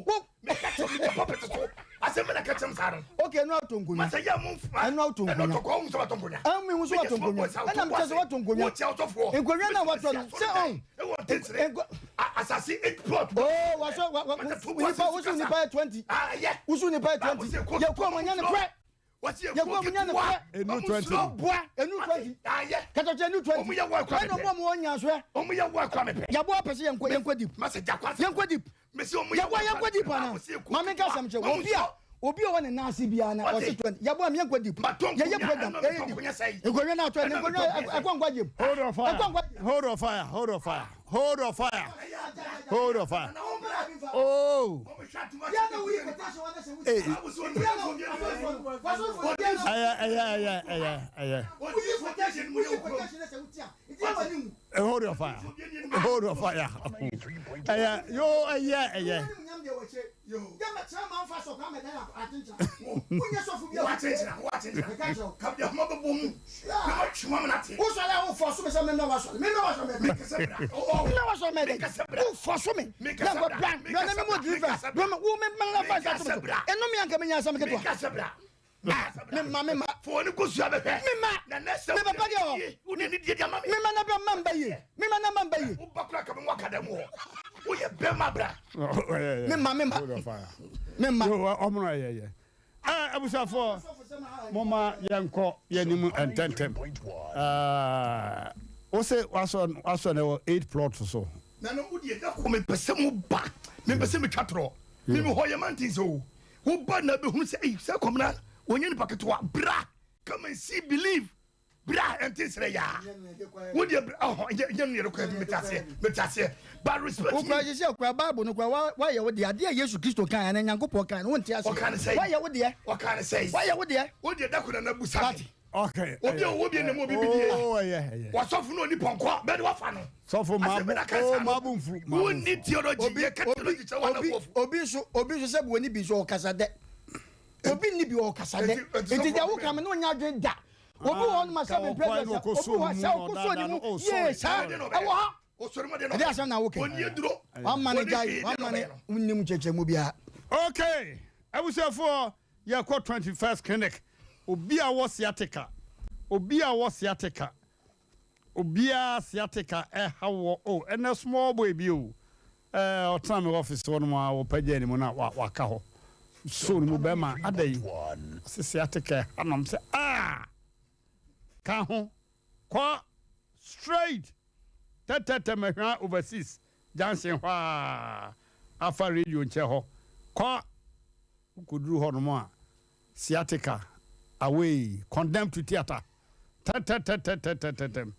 fo meka kyɛm meyɛ puppet so asɛm na ka kyɛm saa no. Okay, ɛnu ato nkonya. Masa yɛ mo nfa. Ɛnu ato nkonya. Ɛnu atɔkɔ ɔhun sɛ watɔ nkonya. Ɛnu mi hu sɛ watɔ nkonya. Ɛna mi kyɛ sɛ watɔ nkonya. Wokyia wosɔfoɔ. Nkonya na watɔ no sɛ ɔn. Ɛwɔ ntɛnsere. Asase eight plot. Oo wasɔ wa wa nipa wosu nipa yɛ 20. Wosu nipa yɛ 20. Yɛ kɔ ɔmo nya ne pɛ. Yɛ kɔ ɔmo nya ne pɛ. Enu 20. Boa enu 20. Katɔkyɛ enu 20. Ɛna ɔmo ɔmo wɔn nya soɛ. Ɔmo yɛ wɔ akwa mepɛ. Yabɔ apɛ sɛ yɛnkɔ yɛnkɔ deep. Yɛnkɔ deep. Yɛboa yɛnkɔ deep ana? Maame nka asɛm kyerɛ obi a obi a ɔwɔ ne nan ase biara na ɔse 20 yɛboa me yɛnkɔ deep. Yɛyɛ program yɛyɛ deep. Nkonnwa no atɔ ne nkonnwa ɛkɔ nkwagye mu. Hold on fire. Hold on fire. Hold on fire. Hold on fire. Hold on fire. Oh. Hey. Ɛyɛ ɛyɛ ɛyɛ ɛyɛ ɛyɛ. Hold your fire. Hold your fire. Ɛyɛ yo ɛyɛ ɛyɛ. Mema mema. Fo w'ani kosua bɛhwɛ. Mema. Na nɛ sɛ Me papa deɛ hɔ. Wode anidie de ama me. Mema na bra mma mba yie. Mema na mma mba yie. Wo ba koraa ka me ho aka dan mu hɔ. Woyɛ bɛrima bra. Mema mema. Mema. Yo ɔmono ɛyɛ yɛ. Ɛɛ abusuafoɔ moma yɛnkɔ yɛnim ntɛntɛm. Ɛɛ wose wasɔ wasɔ na ɛwɔ 8 plot so. Nana wo deɛ da ko mepɛ sɛ mo ba mepɛ sɛ metwa torɔ me me hɔ yɛ mantin sɛ o Wo ba na bɛhunu sɛ ei sɛ Kwamina ɔnyɛ nipa ketewa bra come and see believe bra ɛnte nsrɛ yaa wo deɛ bra ɔhɔ nyɛ nyɛ no yɛde kɔ mete aseɛ mete aseɛ but respect me. Wokura sisi akura Bible no kura wa wayɛ wo deɛ adeɛ a Yesu Kristo kan anaa Nyankopɔn kan no wonte aseɛ Ɔka ne sɛn? wayɛ wo deɛ Ɔka ne sɛn? wayɛ wo deɛ. Wo deɛ da ko na na busa me. Okay. Obi a ɔwɔ bi na mu obi bi die. Oh, ɛyɛ ɛyɛ. Wasɔfo no oni pɔnkɔ bɛde wafa no. Sɔfo maabu oh maabu nfu. Wo ni theology yɛ ka theology kyerɛ wɔn abuofo. Obi nso obi nso sɛ wɔni bi nso ɔkasa dɛ. Obi ni bi ɔkasa dɛ. Nti deɛ woka me no nya adwene da. Obi wɔ hɔ nom a sɛ mempɛ aduasa, obi wɔ hɔ sɛ ɔkɔsɔ ne mu yie saa, ɛwɔ ha. Ɛde asɛm na wokɛ. Wama ne gyae, wama ne wonnim nkyerɛkyerɛmu biara. Okay, abusuafoɔ yɛkɔ 21st clinic. Obi a wɔ sciatica, obi a wɔ sciatica, Obiara sciatica ɛha wɔ oh ɛnɛ small boy bi o ɛɛ ɔtena me office hɔ nom a ɔpagya ne mu na waka hɔ so no mu bɛrima adɛn ɔse sciatica ɛha nom sɛ ah ka ho kɔ straight tɛtɛtɛ mɛhwa overseas junction hɔ a afa radio nkyɛ hɔ kɔ wokɔduru hɔ nom a Sciatica away, condemn to theatre tɛtɛtɛtɛtɛtɛtɛm.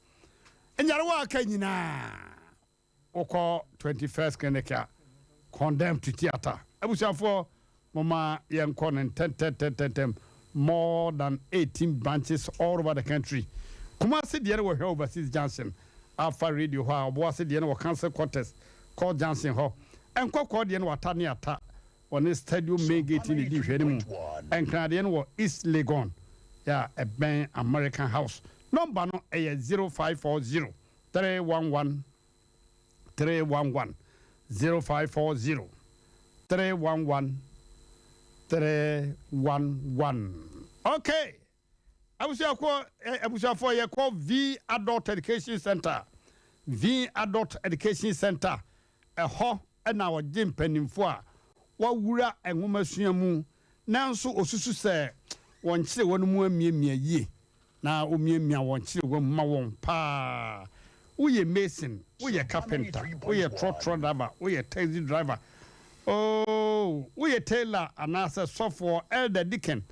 Nyarewa a aka nyinaa wokɔ 21st clinic a condemn to theatre. Abusuafoɔ momma yɛnkɔ no ntɛntɛntɛntɛm. More than 18 branches all over the country. Kumasi deɛ no wɔ Hwɛ Overseas Junction, Alpha Radio hɔ a, Ɔboase deɛ no wɔ Council Quarters, Court Junction hɔ. Nkɔkɔɔ deɛ no wɔ Ata ne Ata Wɔne Stadium Main Gate na edi nhwɛanim. Nkradeɛ no wɔ East Legon a ɛbɛn American House. Nɔmba no yɛ 0540 311 311, 0540 311 311. Okay! Abusuakuo eh, abusuafoɔ yɛkɔ V Adult Education Center, V Adult Education Center, ɛhɔ na wɔgye mpanimfoɔ a wɔawura nwomasua mu nanso wɔsusu sɛ wɔn nkyerewa no mu amiamia yie na wɔmiamia wɔn nkyerewa mu ma wɔn paa. Woyɛ mason, woyɛ carpenter, woyɛ trɔtrɔ driver, woyɛ taxi driver, oh, woyɛ tailor anaasɛ sɔfoɔ, elder, deacon,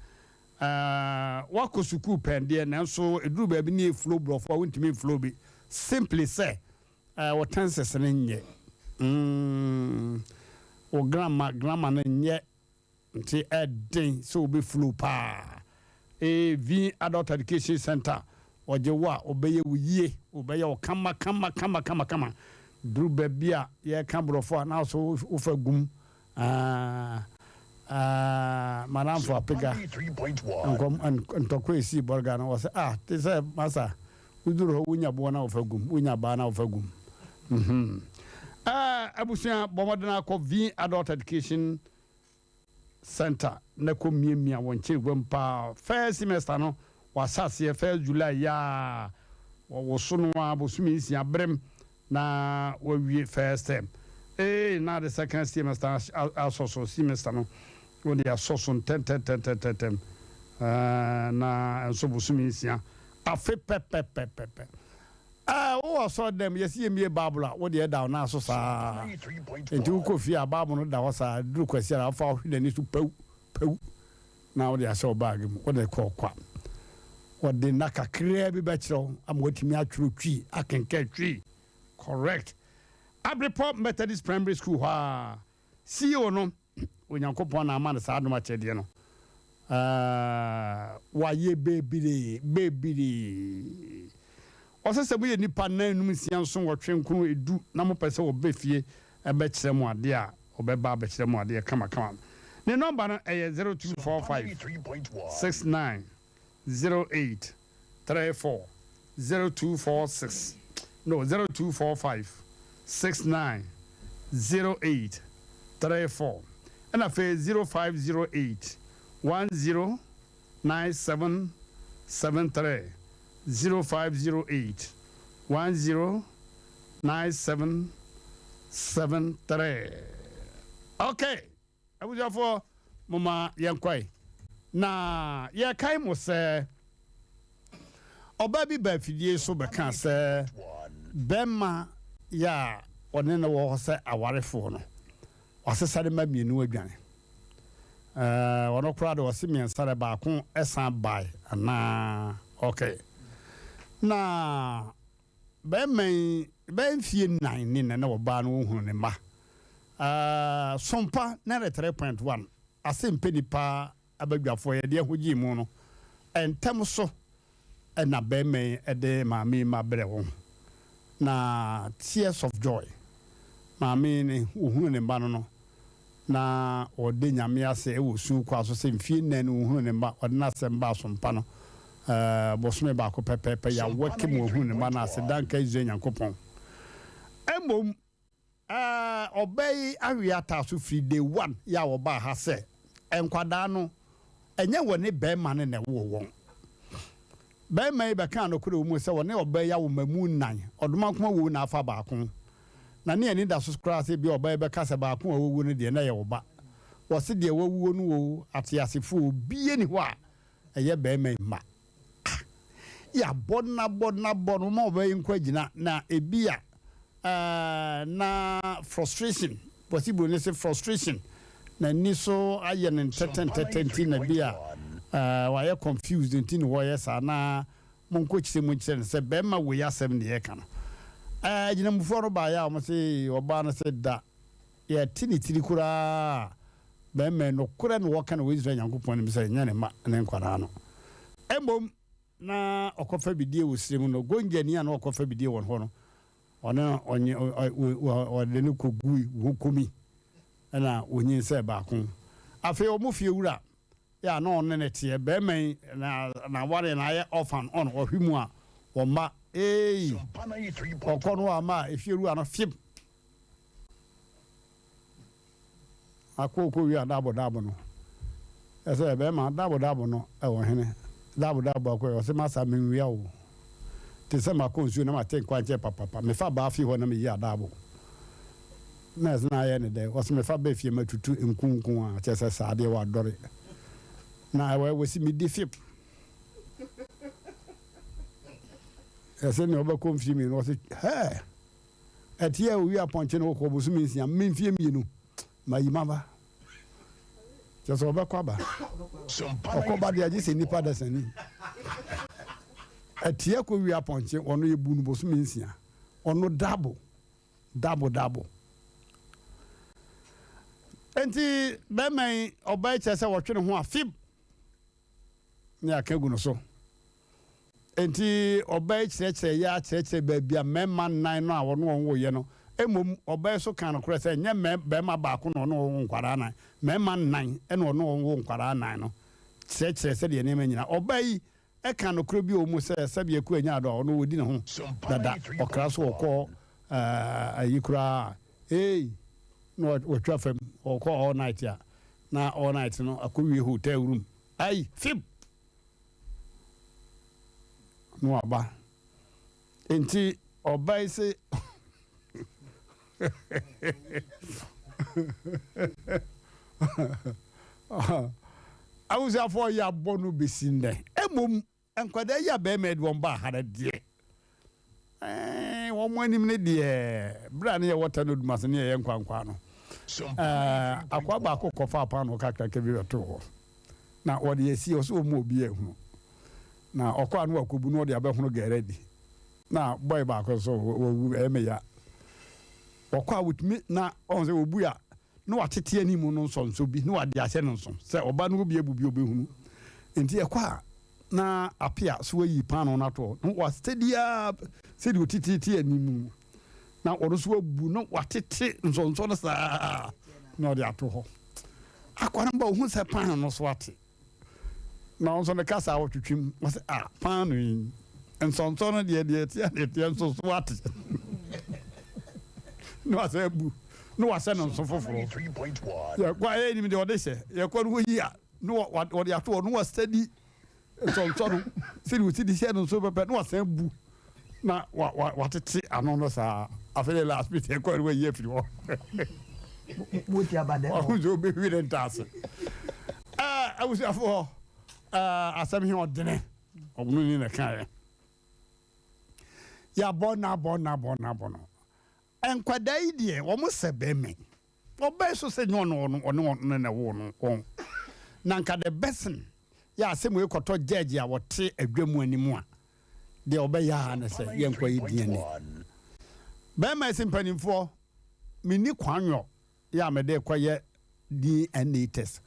Ahh woakɔ sukuu pɛn deɛ nanso ɛduru baabi ne yɛflow brɔfo a wontumi mflow bi simply sɛ eh, wo tenses no nyɛ mm, wo grammar grammar no nyɛ nti ɛden sɛ wobɛ flow paa. AV Adult Education Center wɔgye wo a wɔbɛyɛ wo yie wɔbɛyɛ wo kama kama kama kama kama duru baabi a yɛka brɔfo a na so wofa gum Ah, ah, madamfo Apega, nkɔm, ntɔkwa esii bɔrga no, wɔsɛ, ah, te sɛ masa, woduru hɔ, wonya boɔ na wofa gum, wonya baa na wofa gum. Mhm. Ah, abusua, bɔ mmɔden akɔ V Adult Education Center na kɔ miamia wɔn kyerɛwam paa. First semester no, wɔahyɛ aseɛ first July yi ara, wɔwoso no ara bosome nsia berem na wawie first term ee na ade second semester asɔ so semester no wode asɔ so ntɛntɛntɛntɛntɛm na nso bosome nsia afe pɛpɛpɛpɛpɛ ɛɛ wowɔ asɔre dɛm yɛsi yɛ mie bible a wode ɛda wo nan so saa nti wokɔ fie a bible no da hɔ saa duru kwasi a wafa wohwe n'ani so pɛw pɛw na wode ahyɛ wo baage mu wode kɔ kwa wɔde nna kakraa bi bɛkyerɛ wo ama watumi atwerɛ Twi akenkan Twi correct. Abrepɔ Methodist Primary School hɔ a CEO no Onyankopɔn na ama no saa adom akyɛdeɛ no uh, wayɛ bebree bebree. Ɔsɛ sɛ moyɛ nnipa nan num nsia nson nwɔtwe nkron edu na mopɛ sɛ wɔba fie bɛkyerɛ mo adeɛ a, wɔbɛba abɛkyerɛ mo adeɛ kamakama. Ne nɔmba no ɛyɛ 0245 69 08 34, 0246 no 0245 69 08 34 ɛna afei 0508 10 9773 0508 10 9773 Ok abusuafoɔ moma yɛnkɔe na yɛkae mo sɛ ɔbaa bi baa afidie so bɛkaa sɛ bɛrima yɛ a ɔne no wɔ hɔ sɛ awarefoɔ no Wasesa ne mma mmienu adwane. Ɛɛ ɔno koraa de ɔse mmiɛnsa dɛ baako san bae anaa? Okay. Na bɛrima yi bɛyɛ mfie nnan ni na na ɔbaa no ɔhunu ne mma. Ɛɛ Sompa 93.1 ase mpɛ nipa abadwafoɔ yɛde ɛho gyee mu no, ntɛm so na barima yi de maame yi mma brɛɛ wɔn. Na tears of joy, maame yi ne ɔhunu ne mma no no, na ɔde Nyame ase wɔ su kwa so sɛ mfie nnan no ɔhunu ne mma, ɔde n'asɛm baa sompa no. Ɛɛ, bosome baako pɛpɛɛpɛ, yɛawɔke mu ɔhunu ne mma no ase, da nka Israel Nyankopɔn. Mmom, ɛɛ, ɔbaa yi awe ataa so firi day one yɛ a ɔbaa ha sɛ, nkwadaa no, ɛnyɛ wɔne barima no na ɛwoo wɔn. Barima yi bɛkaa nokorɛ wɔ mu sɛ ɔne ɔbaa yi awo mmamu nnan, ɔdomankoma wuo na afa baako. Na ne ani da so koraa sɛ ebia ɔbaa yi bɛka sɛ baako a wawu no deɛ na ɛyɛ wo ba. Wɔse deɛ wawuo no oo, ateasefoɔ oo, obiara nni hɔ a ɛyɛ barima yi mma. Ah! Yɛabɔ no abɔ no abɔ no, momma ɔbaa yi nkɔ agyina na ebia eh, na frustration, wɔse buroni se frustration, n'ani so ayɛ no ntɛtɛntɛtɛ nti na ebia eh, wayɛ confused nti na wɔyɛ saa na Monkɔ kyerɛ mu nkyerɛ no sɛ bɛrima wei asɛm ne yɛreka no. Ɛɛ agyinamufoɔ no baeɛ a wɔn se ɔbaa no se da yɛte ne tiri koraa a bɛrima yi nokorɛ na ɔka no wɔ Israel Nyankopɔn anim sɛ ɛnyɛ ne mma ne nkwadaa no. Mmom na ɔkɔfa bidie wɔ serɛ mu no, Gonjani a na ɔkɔfa bidie wɔ ne hɔ no, ɔne ɔnye ɔde no kɔgui wɔkɔmi ɛna ɔnyinsɛɛ baako. Afei wɔn fie wura yɛ a na ɔne no teɛ bɛɛma yi na n'awareɛ no ayɛ off and on ɔhwe mu a ɔmma eii ɔkɔ no wamma a efie wura no fim akɔ ɔkɔ wie a dabo dabo no ɛsɛ bɛɛma dabo dabo no ɛwɔ hene dabo dabo akɔ yɛ ɔsɛ masa menwia o te sɛ makɔ nsuo na mate nkwankyɛ papapa mefa baa fie hɔ na meyi adabo Nurse no ayɛ ne dɛ, ɔse mefa ba fie matutu nku nko a, kyerɛ sɛ saa deɛ wadɔre. Na ɛwɔ wɔsi medi fip. Ɛsɛ nea ɔbɛkɔ mfie mmienu, ɔse hɛɛ, ɛteɛ owi apɔnkye no wokɔ bosome nsia, me mfie mmienu, mayi maba. Kyerɛ sɛ ɔbɛkɔ aba. Ɔkɔ ba deɛ agye sɛ nnipa dasani. Ɛteɛ kɔ wi apɔnkye, ɔno yɛbu no bosome nsia, ɔno dabo. Dabo dabo. Enti bɛrima yi, ɔbaa yi kyerɛ sɛ wɔtwe ne ho a fib ne aka gu no so. Enti ɔbaa yi kyerɛkyerɛ yɛ akyerɛkyerɛ baabi a mmarima nnan no a wɔne wɔn woeɛ no. Mmom ɔbaa yi so kaa nokorɛ sɛ ɛnyɛ barima baako na ɔne wɔn wo nkwadaa nnan, mmarima nnan na ɔne wɔn wo nkwadaa nnan no. Kyerɛkyerɛ sɛdeɛ nneɛma nyinaa. Ɔbaa yi Ɛka nokorɛ bi wɔ mu sɛ sɛdeɛ Akua nyaa dɔ a ɔno ɔdi ne ho dada ɔkra so ɔkɔ ayi koraa a eei na watwa fam ɔkɔ all night a na all night no akɔwie hotel room ai fib na waba nti ɔba yi se Abusuafoɔ yɛabɔ no bɛsi nnɛ. Mmom nkwadaa yi a barima yi de wɔn baa ha no deɛ, eh, wɔn anim no deɛ, berɛ a ne yɛwɔ Tano Dumase ne yɛyɛ nkwankwaa no, eh, akoa baako kɔfaa paanoo kakraka bi bɛtoo hɔ, na wɔde asie, ɔsɛ wɔn mu obi ahunu. Na ɔkɔ a na wakɔbu na ɔde abɛhono gɛrɛ adi. Na boy baako nso wawu, ɛyɛ me ya. Ɔkɔ a wɔtumi na ɔhu sɛ wɔbu a na watete anim no nsɔnsɔ bi na wade ahyɛ no nso sɛ ɔba no obi abu bi ɔbɛhunu. Nti ɛkɔ a na apea so ayi paano no ato hɔ na wasitadi ara sɛdeɛ ɔtetete anim na ɔno nso abu na watete nsɔnsɔ no saa na ɔde ato hɔ. Akwa no ba ɔhu sɛ paano no so ate. Na ɔno nso ne kasa a ɔtwetwe mu, ɔsɛ a paano yi nsɔnsɔ no deɛ deɛ ɛteɛ deɛ ɛteɛ nso so ate. Na wasɛ abu na wasɛ no nso foforɔ. Yɛkɔ a yɛnim deɛ ɔde hyɛ yɛkɔ no wɔyi a na ɔde ato hɔ na wasɛdi nsɔnsɔ no sɛdeɛ ɔsi de hyɛ no nso pɛpɛ na wasan bu na watete ano no saa. Afei de last minute ɛkɔ no wayi afiri hɔ. Ɔho sɛ ɔbɛhwi ne ntaase. Abusuafoɔ asɛm he ɔdene ɔno ni na ɛkaeɛ. Yɛabɔ no abɔ no abɔ no abɔ no. Nkwadaa yi deɛ wɔn sɛ bɛrima yi. Ɔbaa so sɛ nyɛ ɔno ɔno ɔne ɔno na ɛwoo no wɔn. Na nka the best thing yɛ asɛm wei kɔtɔ judge a wɔte adwa mu anim a deɛ ɔbɛyɛ ara ne sɛ yɛnkɔ yɛ DNA. Bɛrima yi se mpanimfoɔ menni kwan yɔ yɛ a mede kɔyɛ DNA test.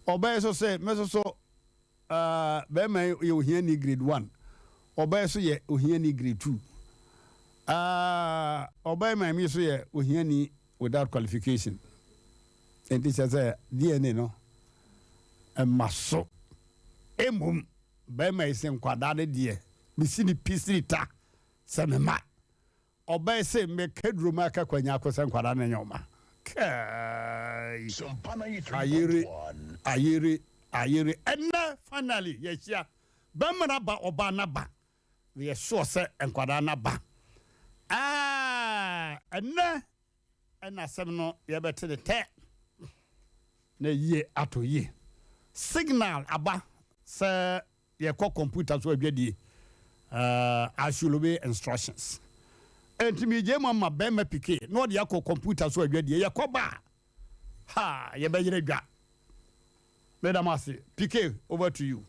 Ɔbaa yi so se me nso so Ah bɛɛma yi yɛ ohiani grade one, ɔbaa yi so yɛ ohiani grade two. Ah ɔbaa yi maame yi so yɛ ohiani without qualification. Enti kyerɛ sɛ DNA no ɛma so. Mmom. Barima yi se nkwadaa no deɛ mesi no pi siri ta sɛ me mma. Ɔbaa yi se meka duro ma aka kwanya ako sɛ nkwadaa no nyɛ wo mma. Kai! Ayere, ayere, ayere. Ɛnnɛ finally yɛahyia. Barima no aba, ɔbaa no aba. Meyɛ sure sɛ nkwadaa no aba. Ɛɛ, ɛnnɛ ɛna asɛm no yɛbɛte ne tɛ na yie ato yie. Signal aba sɛ yɛkɔ kɔmputa so adwadie. Uh, I should obey instructions. Enti megye mu ama bɛrima pike na ɔde akɔ kɔmputa so adwadie. Yɛkɔ ba a, ha, yɛbɛyerɛ dwa. Meda mo ase. PK, over to you.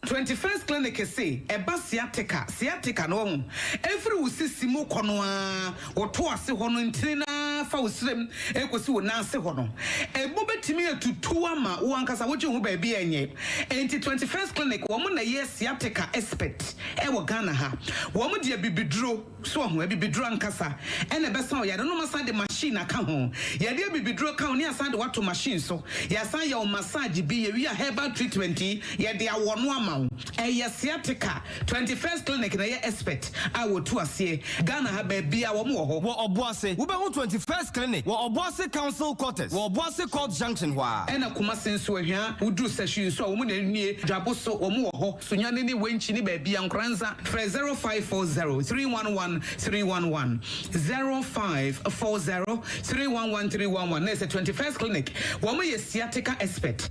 21st Clinic se ɛba sciatica, sciatica no wahu, ɛfiri wo sisi mu kɔ no ara, wo to ase hɔ no, ntini no ara fa wo srem ɛkɔsi wo nan ase hɔ no, ɛmu bɛtumi atutu ama wo ankasa wogye wo ho baabi a ɛnyɛ. Enti 21st Clinic wɔn na ɛyɛ sciatica expert ɛwɔ Ghana ha. Wɔn de abibiduro. So wahu? Abibiduro ankasa na ɛbɛsa wo yare no. Wɔasan de machine aka ho. Yɛde abibiduro ka ho na yɛasan de wo ato machine so. Yɛasan yɛ wo massage bi. Yɛwie a herbal treatment yi, yɛde awɔ no ama wo. Ɛyɛ sciatica. 21st Clinic na ɛyɛ expert a wɔtu aseɛ. Ghana ha baabiara wɔn wɔ hɔ. Wɔ Ɔboase, wobɛhu 21st Clinic wɔ Ɔboase Council Quarters wɔ Ɔboase Court Junction hɔ ara. Ɛna Kumasi nso, Ahwia, woduru Sahwi nso a, wɔn na nie. Dwabo so, wɔn wɔ hɔ. Sunyani ne Wenchi ne baabia Nkoranza frɛ 0540 311 311 0540 311 311 na ɛsɛ 21st clinic wɔn yɛ sciatica expert.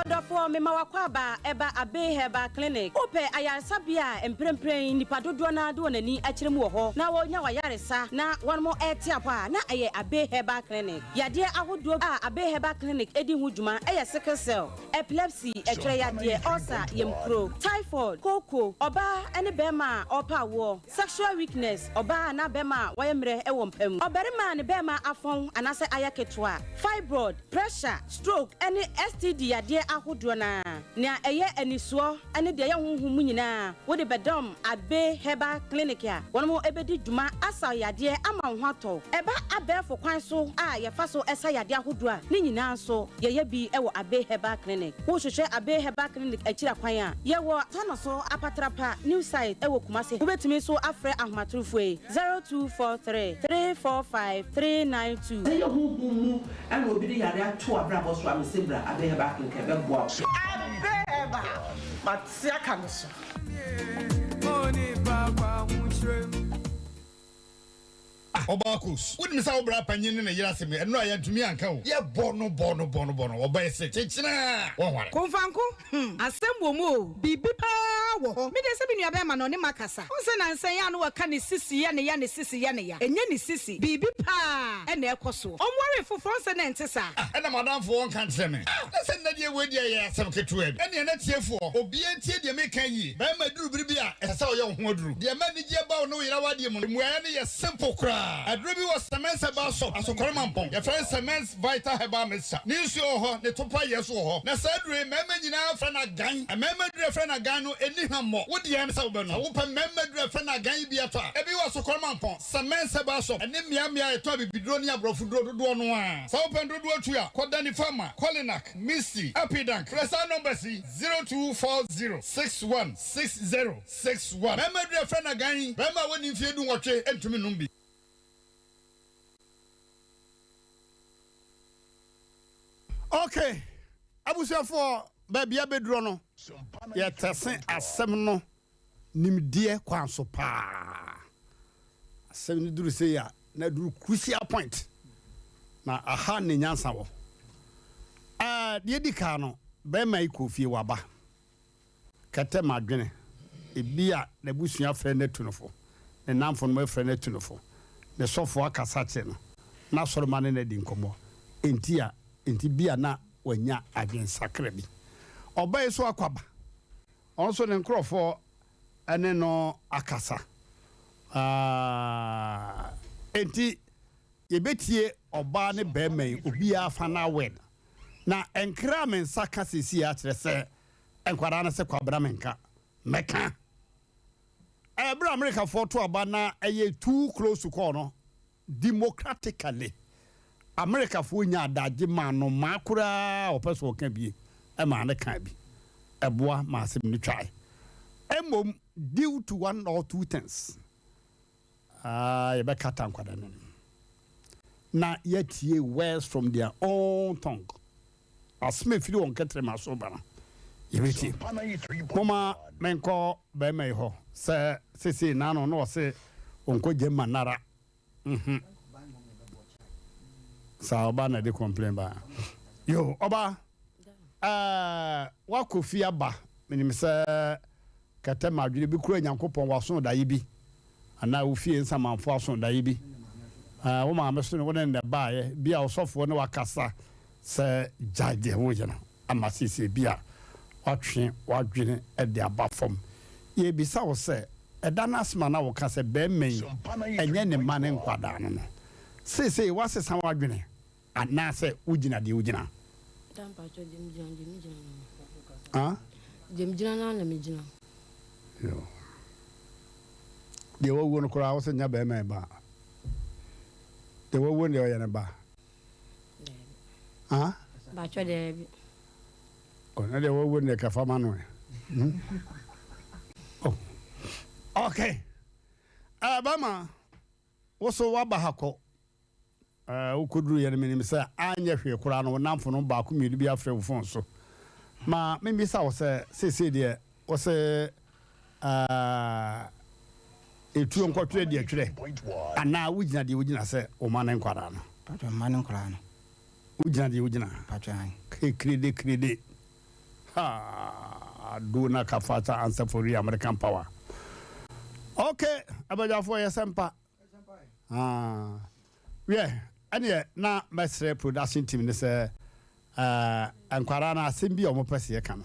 Ɔdɔfoɔ, mema w'akwaaba ɛba Abbey Herbal Clinic. Wopɛ ayaresabea a mprempren nnipa dodoɔ no ara de wɔn ani akyerɛ mu wɔ hɔ na wɔnya w'ayaresa na wɔnom rete apɔ a, na ɛyɛ Abbey Herbal Clinic. Yadeɛ ahodoɔ a Abbey Herbal Clinic di ho dwuma yɛ sickle cell, epilepsy, ɛtwerɛ yadeɛ, ulcer, yamkuro, typhoid, kooko, ɔbaa ne barima a ɔrepɛ awoɔ, sexual weakness, ɔbaa anaa barima a wayɛ mmerɛ wɔ mpa mu, ɔbarima a ne barima afɔn anaasɛ ayɛ ketewa, fibroid, pressure, stroke ne STD yadeɛ ahodoɔ no ara. Nea ɛyɛ anisoɔ ne deɛ ɛyɛ honhom mu nyinaa, wode bɛdɔm Abbey Herbal Clinic a wɔn bɛdi dwuma asa wo yadeɛ ama wo ho atɔ wo. Ɛba abɛɛfo kwan so a yɛfa so sa yadeɛ ahodoɔ a, ne nyinaa nso yɛyɛ bi wɔ Abbey Herbal Clinic. Wohwehwɛ Abbey Herbal Clinic akyiri akwan a, yɛwɔ Tanoso Apatrapa New Site wɔ Kumasi. Wobɛtumi nso afrɛ ahomatorofoɔ yi, 0243 345 392. Sɛ ɛyɛ honhom mu Ɛna obi de yare ato w'abrabɔ so a mese bra Abe Herbal Clinic ɛbɛboa wo. Abe Herbal mate aka no so. Ah ɔbaa Kos, wonim sɛ wo bra panyin ne ne yere asɛm yi, ɛno a yɛantumi anka o. Yɛbɔ no bɔ no bɔ no bɔ no, ɔbaa yi se kyekyena a, wɔnware. Komfanko, hmm, asɛm wɔ mu o, biribi paa wɔ hɔ. Me deɛ sɛ me nua bɛɛma no ɔne makasa. Wohu sɛ nansa yi a na wɔka ne sisi yɛ ne ya, ne sisi yɛ ne ya. Ɛnyɛ ne sisi, biribi paa na ɛrekɔ soɔ. Ɔnwaree foforɔ, wohu sɛ na ɛnte saa. Ah, ɛna m'adamfo ɔnka nkyerɛ me. Ah, na sɛ nnɛ deɛ wei deɛ ɛyɛ asɛm ketewa bi. Ɛnneɛ na tiefoɔ, obiara ntie deɛ mereka yie. Barima duru bere bi a, ɛsɛ sɛ ɔyɛ wo ho aduru. Deɛ ɛma anigyeɛ ba wo ne wo yere awadeɛ mu no, mmuaeɛ no yɛ simple koraa. Aduro bi wɔ Semens Herbal Shop, Asokore Mampong. Yɛfrɛ no Semens Vital Herbal Mixture. Ne nsuo wɔ hɔ, ne topa yɛ nso wɔ hɔ. Na saa aduro yi, mmarima nyinaa frɛ no agan. Mmarima aduro a yɛfrɛ no agan no, ɛnni hwammɔ. Wo deɛ ne sɛ wobɛnom. Sɛ wopɛ mmarima aduro a yɛfrɛ no agan yi bi atɔ a, ebi wɔ Asokore Mampong, Semens Herbal Shop, ne mmeammea a yɛtɔn abibiduro ne aborɔfoduro dodoɔ no ara. Sɛ wopɛ no dodoɔ tu a, kɔ Danny Pharma, Kolinak, Misty, Apidank. Frɛ saa numbers yi, 0240 61 60 61. Mmarima aduro a yɛfrɛ no agan yi, barima a wadi mfeɛ dunwɔtwe ntumi nnom bi. Ok abusuafoɔ baabi abɛdurɔ no yɛtɛse asɛm no nimdeɛ kwan so paa. Asɛm no duru sei a na duru crucial point na aha ne nyansa wɔ. Ɛɛ deɛ di kan no bɛrima yi kɔɔ fie waba. Kɛtɛ ma adwene. Ebia n'abusua afrɛ no atu no fo, ne nnamfonom afrɛ no atu no fo, ne sɔfo akasa akyerɛ no, n'asɔremma ne no adi nkɔmmɔ. Enti a enti bi a na wanya adwensakra bi. Ɔbaa yi nso akɔ aba. Ɔno nso ne nkurɔfoɔ ne no akasa. Ah, enti yɛbɛtie ɔbaa ne barima yi, obiara fa n'awɛn. Na nkra a me nsa ka seesei ara kyerɛ sɛ Nkwadaa no sɛ Kwabena menka, mɛka. Ɛberɛ a Amerikafoɔ to aba na ɛyɛ too close to call no, democratically, Amerikafoɔ nyaa adagye maa no maa koraa a ɔpɛ sɛ ɔka bie maa no kaa bi. Ɛboa ma asɛm no twae. Mmom due to one or two things, ah, yɛbɛkata nkwadaa no anim na yɛatie words from their own tongue. Asɛm a ɛfiri wɔn kɛtrɛma so ba no, yɛbɛtie. Momma menkɔ barima yi hɔ sɛ seesei n'ano na ɔse ɔnkɔ gyama nara. Mhm. Saa ɔba na ɛde complain ba. Yo, ɔba, ɛɛ, wakɔ fie aba. Menim sɛ kɛtɛ ma adwene bi kura Nyankopɔn waso daeɛ bi. Anaa wo fie nsamanfoɔ aso daeɛ bi. Ɛɛ, wo maame so ne wo ne ne baeɛ. Bi a ɔsɔfoɔ ne wakasa sɛ gyae deɛ woyɛ no. ama seesei bi a woatwe w'adwene de aba fam. Yɛrebisa wo sɛ, ɛda no asɛm a na woka sɛ barima yi ɛnyɛ ne mma ne nkwadaa no no, seesei woasesa w'adwene anaasɛ wogyina deɛ wogyina? Da mpakyɛ deɛ megyina deɛ megyina no. Ah? Deɛ megyina no ara na megyina. Yo. Deɛ wawuo no koraa wo sɛ nyɛ barima yi ba. Deɛ wawuo no deɛ ɔyɛ ne ba. Ah? Bàtchɔ dɛbi. Oh, na deɛ wɔwɔ no deɛ kafa ma no ɛ. Hmm? Oh. Okay. Uh, bama, wo so waba ha kɔ. Uh, wokɔduru yɛ no menim sɛ anyɛ hwee koraa no wo namfo no baako mmienu bi afrɛ wo fon so. Ma membisa wo sɛ seesei deɛ Wo se etuo nkɔtwerɛ deɛ twerɛ anaa wogyina deɛ wogyina sɛ wo mma ne nkwadaa no? Patwɔ mma ne nkwadaa no. Wogyina deɛ wogyina? Patwɔ ae. Kirede kirede haa do na kafata answer for real American power. Okay, abadwafoɔ yɛ sɛmpa. Ah, wiɛ, ɛneɛ na mɛsrɛ production team no sɛ eh, nkwadaa no asɛm bi a wɔpɛ sɛ yɛka no,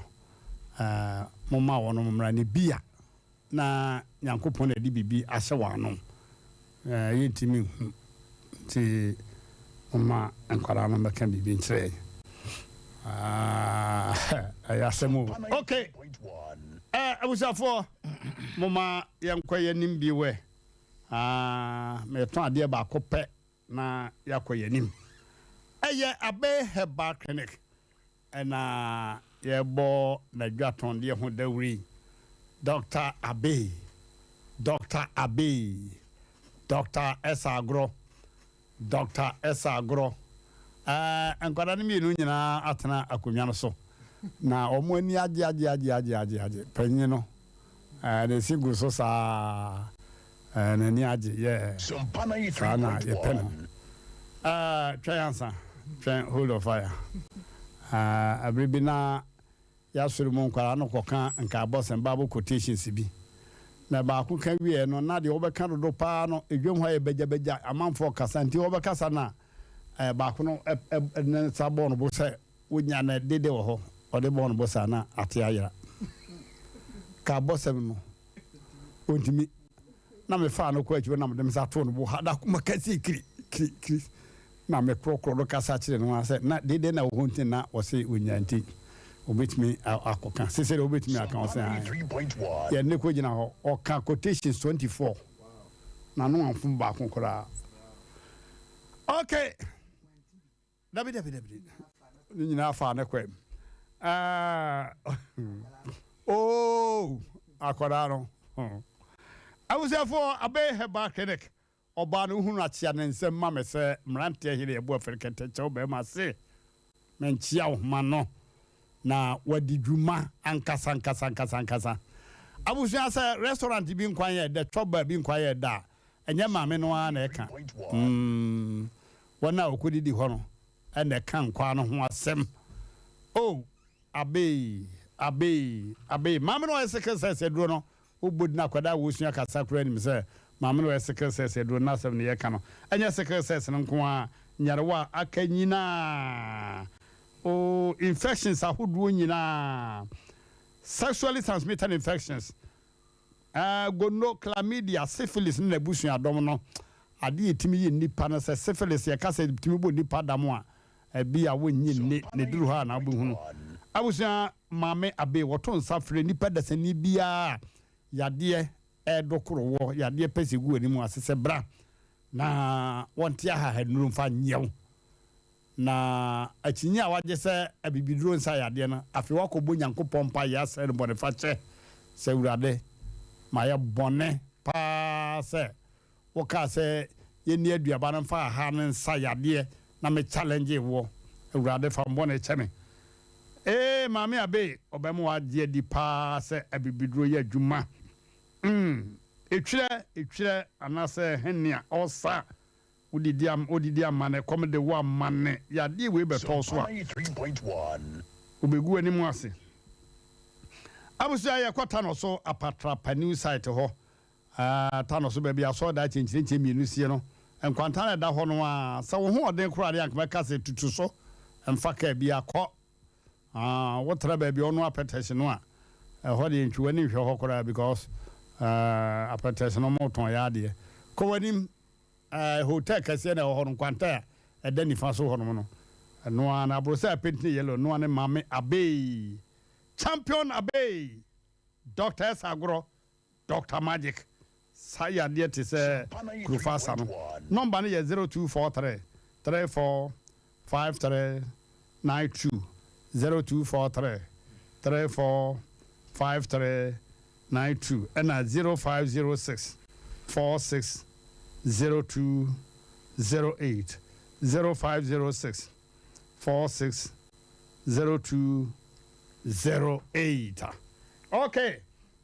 eh, momma wɔn mmra ne bi a na Nyankopɔn na ɛde biribi ahyɛ wɔn ano, eh, yɛntumi nhu, nti momma nkwadaa no mmɛka biribi nkyerɛ yɛn. Ah, ɛyɛ asɛm o. Okay, eh, abusuafoɔ, momma yɛnkɔ yɛn anim bio ɛ. Aah meretɔn adeɛ baako pɛ na yɛakɔ yɛn anim. Ɛyɛ Abbey Herbal Clinic ɛna yɛrebɔ n'adwatɔndeɛ ho dawuro yi. Doctor Abbey, Doctor Abbey, Doctor Ɛsa Agorɔ. Doctor Ɛsa Agorɔ. Ɛɛ, nkwadaa no mmienu nyinaa atena akonnwa no so, na wɔn ani agye agye agye agye agye agye. Panyin no, ɛɛ, ne se gu so saa, ɛɛ, n'ani agye, yɛ saa na yɛpɛ no. Ɛɛ, twɛn ansa, twɛn, hold of fire. Ɛɛ, abere bi na Y'asɔre mu nkwadaa no kɔka nkaebɔsɛm, Bible quotations, bi. Na baako ka wieɛ no, na deɛ wɔbɛka dodo paa no, edwam hɔ ayɛ bagyabagya, amanfoɔ kasa, nti wɔbɛkasa na eh, baako no eh, eh, ne nsa bɔɔ no bo sɛ wonya no dede wɔ hɔ, ɔde bɔɔ no bo saa na ate ayera. Kaebɔsɛm no, ɔntumi. Na mefaa no kɔɔ akyi hɔ na mede me nsa too no bo ha da koma kɛseɛ kiri kiri kiri na mekorɔkorɔ no kasa kyerɛ no ara sɛ na dede na wɔ hɔ nti na wɔse wɔnya nti wɔbɛtumi akɔka sese deɛ wɔbɛtumi aka ɔsɛ ae yɛde ne kɔgyina hɔ ɔka quotations 24 na no amfom baako koraa okay Dabi, dabi, dabi. Ne nyinaa faa ne kwan mu. Oh, akwadaa no. Abusuafoɔ, Abɛɛ Herbal Clinic, ɔbaa no hunu akyea ne nsam ma me sɛ mmeranteɛ hene ɛbu afɛre kɛntɛnkyɛw bɛrima se menkyea wo homa no na wadi dwuma ankasa ankasa ankasa ankasa. Abusua sɛ restaurant bi nkwan yɛ dɛ, chop bar bi nkwan yɛ dɛ a, ɛnyɛ maame no ara na ɛka. Mm. Wɔn a wɔkɔdidi hɔ no na ɛka nkwaa no ho asɛm. O, abee, abee, abee. Maame no a ɔyɛ sickle cells aduro no, wobɔ din akwadaa a wɔresua kasa koraa nim sɛ maame no a ɔyɛ sickle cells aduro no n'asɛm na yɛreka no. Ɛnyɛ sickle cells no nko ara, nyarewa a aka nyinaa, o, infections ahodoɔ nyinaa, sexually transmitted infections, Gono, chlamydia, syphilis ne n'abusuadɔm no, ade a ɛtumi yɛ nnipa no, sɛ syphilis yɛka sɛ ɛtumi bɔ nnipa dam a, ɛbi a wonnye nni, na ɛduru hɔ a na wobɛhunu. Abusua Maame Abe, wɔto nsa frɛ nnipa dasani biara a yadeɛ redokoro wɔ, yadeɛ pɛ sɛ ɛgu w'anim ase sɛ bra na wɔnte ahahanuro mfa nyɛ wo. Na akyinnye a wagye sɛ abibiduro nsa yadeɛ no, afei wakɔbɔ Nyankopɔn mpaeɛ asrɛ no bɔnefakyɛ sɛ, Awurade, mayɛ bɔne paa sɛ wokaa sɛ yɛnni aduaba no mfa aha no nsa yadeɛ na me challenge woɔ. Awurade, fa me bɔne kyɛ me. Ee, Maame Abey, ɔbɛma wagye adi paa sɛ abibiduro yɛ adwuma. Mm, etwerɛ, etwerɛ, anaasɛ hɛnea ɔsa Wodidi am wodidi amane, ɛkɔm de wo amane, yadeɛ wei bɛtɔ wo so a, wobɛgu w'anim ase. Abusua yɛkɔ Tanɔ so Apatrapa new site hɔ, ah, Tanɔ so baabi asɔredan kyenkyerenkyɛn mmienu sie no, nkwanta no a ɛda hɔ no ara, sɛ wo ho ɔden koraa deɛ anka mɛka sɛ tutu so, mfa kaa biara kɔ. Ah, wotra baabi a ɔno apɛtɛs no a, ɛhɔ deɛ ntwi w'ani nhwɛ hɔ koraa because ah, apɛtɛs no wɔtɔn yɛ adeɛ. Kɔ w'anim. Ɛɛ, hotel kɛseɛ na ɛwɔ hɔ no, nkwanta a ɛda nifa so hɔnom no, ɛno ara no, abrosɛ a ɛpentini yellow, ɛno ara ne Maame Abey, Champion Abey, Doctor S. Agorɔ, Doctor Magic, saa yadeɛ te sɛ kurofa asa no. Nɔmba no yɛ 0243 34 5392, 0243 34 53 92 ɛna 0506 46 02 08, 0506 46 02 08. Ok,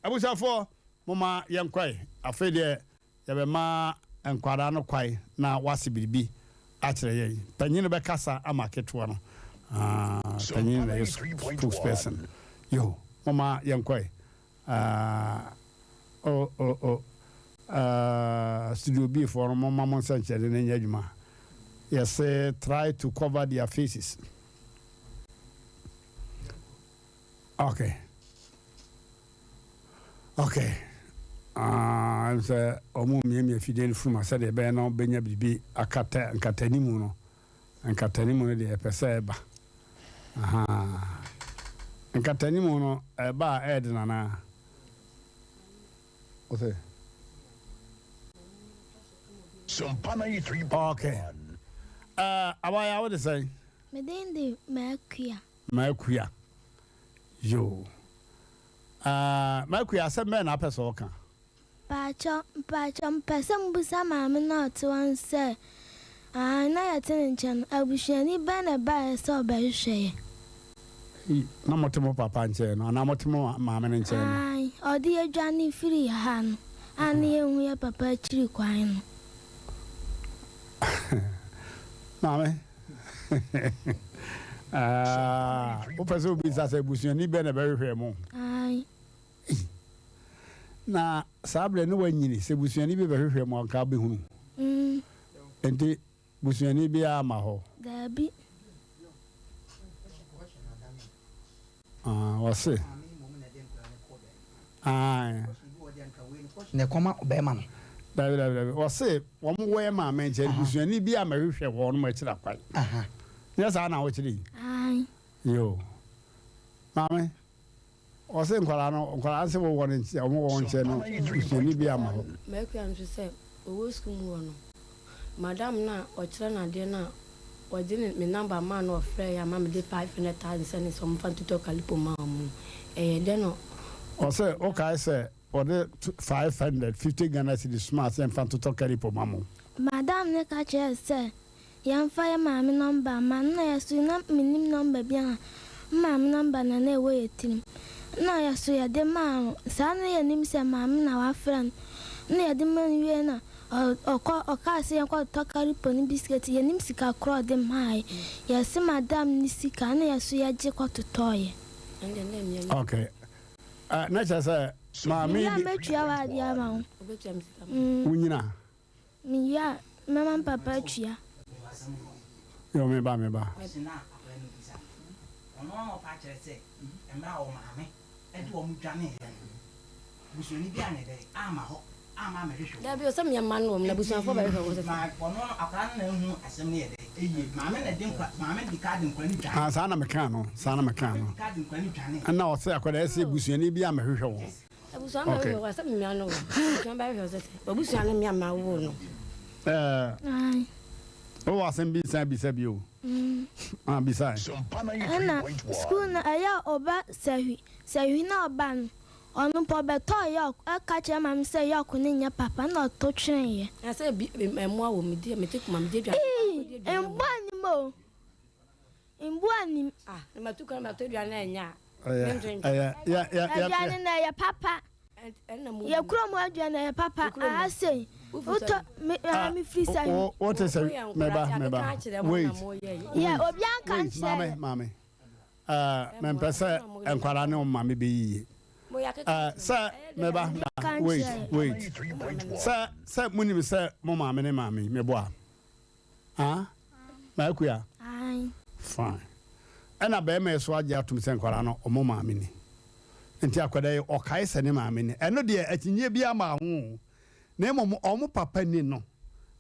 abusuafoɔ momma yɛnkɔe, afei deɛ Yɛbɛma nkwadaa no kwan na wɔase biribi akyerɛ yɛn. Panyin no bɛkasa ama ketewa no. Ah, panyin na yɛ spokesperson. Yo, moma yɛnkɔe. Ah, oh, oh, oh. Ah, Studio B foɔ no, momma mo nsɛnkyerɛnne no nyɛ adwuma. Yɛse try to cover their faces. Okay. Ok, ah, ɛm sɛ wɔn mmiamia fidie no funu ma sɛdeɛ ɛbɛyɛ na wɔbɛnya biribi akata nkatanimu no. Nkatanimu no deɛ ɛpɛ sɛ ɛba. Aha. Nkatanimu no ɛba a ɛyɛ den anaa? Ɔsɛ. Ok. Uh, abaayewa wo de sɛn? Me din de Maakua. Maakua. Yoo. Ah, Makua, asɛm bɛn na apɛ sɛ ɔka? Mpakyɛ, mpakyɛ, mepɛ sɛ mobisa maame no a ɔte hɔ no sɛ, aane, na yɛte ne nkyɛn no, abusuani bɛn na ɛbaeɛ sɛ ɔbɛhwehwɛ yɛn? Ei, na mote mo papa nkyɛn no, anaa mote mo maame no nkyɛn no? Aane, ɔde yɛn dwane firii ha no, a na yɛnhu yɛn papa akyiri kwan no. Maame, ah, wopɛ sɛ wobisa sɛ busuani bɛn na ɛbɛhwehwɛ mo? Ae. Na saa berɛ ne woanyini sɛ busuani bi bɛhwehwɛ mo anka wobɛhunu? Mm. Nti busuani biara ma hɔ? Daabi. Ah, ɔse. Ae. Na ɛkɔma ɔbɛrima no. Dabi, dabi, dabi. Ɔse, wɔn wɔ yɛ maame nkyɛn, busuani bi a mɛhwehwɛ wɔn mo akyiri akwan. Nyɛ saa na wokyerɛ yi? Ae. Yo. Maame, ɔse nkwadaa no, nkwadaa no se wɔwɔ ne nkyɛn, wɔn wɔ wɔn nkyɛn no, busuani bi ama hɔ. M'akua nso sɛ ɔwɔ sukuu mu hɔ no, Madam no a ɔkyerɛ no adeɛ no a ɔgye ne me number maa no ɔfrɛɛ a ma mede 500,000 sɛ ne sɛ ɔmfa ntotɔ kalipo ma wɔn no, ɛyɛ dɛn na. Ɔsɛ wokae sɛ ɔde 550 Ghana cedis somaa sɛ mfa ntotɔ kalipo ma mo. Madam no ka kyerɛɛ sɛ yɛmfa yɛ maame number mma no na yɛso na mennim number biara me maame number na na ɛwɔ yɛ tirim na yɛso yɛde maa no saa na yɛnim sɛ maame na wafrɛ no na yɛde ma no wie na Ɔkɔ ɔkaa sɛ yɛnkɔ tɔ karipo ne biscuit yɛnim sika korɔ ɔde maaɛ yɛse madam ne sika ɛna yɛso yɛgye kɔ totɔɔyɛ. Ok eh, na kyerɛ sɛ maame Mewie a mɛtua w'adeɛ ama wo. Mm. Wonyina? Mewie a mɛma me papa atua. Yo, meba meba. Dabi o, sɛ meyɛ mma no wɔn na abusuafoɔ bɛhwehwɛ wɔn sɛ. Ah, saa na mekaa no, saa na mekaa no. Ɛna ɔsɛ akwadaa ɛsɛ busuani bi a mɛhwehwɛ wɔn. Abusua bɛhwehwɛ wɔn, sɛ mmea no wɔn. Abusua bɛhwehwɛ wɔn sɛ sɛ. Abusua no mmea mma wo no. Ɛɛ. Wowɔ asɛm bi san bisa bio. Ah, bisa. Ɛna sukuu no ɛyɛ a ɔba sahwi, sahwi na ɔba no, ɔno mpo ɔbɛtɔɔ yɔk ɛka kyerɛ maame sɛ yɔk no nyɛ papa na ɔto tweneeɛ. Na sɛ bi mmoa wɔ mu di mete kuma mede aduane. Ii, mmoa nnim o, mmoa nnim. Ah, na matu kwan matɔ aduane na ɛnyɛ a. Ɛyɛ, ɛyɛ, yɛ, yɛ, yɛ. Aduane no ɛyɛ papa. Yɛ kurom hɔ aduane ɛyɛ papa aha sei wotɔ me aha me firi sɛ. Wo wo te sɛ mɛba mɛba wait yɛ obi anka wait nkyerɛ maame maame ɛɛ mɛmpɛ sɛ nkwadaa ne wɔn maame bɛ yiye ɛɛ sɛ mɛba wait wait sɛ sɛ mo nim sɛ mo maame ne maame mɛbɔ a. Ah? M'akua? Ae. Fine. Ɛna bɛɛma yi so agye atom sɛ nkwadaa no ɔmo maame ni. Nti akwadaa yi ɔkae sɛ ne maame ni. Ɛno deɛ akyinnyeɛ biara mmaa ho o. Na mmom ɔmo papa ni no,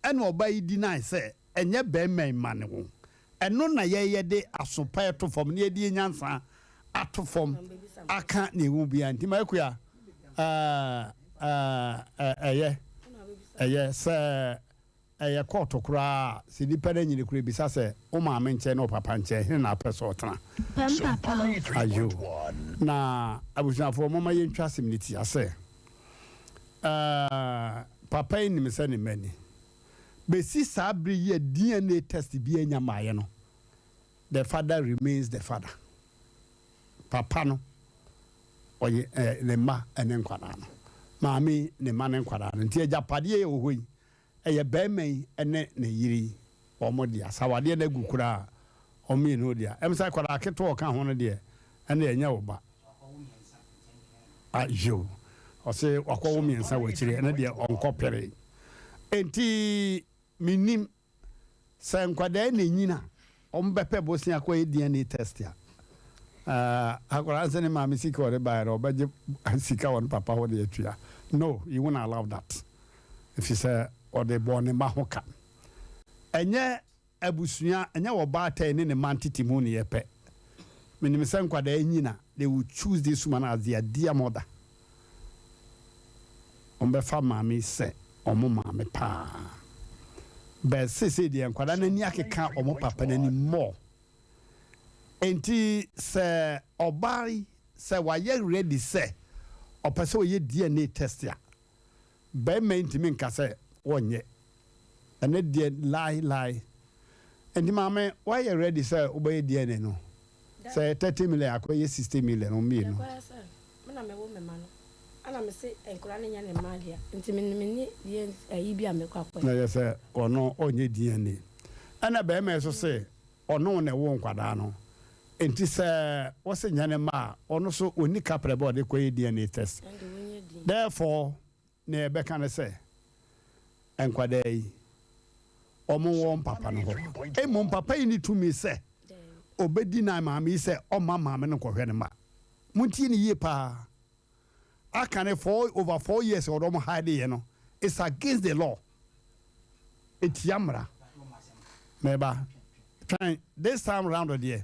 ɛna ɔbaa yi deny sɛ ɛnyɛ bɛɛma yi mma ne wo. Ɛno na yɛyɛ de aso pa ɛto fam na yɛde yɛn nyansa ato fam aka nea ɛwɔ mu biara. Nti m'akua, ɛɛ, ɛɛ, ɛyɛ, ɛyɛ sɛ. Ɛyɛ kɔɔto koraa a, sɛ nipa no anyini koraa ebisa sɛ, Wo maame nkyɛn ne wo papa nkyɛn, hene na wopɛ sɛ ɔtena? Pɛ me papa hɔ. Ayo. Na abusuafoɔ, momma yɛntwa asɛm no tia sɛ, ɛɛ, papa yi nim sɛ ne mma ni. Bɛsi saa bere yi a DNA test biara nnya mmaeɛ no, the father remains the father. Papa no, ɔyɛ ɛɛ, ne mma ne nkwadaa no. Maame yi, ne mma ne nkwadaa no. Nti agyapadeɛ yi a ɛwɔ hɔ yi, Ɛyɛ barima yi ne ne yere yi wɔn dea. Sɛ awadeɛ no agu koraa a, wɔn mmienu dea. Ɛm sɛ akwadaa ketewa a ɔka ho no deɛ, ɛnde ɛnyɛ wo ba. Ayo, ɔse wakɔwo mmiɛnsa wɔ akyire, ɛno deɛ ɔnkɔ pere. Enti mennim. Sɛ nkwadaa na enyin a, wɔbɛpɛ bosea akɔyɛ DNA test a, akwadaa no sɛ ne maame sika a ɔde baeɛ no, ɔbɛgye sika wɔ ne papa hɔ de atua. No, you won't allow that. Ɛfiri sɛ ɔde bɔɔ ne mma ho ka. Ɛnyɛ abusua, ɛnyɛ ɔbaatan ne ne mma ntetemu na yɛpɛ. Menim sɛ nkwadaa nyin a, they will choose this woman as their dear mother. Wɔbɛfa maame yi sɛ wɔn maame paa. But seesei deɛ nkwadaa no ani akeka wɔn papa no anim more. Enti sɛ ɔbaa yi sɛ wayɛ ready sɛ ɔpɛ sɛ ɔyɛ DNA test a, barima yi ntumi nka sɛ ɔnyɛ. Ɛno deɛ lie lie. Enti maame woayɛ ready sɛ wobɛyɛ DNA no? Sɛ ɛyɛ 30 million a, akɔyɛ 60 million wɔn mmienu. Ɛkɔyɛ sɛ me na mewo me mma no ɛna me se nkwadaa no nyɛ ne mma dea nti me menni DNA ayi bi a mekɔ akɔyɛ. Na ɛyɛ sɛ ɔno ɔnyɛ DNA. Ɛna barima yi nso se ɔno na ɛwoo nkwadaa no nti sɛ wose nyɛ ne mma a ɔno nso ɔnni kaprɛ bɛ ɔde kɔyɛ DNA test. Therefore nea yɛbɛka ne sɛ nkwadaa yi wɔn wɔ wɔn papa no hɔ. Mmom papa yi nni tumi sɛ ɔbɛdi nan maame yi sɛ ɔmma maame no nkɔhwɛ ne mma. Montie no yie paa. Aka ne for over 4 years a wɔde wɔn hide yɛ no it's against the law. Etia mmara. Meba twɛn this time round deɛ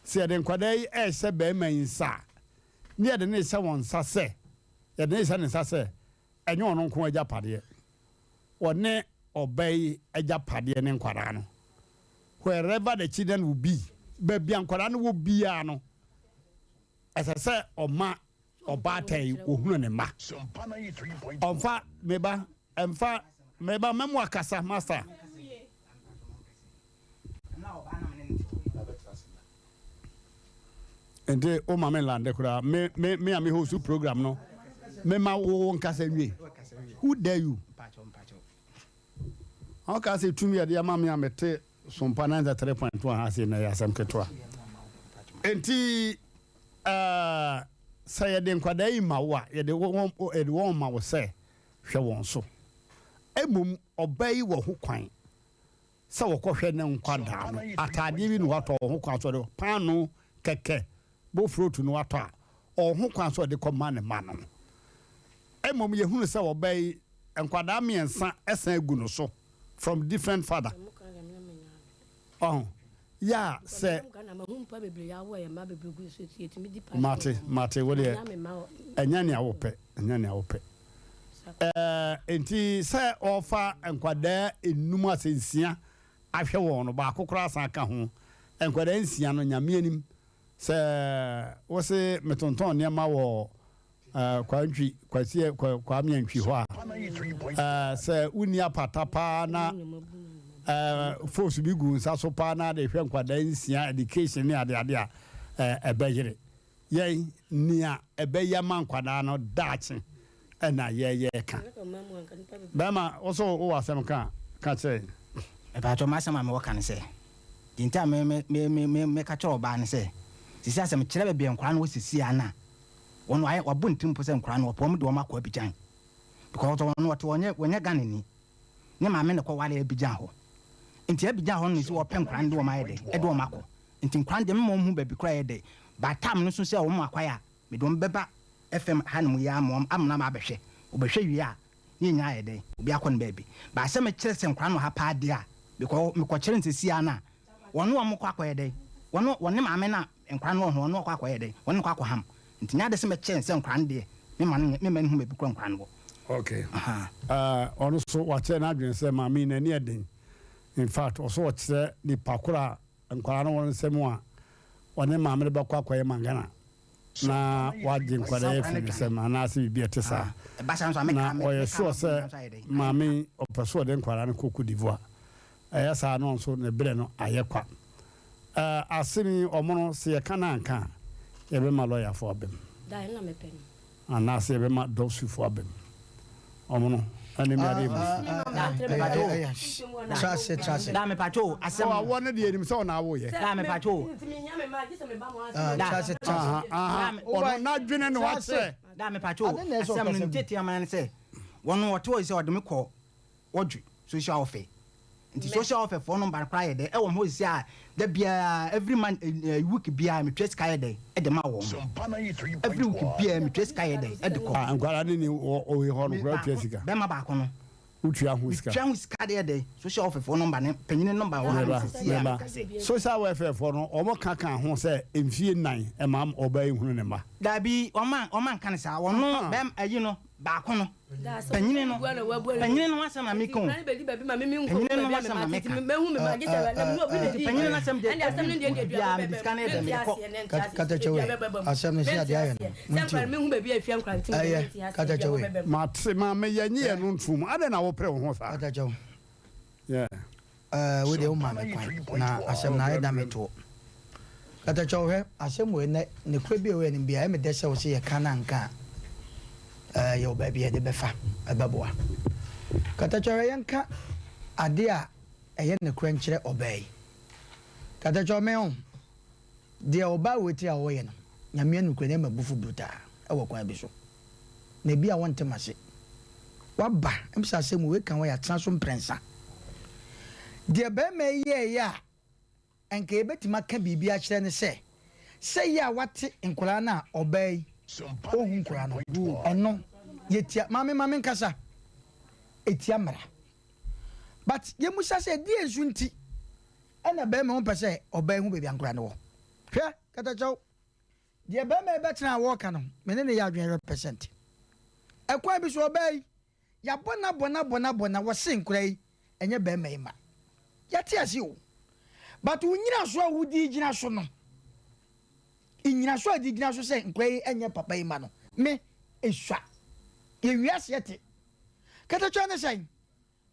sɛ yɛde nkwadaa yi ɛrehyɛ bɛrima yi nsa a ne yɛde ne rehyɛ wɔn nsa sɛ yɛde ne rehyɛ ne nsa sɛ ɛnyɛ ɔno nko agyapadeɛ ɔne ɔbaa yi agyapadeɛ ne nkwadaa no wherever the children will be baabi a nkwadaa no wɔ biara no ɛsɛ sɛ ɔma ɔbaatan yi ohunu ne mma ɔmfa me ba ɛmfa me ba mɛmu akasa master. Nti wo ma me nlande koraa me me me a me host program no me ma wo wo nkasa nwie who dare you ɔka sɛ tumi yɛde ama me a mete sompa 93.1 ha sei na ɛyɛ asɛm ketewa nti uh, sɛ yɛde nkwadaa yi ma wo a yɛde wɔn yɛde wɔn ma wo sɛ hwɛ wɔn so mmom ɔbaa yi wɔ ho kwan sɛ wɔkɔhwɛ ne nkwadaa no ataadeɛ bi na watɔ ɔwɔ ho kwan sɛ ɔde paano kɛkɛ bofrot no watɔ a ɔwɔ ho kwan sɛ ɔde kɔma ne ma no mmom yɛhunu sɛ ɔbaa yi nkwadaa mmiɛnsa ɛsan agu no so from different father ɔho yɛ a sɛ mate mate wo deɛ ɛnyɛ nea wopɛ ɛnyɛ nea wopɛ ɛɛ nti sɛ ɔfa nkwadaa enum asɛ nsia. ahwɛ wɔn no, baako koraa san ka ho. Nkwadaa nsia no, Nyame anim, sɛ wose metontɔn nneɛma wɔ Kwantwi, Kwasi, Kwame Antwi hɔ a, sɛ wonni apata paa na force bi gu nsa so paa na de hwɛ nkwadaa nsia education ne adeade a, ɛbɛyere. Yɛn, nea ɛbɛyɛ ama nkwadaa no daakye na yɛreka. Bɛrima, wo nso wowɔ asɛm ka a, ka kyerɛ yɛn. Mepakyɛw, m'asɛm a mewɔ ka ne sɛ, deɛ nti a me me me me meka kyerɛ ɔbaa ne sɛ, sisi a sɛ mekyerɛ baabi a nkwadaa no wɔ sisi a na wɔn ayɛ wabɔ ne tirim mpo sɛ nkwadaa no wɔpɛ wɔn de wɔn akɔ Abidjan because ɔno ɔte ɔnyɛ wɔnyɛ Ghanani. Ne maame na ɛkɔwaree Abidjan hɔ. Nti Abidjan hɔ no na ɛsɛ wɔpɛ nkwadaa no de wɔn ayɛ dɛ, ɛde wɔn akɔ. Nti nkwadaa no deɛ mema wɔn hu baabi koraa ɛyɛ dɛ. By time no nso sɛ wɔn akwae a, mede wɔn bɛba FM ha nom yi ara ama wɔn amena ama abɛhwɛ. Wɔbɛhwɛ wie a, ne yɛn nyinaa ayɛ dɛn, obi akɔ ne baabi. But sɛ mekyerɛ sɛ nkwadaa no wɔ ha paa deɛ a, mekɔ mekɔkyerɛ no seesei ara no a, wɔne wɔn kɔ akɔyɛ dɛn? Wɔne wɔne maame no a nkwadaa no wɔ ho, wɔne wɔn kɔ akɔyɛ dɛn? Wɔne no kɔ akɔham. Nti nyɛ ade sɛ mɛkyerɛ no sɛ nkwadaa no deɛ, memma no nyɛ, memma no nhu baabi koraa nkwadaa no wɔ. Okay. Uh, ɔno so wakyerɛ n'adwene sɛ maame yi n'ani yɛ den. In fact, ɔso ɔkyerɛ nipa koro a nkwadaa no wɔ nsam a ɔne maame no bɛkɔ akɔyɛ mangana na wagye nkwadaa yi afiri ne nsam anaasɛ biribi a ɛte saa. Na ɔyɛ sure sɛ maame yi ɔpɛ sɛ ɔde nkwadaa no kɔ Cote d'Ivoire. Ɛyɛ saa na ɔno nso ne berɛ no ayɛ kwa. Ɛɛ asem yi ɔmono sɛ yɛka no anka a yɛbɛma lɔyafoɔ aba mu. Anaasɛ yɛbɛma dɔsufo aba mu. Ɔmo no, ɛne me adeɛ mu. Daa me pacho o asɛm. Oh awoɔ no deɛ yɛnim sɛ ɔna awo yɛ. Daa me pacho o. Ɔno n'adwene na wakyerɛ. Daa me pacho o asɛm no ntiatia ma ne sɛ wɔn wɔte hɔ yi sɛ ɔde me kɔ wɔdwe social welfare nti social welfare foɔ number no koraa yɛ dɛ ɛwɔ hɔ sisi a da biara every month eh, week biara metua sika yɛ dɛ ɛde ma wɔn every week biara metua sika yɛ dɛ ɛde kɔ. Ah, nkwadaa ne ni wɔ ɔwɔ hɔ no koraa tua sika. Bɛrima baako no. Wotua ho sika. Metua ho sika de yɛ dɛ social welfare foɔ number ne panyin number wɔ ha no sisi a meka sɛ. Social welfare foɔ no wɔn ka ka ho sɛ mfie nnan ɛma ɔbaa yi hunu ne mma. Dabi wɔn wɔn anka ne saa wɔn no bɛrima ayi no baako no. Panyini no, panyini no asɛm na meka o. Panyini no asɛm na meka. Nti panyini no asɛm deɛ every week biara mede sika no yɛ dɛ mede kɔ. Katakyɛ wei, asɛm no sɛ adeɛ ayɛ no, montie o. Ɛyɛ, katakyɛ wei. Mate, maame yɛnye yɛn no ntom. Adɛn na wopere wo ho saa? Katakyɛ wo. Yeah. Eh, wo deɛ woma me kwan na asɛm no ayɛ da me toɔ. Katakyɛw hwɛ, asɛm wei nɛ ne korɛ bi a ɛwɔ anim biara, ɛyɛ me dɛ sɛ wo se yɛka na anka a, eh, yɛwɔ baabi a yɛde bɛfa, ɛbɛboa. Katakyɛw hwɛ, yɛnka adeɛ a ɛyɛ ne korɛ nkyerɛ ɔbaa yi. Katakyɛw me ho, Deɛ ɔbaa wei te a ɔreyɛ no, Nyame anokorɛ no ɛma abufu brutaa wɔ kwan bi so. Na ebia wonte m'ase. Waba, ɛm sɛ asɛm wei ka ho a yɛatena so mprɛnsa. Deɛ barima yi yɛeɛ a anka yɛbɛtumi aka biribi akyerɛ ne sɛ, sɛ yɛ a wate nkwadaa no a ɔbaa yi ɔnhu nkwadaa no, ɛno yɛtia, maame ma menkasa, ɛtia mmara. But yɛmmisa sɛ ɛdeɛn nso nti Ɛna bɛɛma ɔmpɛ sɛ ɔbaa hu baabi a nkora no wɔ. Hwɛ, katakyɛw, deɛ bɛɛma yi bɛtena a wɔɔka no, me ne no yɛ adwene 100%. Ɛkwan bi so ɔbaa yi, yɛabɔ no abɔ no abɔ no abɔ no a wɔse nkora yi ɛnyɛ bɛɛma yi mma. Yɛate ase o. But wo nyinasoɔ a wode gyina so no, nnyinasoɔ a wode gyina so sɛ nkora yi ɛnyɛ papa yi mma no, me, esua. Yɛ wiase te. Katakyɛw ne sɛn?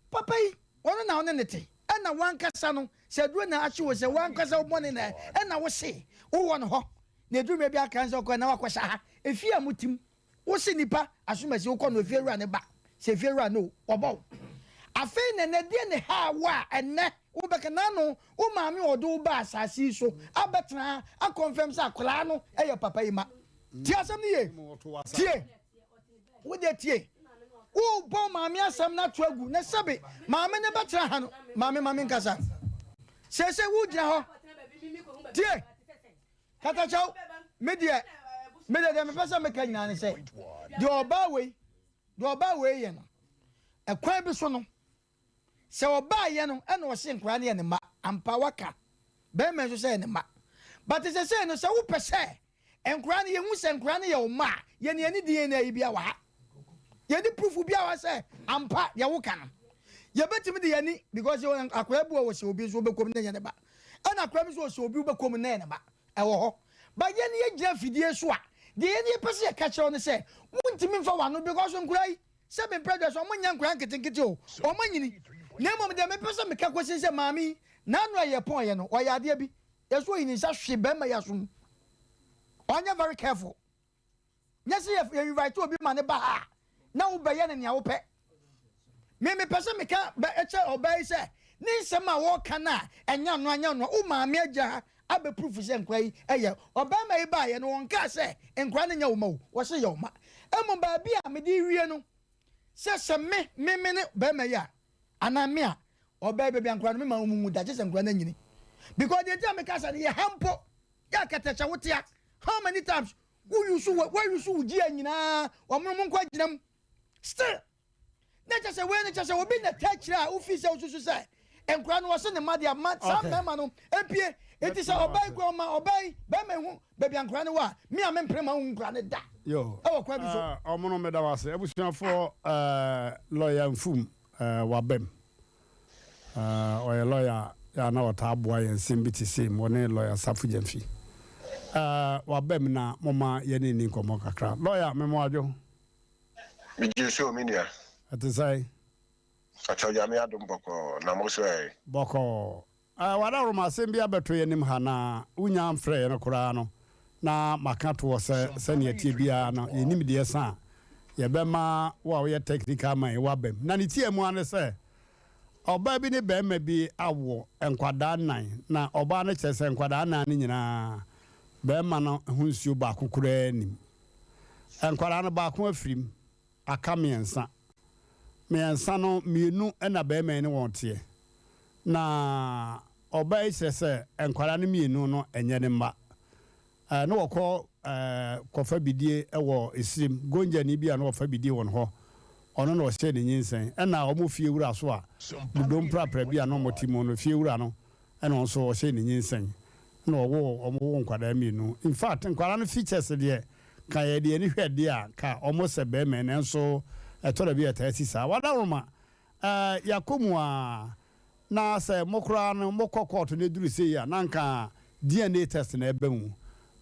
Papa yi, ɔno na wo ne no te, ɛna w'ankasa no, sɛ aduro na ahye wo, sɛ w'ankasa wo bɔne na ɛna wo se wowɔ no hɔ, na ɛduru mmerɛ bi aka sɛ ɔkɔ na wakɔhyɛ ha, efie a motim, wo se nipa asomasi wokɔ no efie wura no ba, sɛ efie wura no o, ɔbɔ wo. Afei na ɛnɛ deɛ ne haa wo a ɛnɛ wobɛka n'ano, wo maame a ɔde wo baa asase yi so abɛtena ha akɔnfɛm sɛ akwadaa no yɛ papa yi ma. Tie asɛm no yie, tie. Wo deɛ tie. Worebɔ maame asɛm no ato agu na sɛbe maame no bɛtena ha no. Maame ma menkasa. Seesei wogyina hɔ. Tie. Katakyɛw, me deɛ, me deɛ deɛ mepɛ sɛ meka nyinaa ne sɛ, deɛ ɔbaa wei, deɛ ɔbaa wei yɛ no, ɛkwan bi so no, Sɛ ɔbaa yɛ no ɛna ɔse nkwadaa no yɛ ne mma ampa waka bɛrima nso sɛ yɛ ne mma but sesei no sɛ wopɛ sɛ nkwadaa no yɛhu sɛ nkwadaa no yɛ wo mma a yɛne yɛne DNA yi bia wɔ ha yɛne proof bia wɔ ha sɛ ampa deɛ woka no. Yɛbɛtumi de yɛn ani because yɛwɔ akwadaa bi wɔ hɔ ɔhyɛ obi nso wobɛkɔ mu na ɛnyɛ ne ba. Ɛna akwadaa bi nso ɔhyɛ obi wobɛkɔ mu na ɛyɛ ne ba. Ɛwɔ hɔ. But yɛn yɛgyina afidie so a, deɛ yɛn yɛpɛ sɛ yɛka kyerɛ wo ne sɛ, wontumi mfa w'ano because nkwadaa yi, sɛ mempɛ dwɛ sɛ wɔnyɛ nkwadaa nketenkete o, wɔanyini. Na mmom deɛ mepɛ sɛ meka kɔsi ne sɛ maame yi, n'ano a yɛpɔn yɛ no, ɔyɛ adeɛ bi. Yɛsɛ ɔyi ne nsa hwe bɛrima yi aso mu. Ɔnyɛ very careful. Nyɛ sɛ yɛ yɛ invite obi ma ne ba ha a, na wobɛyɛ no nea wopɛ. Me mepɛ sɛ meka bɛ kyerɛ ɔbaa yi sɛ ne nsɛm a wɔreka no a ɛnyɛ ano anyɛ ano a wo maame agya ha abɛ proof sɛ nkora yi ɛyɛ ɔbarima yi baayɛ no wɔnkaa sɛ nkora no nyɛ wo ma o wɔse yɛ wo ma. Mmom baabi a mede rewie no sɛ sɛ me me me ne barima yi a anaa me a ɔbaa yi baabi a nkora no mema wɔn nwu da gye sɛ nkora no anyini because deɛ nti a meka saa no yɛ ha mpo yɛ akɛtɛkyɛ wotea how many times wo use wo wo use wo gyia nyinaa wɔn mo nkɔ agyina mu still na kyɛ sɛ wei no kyɛ sɛ obi na ta akyire a wofi sɛ wosusu sɛ nkora no wɔse ne mma deɛ ma saa mmarima no mpie eti sɛ ɔbaa yi kura ɔma ɔbaa yi bɛrima yi ho baabi a nkora no wɔ a me a mempere ma wohu nkora no da ɛwɔ kwan bi so. Ɔmono meda wo ase abusuafoɔ lɔya mfum wabam Ɔyɛ lɔya a na ɔtaa boa yɛn nsɛm bi te sei mu, ɔne Lɔya Safo Gyamfi. Waba mu na momma yɛne nni nkɔmmɔ kakra. Lɔya, mema wo adwo. Megye so o, me nua. Ɛte sɛn? Pakyɛw, Nyame adom bɔkɔɔ, na mo nso ɛ? Bɔkɔɔ. W'adaworoma asɛm bi abɛto yɛn anim ha na wonnya mfrɛɛ yɛn koraa no, na maka to hɔ sɛ sɛnea ɛteɛ biara no, yɛnnim deɛ ɛsa a yɛbɛma wo a woyɛ technical man yi woaba mu. Na ne tiaa mu ara ne sɛ, ɔbaa bi ne barima bi awo nkwadaa nnan, na ɔbaa no kyerɛ sɛ nkwadaa nnan no nyinaa, barima no ho nsuo baako koraa nnim. Nkwadaa no baako afirim. Aka mmiɛnsa. Mmiɛnsa no, mmienu na barima yi ne wɔn teɛ. Na ɔbaa yi kyerɛ sɛ nkwadaa no mmienu no nyɛ ne mma. Na wɔkɔ kɔfa bidie wɔ Esirim, Gonjani bi a na ɔfa bidie wɔ ne hɔ. Ɔno na ɔhyɛɛ ne nyinsɛn. Ɛna wɔn fie wura so a dodom prapra bi a na wɔte mu no, fie wura no na ɔno nso ɔhyɛɛ ne nyinsɛn. Na ɔwoo wɔn woo nkwadaa mmienu. In fact, nkwadaa no features deɛ, Ka yɛde yɛn ani hwɛ deɛ a, ka wɔn sɛ bɛrima nanso ɛtɔ da bi a ɛtaa si saa. Wadaworoma, eh, yɛakɔ mu aa, na sɛ mo koraa no mokɔ kɔɔto na ɛduru sei a, na anka DNA test na ɛba mu.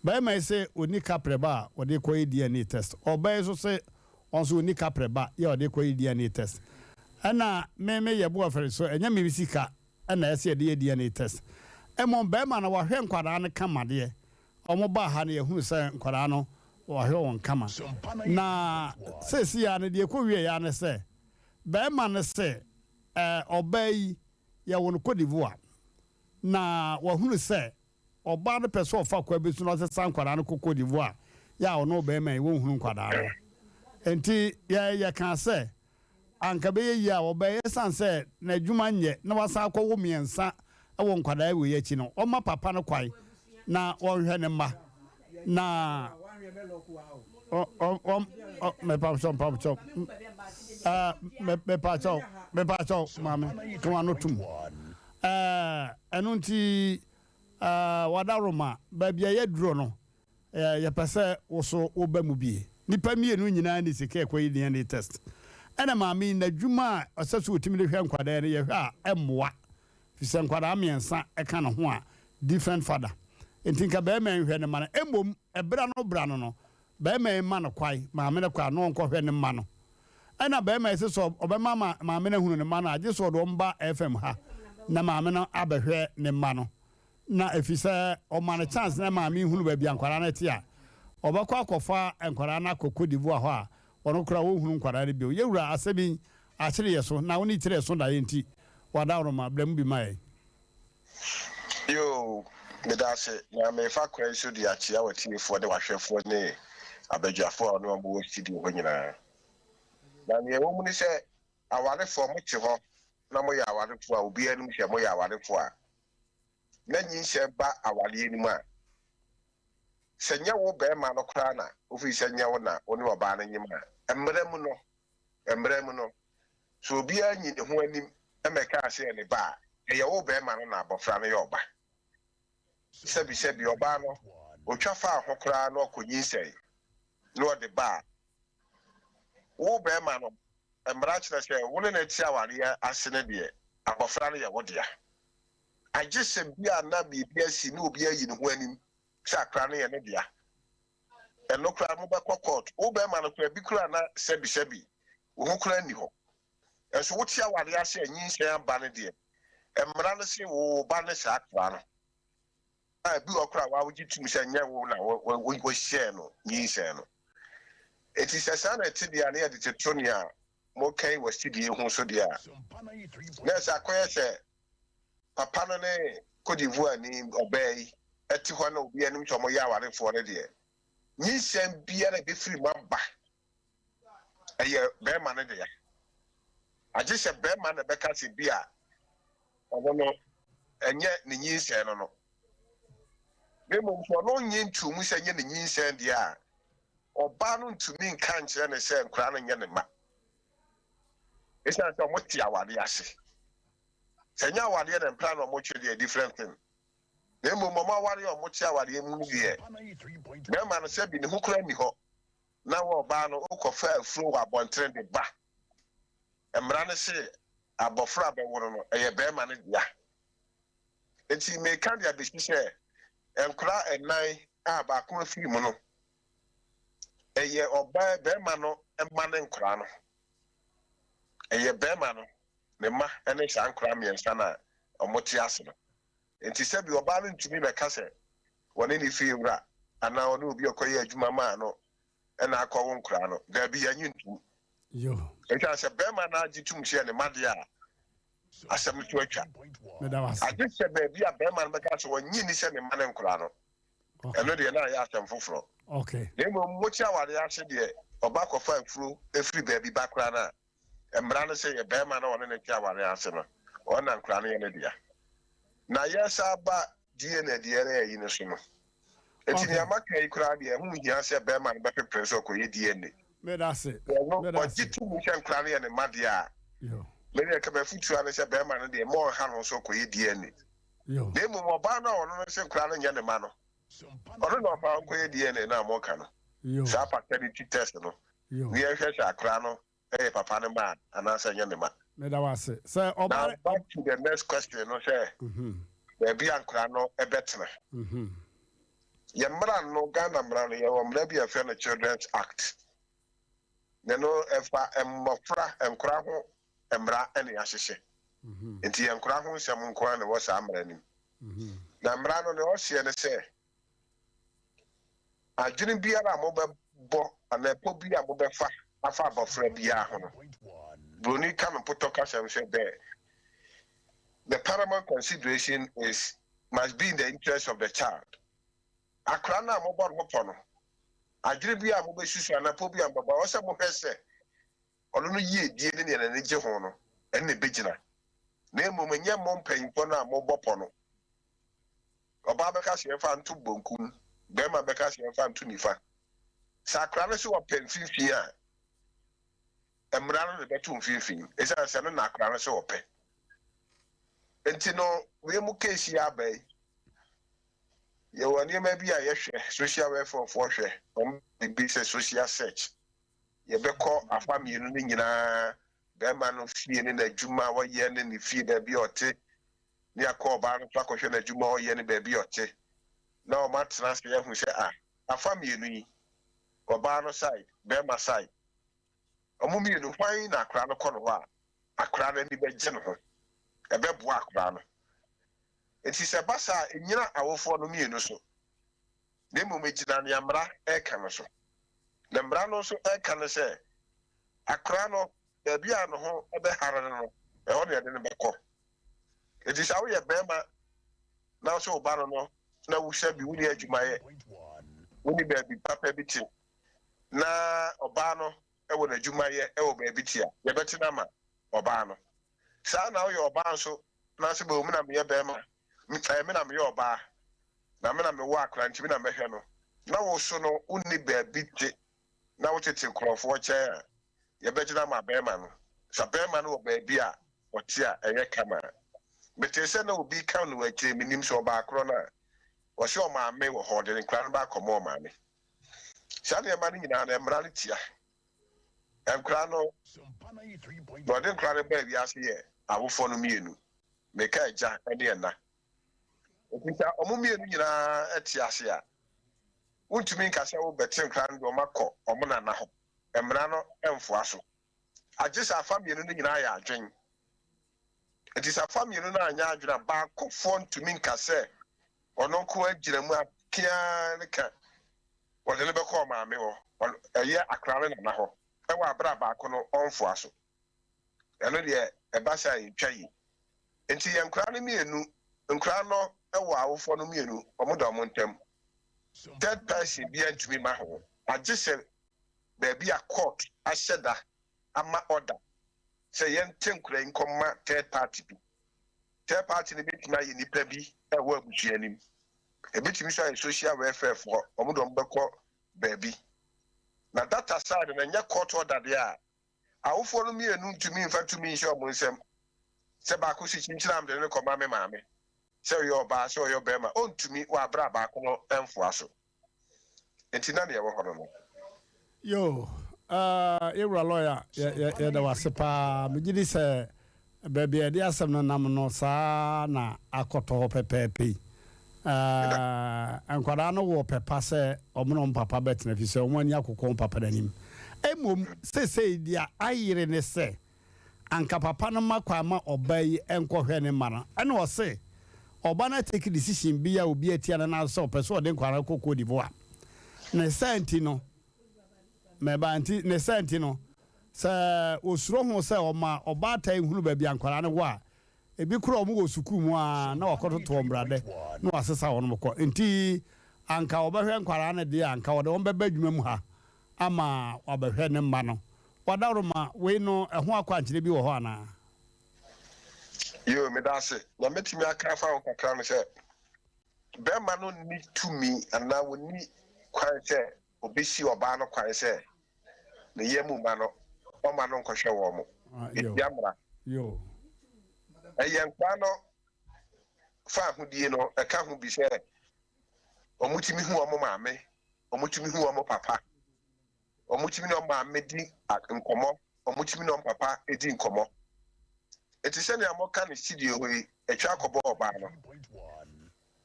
Barima yi se ɔnni kaprɛ ba a ɔde kɔyɛ DNA test. Ɔbaa yi nso se ɔno nso ɔnni kaprɛ ba yɛ a ɔde kɔyɛ DNA test. Ɛna me me yɛ boɔfɛre so ɛnyɛ me sika na ɛsɛ yɛde yɛ DNA test. Mmom barima no wahwɛ nkwadaa no kama deɛ, Wɔbaa ha no, yɛhunuu sɛ nkwadaa no, wɔahwɛ wɔn kama. Na seesei ara no, deɛ ɛkɔwieeɛ ara ne sɛ, barima no se, Ɛɛ, ɔbaa yi, yɛwoo no Côte d'Ivoire. Na wahunu sɛ ɔbaa no pɛ sɛ ɔfa kwan bi so na ɔsesa nkwadaa no kɔ Côte d'Ivoire, yɛ a ɔno ɔbarima yi, wɔnhunu nkwadaa no. Enti yɛ, yɛkaa sɛ, Anka ɛbɛyɛ yie a ɔbɛyɛ ɛsiane sɛ n'adwuma nyɛ na wasan akɔwo mmiɛnsa wɔ nkwadaa wei akyi no, ɔmma papa no kwan na wɔnhwɛ ne mma na mepakyɛw mepakyɛw mepakyɛw mepakyɛw maame ka w'ano tom ɛno nti wadaroma baabi a yɛaduro no Yɛpɛ sɛ wo so wo ba mu bi. Nnipa mmienu nyinaa nni sika ɛkɔyɛ DNA test. Ɛna maame yi n'adwuma a ɔsɛ sɛ ɔtumi de hwɛ nkwadaa yi no yɛhwɛ a ɛmmoa. Firi sɛ nkwadaa mmiɛnsa ɛka ne ho a different father. Nti nka barima yi nhwɛ ne mma no. Mmom ɛberɛ ano berɛ ano no barima yi mma no kwan, maame no kwan na ɔnkɔhwɛ ne mma no. Ɛna barima yi se sɛ ɔbɛma maame no ahunu ne mma no a gye sɛ ɔde wɔn ba FM ha na maame no abɛhwɛ ne mma no. Na efisɛ ɔma no chance na maame hunu baabi a nkwadaa no te a, ɔbɛkɔ akɔfa nkwadaa no akɔ Cote d'Ivoire hɔ a, ɔno koraa ɔnhunu nkwadaa no bio. Yɛwura, asɛm yi akyere yɛ so, na wo ne tiri ɛso daeɛ nti, w'adaworoma, brɛ mu bi ma yɛn. Yoo, meda ase, na merefa kwan yi so de akyea w'atiefoɔ ne w'ahwɛfoɔ ne abadwafoɔ a wo ne wɔn wɔ studio hɔ nyinaa. Na nea ɛwɔ mu ne sɛ, awarefoɔ, mote hɔ na moyɛ awarefoɔ a, obiara nim sɛ moyɛ awarefoɔ a, na nyinsɛn ba awareɛ no mu a, sɛ nyɛ wo barima no koraa na wofiri sɛ nyɛ wo na wo ne ɔbaa no nyem a, mmara mu no, mmara mu no, sɛ obiara nyi ne ho anim mmɛkaa sɛ ɛyɛ ne ba a, ɛyɛ wo barima no na abɔfra no yɛ ɔba. Sɛbisɛbi, ɔbaa no, ɔtwa faa ho koraa na ɔkɔnyinsɛn na ɔde ba a, wo barima no. mmara kyerɛ sɛ wo ne no te awareɛ ase no deɛ, abɔfra no yɛ wo dea. Agye sɛ bi a na biribi asi na obi ayi ne ho anim sɛ akora no yɛ ne dea. Ɛno koraa mobɛkɔ court. Wo bɛrima no koraa bi koraa na sɛbisɛbi wo ho koraa nni hɔ. Nso wote awareɛ ase a nyinsɛn aba no deɛ, mmara no se wo wo ba ne saa akora no. A ebi wɔ hɔ koraa a woa wogye tom sɛ nyɛ wo na wohyɛɛ no nyinsɛn no. Enti sɛ saa na ɛte deɛ a na yɛde toto nea moka yi wɔ sidie ho so deɛ a, na ɛsɛ akɔyɛ sɛ papa no ne Cote d'Ivoire ni ɔbaa yi te hɔ na obiara nim sɛ wɔyɛ awarefoɔ no deɛ, nyinsɛn biara a ɛbɛfiri mu aba ɛyɛ barima no dea. Agye sɛ barima na ɛbɛka sɛ bi a ɔno no ɛnyɛ ne nyinsɛn no no. Na mmom sɛ ɔno nnye ntoo mu sɛ ɛnyɛ ne nyinsɛn deɛ a, ɔbaa no ntumi nka nkyerɛ no sɛ nkwadaa no nyɛ ne mma. Ɛsiane sɛ wɔte awadeɛ ase. Sɛ ɛnyɛ awadeɛ na mpena na wɔtwe deɛ different thing. Na mmom wɔn awareɛ a wɔte awadeɛ mu no deɛ, bɛrima no sɛbi ne ho koraa nni hɔ na wɔ ɔbaa no wokɔfa afuro wɔ abɔntene de ba. Mmara no se abɔfra a bɛwo no no, ɛyɛ bɛrima no dea. Enti meka de abɛsi sɛ nkwadaa nnan a baako afiri mu no, ɛyɛ ɔbaa bɛrima no mma ne nkwadaa no. Ɛyɛ bɛrima no ne mma ne saa nkwadaa mmiɛnsa no a wɔte ase no. Enti sɛbi ɔbaa no ntumi bɛka sɛ wɔne ne fie wura anaa ɔne obi a ɔkɔyɛ adwuma maa no na akɔwo nkwadaa no. Daabi, yɛnnye ntom. Ɛsiane sɛ bɛrima no agye tom sɛ ne mma deɛ a, asɛm no to atwa. Agye sɛ baabi a bɛrima no bɛka sɛ ɔnnye nni sɛ ne mma ne nkwadaa no, ɛno deɛ na ayɛ asɛm foforɔ. Na mmom mote awareɛ ase deɛ, ɔba kɔfa afuro firi baabi ba koraa no a, Mmara no sɛ yɛ barima na ɔne no te awareɛ ase no, ɔno na nkwadaa no yɛ ne dea. Na yɛsan ba DNA deɛ ne ayi no so no, enti nea maka yi koraa deɛ, ɛho nhia sɛ barima no bɛpepere sɛ ɔkɔyɛ DNA. Meda ase. Sɛ ɔno Meda ase. ɔgye to mu sɛ nkwadaa no yɛ ne mma deɛ a, me deɛ nka m'afotuo ara ne sɛ barima no deɛ, mma ɔnha ne ho sɛ ɔkɔyɛ DNA. Na mmom ɔbaa no a ɔno no sɛ nkwadaa no nyɛ ne mma no, ɔno na ɔmfa nkɔyɛ DNA no a moka no, saa paternity test no. Na yɛnhwɛ sɛ akwadaa no yɛ papa no mma anaasɛ ɛnyɛ ne mma. Meda wo ase. Sɛ ɔba. Now back to the next question no sɛ baabi a nkwadaa no bɛtena. Yɛn mmara no, Ghana mmara no, yɛwɔ mmara bi a yɛfrɛ no Children's Act. Na ɛno ɛfa mmɔfra, nkwadaa ho mmara na yɛahyehyɛ. Nti yɛn nkwadaa ho nsɛm nko ara na ɛwɔ saa mmara no mu. Na mmara no, nea ɔseɛ ne sɛ, Adwene biara a mobɛbɔ anaa ɛpɔ bi a mobɛfa afa abɔfra biara ho no, Buroni ka no potɔ kasa mu sɛ the the paramount consideration is must be in the interest of the child. Akwadaa no a mobɔ no ho pɔ no, adwene biara a mobɛsusu anaa pɔ bi a mobɛbɔ, ɛwɔ sɛ mohwɛ sɛ ɔno no yiedie ne nea n'ani gye ho no, ɛno na ɛbɛgyina. Na mmom ɛnyɛ mo mpanyimfoɔ no a mobɔ pɔ no. Ɔbaa bɛka sɛ yɛmfa nto bonkum, barima bɛka sɛ yɛmfa nto nifa. Sɛ akwadaa no sɛ ɔpɛ mfimfini a, mmara no na ɛbɛto mfimfini, ɛsiane sɛ ɛno na akwadaa no sɛ ɔpɛ. Nti no, wei mu case yi aba yi, yɛwɔ nneɛma bi a yɛhwɛ, social welfare foɔ hwɛ, wɔn biribi sɛ social search. Yɛbɛkɔ afa mmienu no nyinaa, barima no fie ne n'adwuma a ɔyɛ ne ne fie baabi a ɔte, ne akɔ ɔbaa no so akɔhwɛ n'adwuma a ɔyɛ ne baabi a ɔte, na wɔatena ase ahu sɛ ah, afa mmienu yi, ɔbaa no side, barima side, wɔn mmienu hwan na akwadaa no kɔ no hɔ a, akwadaa no ani bɛgye ne ho, ɛbɛboa akwadaa no. Nti sɛ ɛba saa a, ɛnnyina awofoɔ no mmienu so, na mmom ɛgyina nea mmara reka no so. Na mmara no nso reka ne sɛ, akwadaa no, baabi a ne ho bɛhare no no, ɛhɔ na yɛde no bɛkɔ. Enti sɛ woyɛ barima na wo sɛ wo ba no no na wohyɛ bi, wonni adwumayɛ, wonni baabi papa bi te, na ɔbaa no wɔ n'adwumayɛ wɔ baabi te a, yɛbɛte no ama ɔbaa no. Saa na woyɛ ɔbaa nso na sɛ bɛwɔ mu na meyɛ barima, ɛɛ me na meyɛ ɔbaa, na me na mewɔ akora nti me na mɛhwɛ no, na wo so no wonni baabi te na wotete nkurɔfoɔ kyɛn a, yɛbɛgyina ama bɛrima no. Sɛ bɛrima no wɔ baabi a ɔte a, ɛyɛ kama. Metee sɛ na obi reka no wɔ akyire, mennim sɛ ɔbaa korɔ no a, ɔse ɔmaame wɔ hɔ, ɔde ne nkwadaa no ba akɔma ɔmaame. Saa nneɛma no nyinaa no, mmara no tia. Nkwadaa no, deɛ ɔde nkwadaa no baa wiase yɛ awofoɔ no mmienu. Meka agya ne ɛna. Nti sɛ wɔn mmienu nyinaa te ase a, wontumi nka sɛ wobɛte nkwadaa no de wɔn akɔ wɔn nana hɔ. Mmara no mfoa so. Agye sɛ afa mmienu no nyinaa yɛ adwen. Nti sɛ afa mmienu no anyɛ adwene a, baakofoɔ ntumi nka sɛ ɔno nko ara gyina mu akeaa ne ka wɔde no bɛkɔ ɔmaame hɔ, ɛyɛ akwadaa no nana hɔ, wɔ abere a baako no ɔmfoa so. Ɛno deɛ ɛba saa a ɛntwa yie. Nti yɛn nkwadaa no mmienu, nkwadaa no wɔ awofoɔ no mmienu, wɔn da wɔn ntam. Third person biara ntumi mma ho, agye sɛ baabi a court ahyɛ da ama order sɛ yɛnte nkwadaa yi nkɔma third party bi. Third party no bɛtumi ayɛ nipa bi a ɛwɔ abusua no mu. Ɛbɛtumi nso ayɛ social welfare foɔ, wɔn de wɔn bɛkɔ baabi. Na that aside no, ɛnyɛ court order deɛ a, awofoɔ no mmienu ntumi mfa tumi nhyɛ wɔn nsam sɛ baako si kyinkyini a mede no kɔma me maame, sɛ ɔyɛ ɔbaa, sɛ ɔyɛ ɔbarima, ɔntumi wɔ aberɛ a baako no mfoa so. Nti na deɛ ɛwɔ hɔ no no. Yoo eh yɛwura lawyer yɛ yɛ yɛda wo ase paa megye di sɛ baabi a yɛde asɛm no nam no saa na akɔtɔ hɔ pɛpɛɛpɛ yi eh nkwadaa no wɔ pɛ pa sɛ wɔn ne wɔn papa bɛtena fi sɛ wɔn ani akokɔ wɔn papa no anim mmom seesei deɛ ayere ne sɛ anka papa no ma kwan ma ɔbaa yi nkɔhwɛ ne mma no. Ɛna ɔse ɔba no atake decision bi a obi atia no nan so sɛ ɔpɛ sɛ ɔde nkwadaa no kɔ Cote d'Ivoire. Ne saa nti no, mɛba nti ne saa nti no, sɛ osuro ho sɛ ɔma ɔbaatan hunu baabi a nkwadaa no wɔ a, ebi koraa wɔn wɔ sukuu mu ara na wakɔtoto wɔn bradɛ na wasesa wɔn kɔ. Nti anka ɔbɛhwɛ nkwadaa no deɛ a, anka ɔde wɔn bɛba adwuma mu ha ama wabɛhwɛ ne mma no. Wadaworoma, wei no, ɛho akwankyerɛ bi wɔ hɔ anaa? Yoo, meda ase. Nea mɛtumi aka afa ho kakra ne sɛ, barima no nni tumi anaa ɔnni kwan sɛ ɔbɛsi ɔbaa no kwan sɛ ne yam mma no, ɔmma no nkɔhwɛ wɔn. Ɛtia mmara. Ɛyɛ nkwadaa no fa ahodie no, ɛka ho bi sɛ wɔtumi hu wɔn maame, wɔtumi hu wɔn papa. Wɔtumi ne wɔn maame di nkɔmmɔ, wɔtumi ne wɔn papa di nkɔmmɔ. Enti sɛnea moka no studio hɔ yi, atwa akɔbɔ ɔbaa no.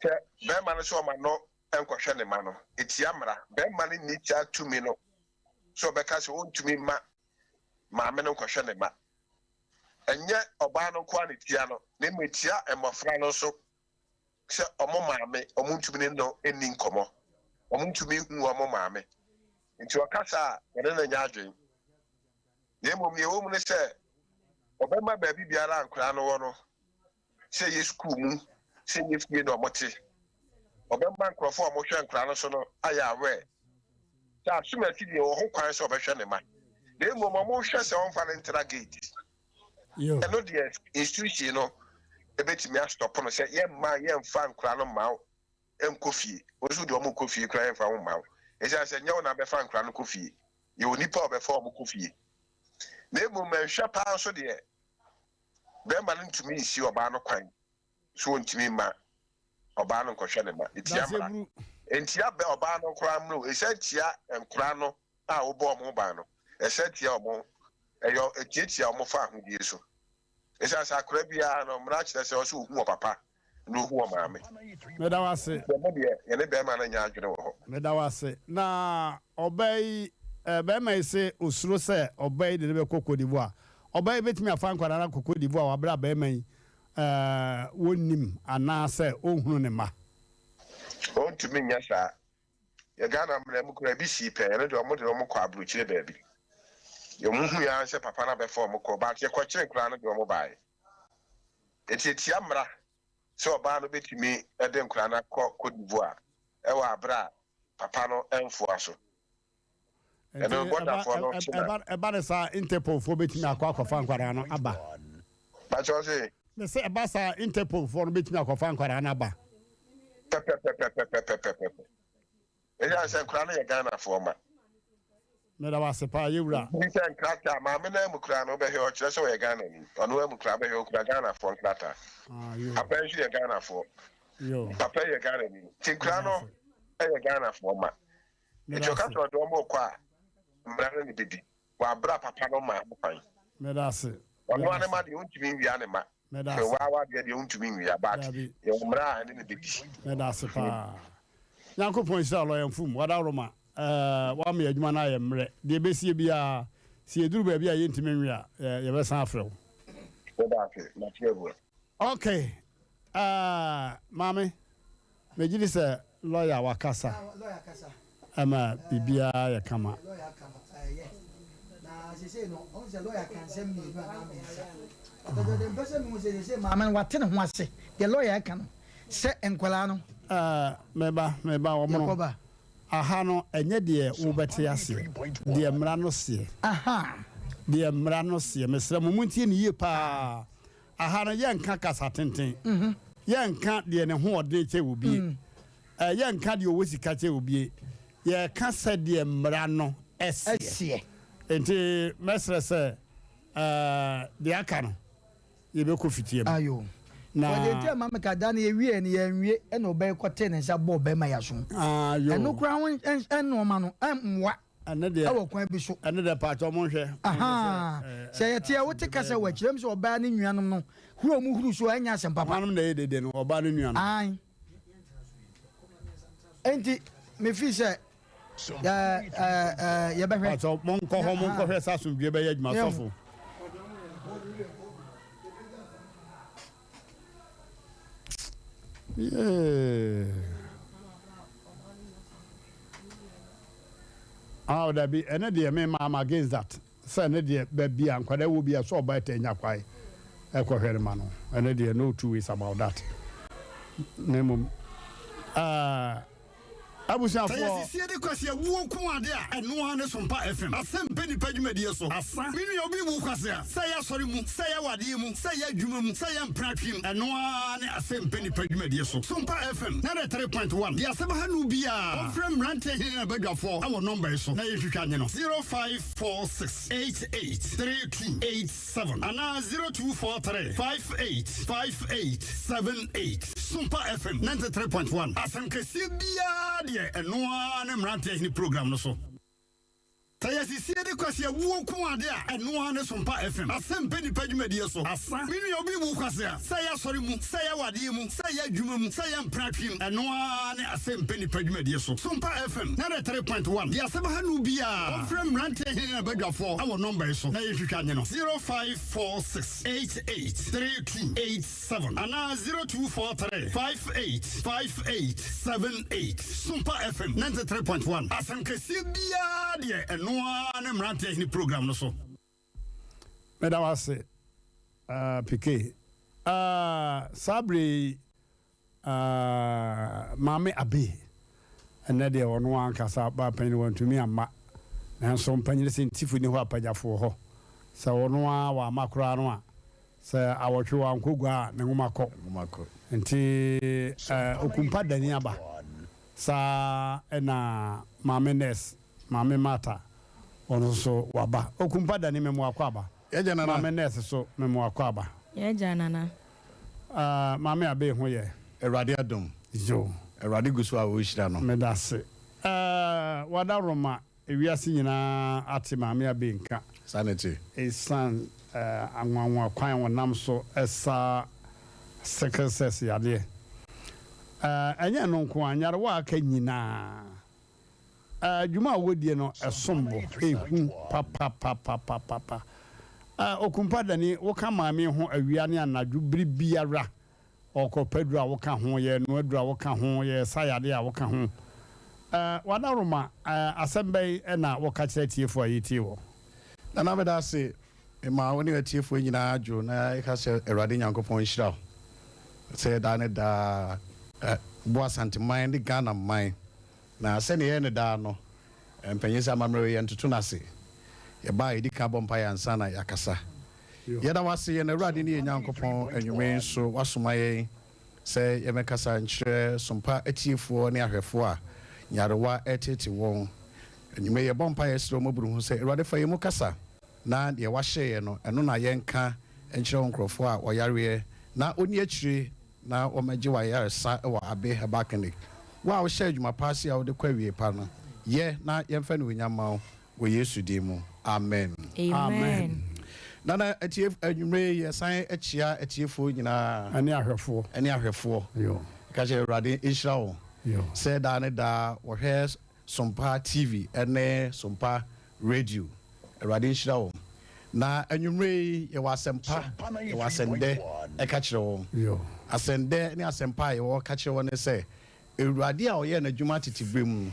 Sɛ barima no sɛ ɔma no nkɔhwɛ ne mma no, etia mmara. Barima no nni saa tumi no sɛ ɔbɛka sɛ ɔntumi mma maame no nkɔhwɛ ne mma. Ɛnyɛ ɔbaa no nko ara na etia no, na mmom etia mmɔfra no nso. sɛ wɔn maame, wɔntumi ne no nni nkɔmmɔ, wɔntumi nhu wɔn maame. Nti ɔkasa a, wɔne no nyɛ adwene. Na mmom nea ɛwɔ mu ne sɛ, ɔbɛma baabi biara a nkwadaa no wɔ no, sɛ ɛyɛ sukuu mu, sɛ ɛyɛ fie na wɔte, ɔbɛma nkurɔfoɔ a wɔhwɛ nkwadaa no so no ayɛ aware sɛ asomasi deɛ ɔwɔ ho kwan sɛ ɔbɛhwɛ ne mma. Na mmom wɔhwɛ sɛ wɔmfa no ntra gate. Ɛno deɛ institution no bɛtumi astɔpo no sɛ yɛmma yɛmfa nkora no mma wo nkɔ fie. Wo nso deɛ wɔn kɔ fie koraa yɛmfa wo mma wo. Ɛsiane sɛ nyɛ wo na bɛfa nkora no kɔ fie. Yɛwɔ nipa a ɔbɛfa wɔn kɔ fie. Na mmom nhwɛ paa nso deɛ bɛrima no ntumi nsi ɔbaa no kwan so ɔntumi mma ɔbaa no nkɔhwɛ ne mma. Ɛtia mmara. Ɛntia bɛ ɔbaa no koraa mmara o. Ɛsan tia nkora no a wobɔ wɔn ho ban no. Ɛsan tia wɔn. Ɛyɛ ɛtiatia wɔn fa ahodie so. Ɛsiane sɛ akora biara no mmara kyerɛ sɛ ɔsɛ ɔhu ɔpapa na ɔhu ɔmaame. Meda wo ase. Nti ɛno deɛ yɛne bɛrima no nyɛ adwene wɔ hɔ. Meda wo ase. Na ɔbaa yi, eh, bɛrima yi se osuro sɛ ɔbaa yi de no bɛkɔ Cote d'Ivoire. Ɔbaa yi bɛtumi afa nkwadaa no akɔ Cote d'Ivoire wɔ aberɛ a bɛrima yi eh, wɔnnim anaasɛ ɔnhunu ne mma. Ɔntumi nyɛ saa. Yɛ Ghana mmara mu koraa ebi sii pɛn, ɛno deɛ wɔn de wɔn kɔ abrokyire baabi. Deɛ wɔn hui ara ne sɛ papa no abɛfa wɔn kɔ, but yɛkɔkyere nkoraa no de wɔn baeɛ. Enti etia mmara sɛ ɔbaa no bɛtumi de nkoraa no akɔ Cote d'Ivoire ɛwɔ abere a papa no mfoa so. Nti ɛba ne saa Interpol foɔ bɛtumi akɔ akɔfa nkwadaa no aba. Pakyɛ ɔse. Me sɛ ɛba saa Interpol foɔ no bɛtumi akɔfa nkwadaa no aba. Pɛpɛpɛpɛpɛpɛpɛpɛ. Ɛyɛ sɛ nkwadaa no yɛ Ghana foɔ ma. Meda wo ase paa yɛwura. Bi sɛ nkrataa maame no amu koraa no wobɛhwɛ ɔkyerɛ sɛ ɔyɛ Ghana ni. Ɔno amu koraa bɛhwɛ okura Ghana foɔ nkrataa. Papa nso yɛ Ghana foɔ. Papa yɛ Ghana ni. Nti nkwadaa no yɛ Ghana foɔ ma. Nti ɔka sɛ ɔde wɔn rekɔ a, mmara no na ebedi. Wɔ abere a papa no maa ho kwan. Meda ase. Ɔno ara ne ma deɛ ɔntumi nwia ne ma. Meda Sɛ ase. waa w'adeɛ deɛ ɔntumi nwia but Dabi. yɛwɔ mmara a ɛne no bɛdi. Meda ase paa. Nyankopɔn nhyira wo lawyer Mfum, w'adaworoma eh, w'ama yɛn adwuma no ayɛ mmerɛ. Deɛ ɛbɛsie biara, sɛ yɛduru baabi a yɛntumi nwe a, yɛbɛsan afrɛ wo. Meda ase, mate agu. Ok, eh, maame, megye di sɛ lawyer wakasa ɛma biribiara yɛ kama. Maame no wate ne ho ase deɛ lawyer ɛka no sɛ nkwadaa no. Eh, meba, meba, wɔn no, aha no, ɛnyɛ deɛ wobɛte aseɛ, deɛ mmara no seɛ, deɛ mmara no seɛ, mesrɛ mo, montie no yie paa. Aha no, yɛnka kasa tenten, yɛnka deɛ ne ho ɔden kyɛ obie, yɛnka deɛ ɔwɔ sika kyɛ obie, yɛka sɛdeɛ mmara no seɛ. Enti mɛsrɛ sɛ deɛ aka no, yɛbɛkɔ fitia mu. Ayo. Na. Wɔde nti ama meka da no yɛwieɛ no yɛanwie ɛna ɔbaa yi kɔtee ne nsa bɔɔ bɛrima yi aso. Ayo. Ɛno koraa ho nnoɔma no ɛmmoa. Ɛno deɛ. Ɛwɔ kwan bi so. Ɛno deɛ paatwɔ mo nhwɛ. Ahaa. Sɛ yɛte a wote kasa wɔ akyire m sɛ ɔbaa ne nuanom no huru a ɔmo huru so a ɛnyɛ asɛm papa. Hwanom na ɛyɛ dede no ɔbaa ne nuanom. Ae. Enti me feel sɛ yɛ ɛɛ ɛɛ yɛbɛhwɛ. Paatwɔ mo nkɔ hɔ mo nkɔhwɛ sɛ asomdwie bɛyɛ adwuma sɔfo. Yeah. Ah, dabi, ɛne deɛ me ma I'm against that. Sɛ ɛne deɛ baabi a nkwadaa wɔ bi a sɛ ɔbaa ɛtɛ nya kwae ɛkɔhwɛ ne ma no. Ɛne deɛ no two ways about that. Na mmom, ah, Abusuafoɔ. Sɛ yɛsisie de kwasi awuo nko ade a, ɛno ara ne Sompa FM. Asɛm pɛ nipa dwumadie so. Asa. Me nua obi wu kwasea. Sɛ ɛyɛ asɔre mu, sɛ ɛyɛ awadeɛ mu, sɛ ɛyɛ adwuma mu, sɛ ɛyɛ mpenatwe mu, ɛno ara ne Asɛm pɛ nipa dwumadie so. Sompa FM, 93.1. Deɛ asɛm ha no biara, ɔmfrɛ mmeranteɛ hene ne n'abadwafoɔ wɔ nɔmba yi so na yɛntwitwa nye no, 0546 88 32 7 anaa 0243 58 58 78. Sompa FM 93.1, asɛm kɛseɛ biara deɛ ɛno ara ne Mmeranteɛ Hene program no so. Sɛ yɛsisie de kwasi awuo nko ade a, ɛno ara ne Sompa FM. Asɛm pɛ nipa dwumadie so. Asa. Me nua obi wu kwasea, sɛ ɛyɛ asɔre mu, sɛ ɛyɛ awadeɛ mu, sɛ ɛyɛ adwuma mu, sɛ ɛyɛ mpratwe mu, ɛno ara ne Asɛm pɛ nipa dwumadie so. Sompa FM 93.1, deɛ asɛm ha no biara, ɔmfrɛ Mmeranteɛ Hene ne n'abadwafoɔ wɔ nɔmba yi so na yɛntwitwa nye no, 0546 88 3287 anaa 0243 58 58 78. Sompa FM 93.1, asɛm kɛseɛ biara deɛ ɛno ara ne Mmeranteɛ Hene program no so. Meda wo ase PK. Saa berɛ yi Ahh Maame Abbey, ɛnnɛ deɛ ɔno ankasa baa panyin wantumi amma, nanso mpanyin se ntifo nni hɔ a pagyafo wɔ hɔ. Sɛ ɔno ara wamma koraa no a, sɛ awɔtwe wankɔ gua a, ne nwoma kɔ. Nti eh, Okumpa Dani aba. Saa ɛna Maame Nurse, Maame Martha, ɔno nso waba. Okumpa Dani, mema wakɔ aba. Yɛgya Nana. Maame Nurse so, mema wakɔ aba. Yɛgya Nana. Ah Maame Abbey ho yɛ? Awurade adom. Yoo. Awurade gu so a ɔrehyira no. Medase. Eh w'adaworoma ewiase nyinaa ate Maame Abbey nka. Saa na ɛte. Esan eh anwanwa kwan a ɔnam so sa sickle cells yadeɛ. Eh ɛnyɛ ɛno nko ara, nyarewa a aka nyinaa. Dwuma a wɔdie no ɛsom bo, ɛhu papapapapapa. Okumpa Dani, woka maame yi ho awia ne anadwo bere biara. Ɔkɔ pɛ aduru a woka ho, yɛrenoa aduru a woka ho, yɛresa yadeɛ a woka ho. W'adaworoma, asɛm bɛn na woka kyerɛ atiefoɔ a yɛretie wɔ? Nana meda ase mema wo ne atiefoɔ nyinaa dwo na yɛka sɛ Awurade Nyankopɔn nhyira wo sɛ daa ne daa boa Asanteman ne Ghana man Na sɛnea yɛyɛ no daa no, mpanyin sɛ amammerɛ wei, yɛntoto no ase. Yɛba a, yɛdi kan bɔ mpaeɛ ansa na yɛakasa. Yɛda wo ase, yɛn Awurade ne yɛn Nyankopɔn, anwummerɛ yi nso woasoma yɛn sɛ yɛmmɛkasa nkyerɛ sompa atiefoɔ ne ahwɛfoɔ a nyarewa reteete wɔn. Anwummerɛ yi, yɛbɔ mpaeɛ srɛ wo mmɔborɔhunu sɛ, Awurade fa yɛn mu kasa, na deɛ woahyɛ yɛn no, ɛno na yɛnka nkyerɛ wo nkurɔfoɔ a wɔyareɛ na wɔnni akyire na wɔmmɛgye wo ayaresa wɔ Abbey Herbal Clinic. Wo a wohyɛ adwuma pa ase a wode kɔ awiei pa no, yɛ na yɛmfa animuonyam mma wo wɔ Yesu din mu. Amen. Amen. Nana atie anwummere yi yɛsan akyia atiefoɔ nyinaa. Ɛne ahwɛfoɔ. Ɛne ahwɛfoɔ. Yo. Ka kyerɛ Awurade nhyira wɔn. Yo. Sɛ daa ne daa wɔhwɛ Sompa TV ne Sompa Radio. Awurade nhyira wɔn. Na anwummere yi yɛwɔ asɛmpa, yɛwɔ asɛndɛ ɛka kyerɛ wɔn. Yo. Asɛndɛ ne asɛmpa a yɛwɔ ka kyerɛ wɔn ne sɛ Awurade a ɔyɛɛ n'adwuma tete berɛ mu no,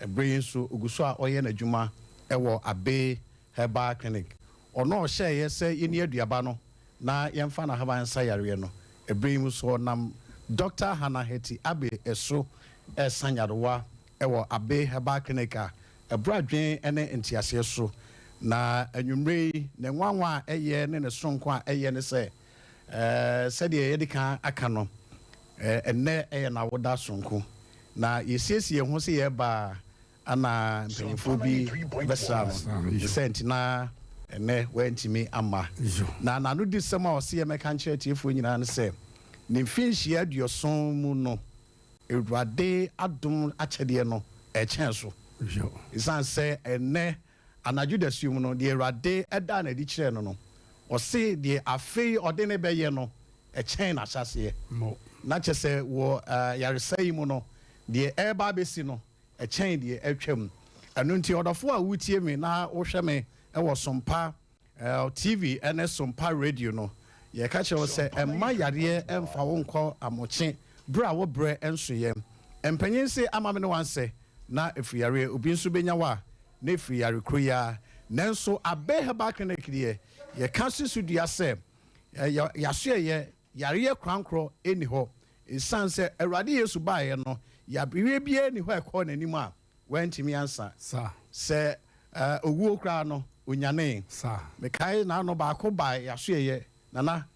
Ɛberɛ yi nso, ɔgu so a ɔreyɛ n'adwuma wɔ Abbey Herbal Clinic. Ɔno a ɔhyɛeɛ sɛ yɛnni aduaba no na yɛmfa n'ahaban nsa yareɛ no, ɛberɛ yi mu nso ɔnam Dɔkta Hannah Hetty Abbey so resa nyarewa wɔ Abbey Herbal Clinic a ɛboro adwene ne nteaseɛ so. Na anwummerɛ yi, ne nwanwa a ɛyɛ ne ne sononko a ɛyɛ ne sɛ, sɛdeɛ yɛadi kan aka no, Ɛnnɛ yɛ n'awoda sononko, na yɛsiesie yɛn ho sɛ yɛreba a, ana mpanyimfoɔ bi bɛsra no. Ne saa nti na ɛnnɛ wantumi amma. Na n'anodisɛm a ɔse yɛmmɛka nkyerɛ atiefoɔ nyinaa ne sɛ, ne mfinhyia aduɔson mu no, Awurade adom akyɛdeɛ no ɛkyɛn so. Ɛsiane sɛ ɛnnɛ anadwo dasuo mu no, deɛ Awurade daa no adi kyerɛɛ no no, ɔse deɛ afei ɔde no bɛyɛ no, ɛkyɛn n'ahyɛaseɛ. Na kyerɛ sɛ wɔ ayaresa yi mu no, deɛ ɛreba abɛsi no, ɛkyɛn deɛ atwam. Ɛno nti, ɔdɔfoɔ a wotie me na wohwɛ me wɔ Sompa TV ne Sompa Radio no, yɛka kyerɛ wo sɛ mma yareɛ mfa wo nkɔ amokye berɛ a wo berɛ nsoeɛ. Mpanyin se ama me ne wansɛ na ɛfiri yareɛ, obi nso bɛnya wo a na ɛfiri yare koro yi ara. Nanso Abbey Herbal Clinic deɛ, yɛka si so dua sɛ Yɛasoɛeɛ, yareɛ korankorɔ nni hɔ. Ɛsiane sɛ Awurade Yesu baeɛ no, yareɛ biara nni hɔ a ɛkɔɔ n'anim a wantumi ansa. Sɛ owuo koraa no, ɔnyanee. Mekae n'ano baako bae yɛasoɛeɛ, Nana,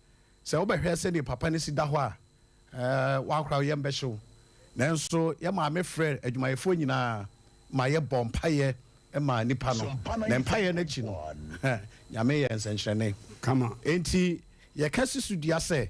sɛ wobɛhwɛ sɛdeɛ papa no si da hɔ a, Woakora wo yam bɛhye wo. Nanso yɛn maame frɛɛ adwumayɛfoɔ nyinaa ma yɛbɔɔ mpaeɛ maa nnipa no. Na mpaeɛ no akyi no, Nyame yɛɛ nsɛnkyerɛnne. Enti yɛka si so dua sɛ,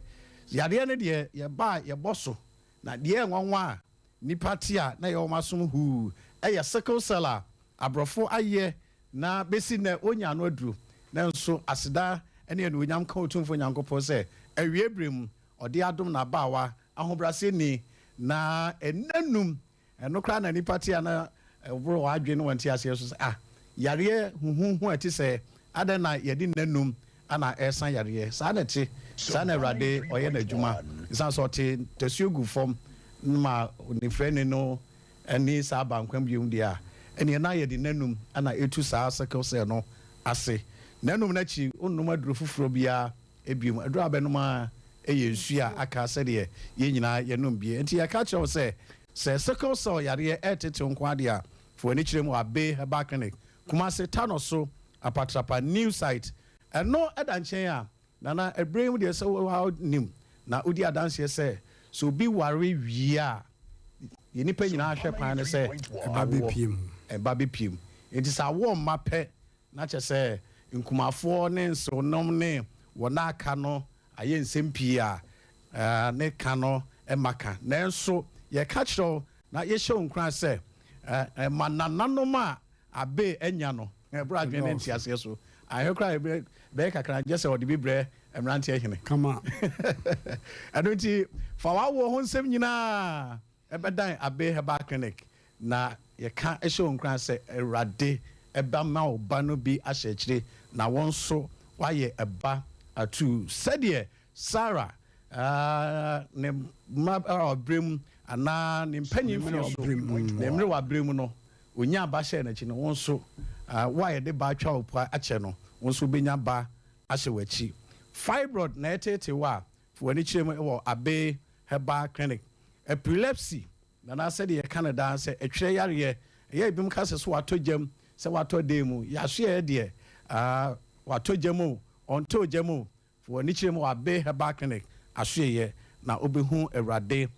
yareɛ no deɛ yɛba a yɛbɔ so, na deɛ ɛyɛ nwanwa a nnipa te a na ɛyɛ wɔn asom huu yɛ sickle cell a aborɔfo ayɛ na bɛsi nnɛ wɔnnya ano aduro. Nanso aseda ne anuonyam nka Otumfoɔ Nyankopɔn sɛ awiei berɛ mu Ɔde adom n'abaawa ahobrɛaseɛni, na nnanum, ɛno koraa na nnipa te a na ɛboro wɔn adwene ne wɔn nteaseɛ so sɛ, ah, yareɛ huhuuhu a ɛte sɛɛ, adɛn na yɛde nnanum na ɛresa yareɛ? Saa na ɛte, saa na Awurade ɔyɛ n'adwuma. Ɛsiane sɛ ɔte ntasuo gu fam ma onifirani no ani saa ba nkwa bio deɛ a, ɛnneɛ na yɛde nnanum na ɛtu saa sickle cell no ase. Nnanum no akyi, wonnom aduro foforɔ biara Bio, aduru a wobɛnom ara yɛ nsuo a aka sɛdeɛ yɛn nyinaa yɛnom bi. Enti yɛka kyerɛ wo sɛ, sɛ sickle cell yareɛ retetew nko ara deɛ a, fa w'ani kyerɛ mu wɔ Abbey Herbal Clinic, Kumasi, Tanoso, Apatrapa New Site. Ɛno da nkyɛn a, Nana, ɛberɛ yi mu deɛ sɛ wo ara wonim na wodi adanseɛ sɛ, sɛ obi ware wie a, deɛ nnipa nyinaa hwɛ kwan ne sɛ awoɔ ba bɛpue mu. Enti sɛ awoɔ mma pɛ Na kyerɛ sɛ nkumafoɔ ne nsewnom ne wɔn a aka no ayɛ nsɛm pii a ne ka no mma ka. Nanso yɛka kyerɛ wo na yɛhyɛ wo nkuran sɛ ma nananom a Abbey anya no boro adwene ne nteaseɛ so. Anhwɛ koraa a ɛbɛyɛ kakra gye sɛ ɔde bi brɛ mmeranteɛ hene. Ɛno nti fa w'awoɔ ho nsɛm nyinaa Ɛbɛdan Abbey Herbal Clinic na yɛka hyɛ wo nkuran sɛ Awurade bɛma wo ba no bi ahyɛ akyire na wo nso woayɛ ɛba atuu sɛdeɛ Sarah ne mmabaawaberɛ mu anaa ne mpanin mfeɛ so ne mmerewaberɛ mu no ɔnyaa ba hyɛɛ n'akyi no, wo nso wo a yɛde ba atwa wo pua akyɛ no, wo nso wobɛnya ba ahyɛ w'akyi. Fibroid na ɛreteetee wo a, fa w'ani kyerɛ mu wɔ Abbey Herbal Clinic. Epilepsy, Nana sɛdeɛ yɛka no daa sɛ ɛtwerɛ yareɛ, ɛyɛ a ebinom ka sɛ so watɔ gyam, sɛ watɔ dan mu, yɛasoɛɛ deɛ ah watɔ gyam o, ɔntɔɔ gyam o, fa w'ani kyerɛ mu wɔ Abbey Herbal Clinic asoɛeɛ na wobɛhu Awurade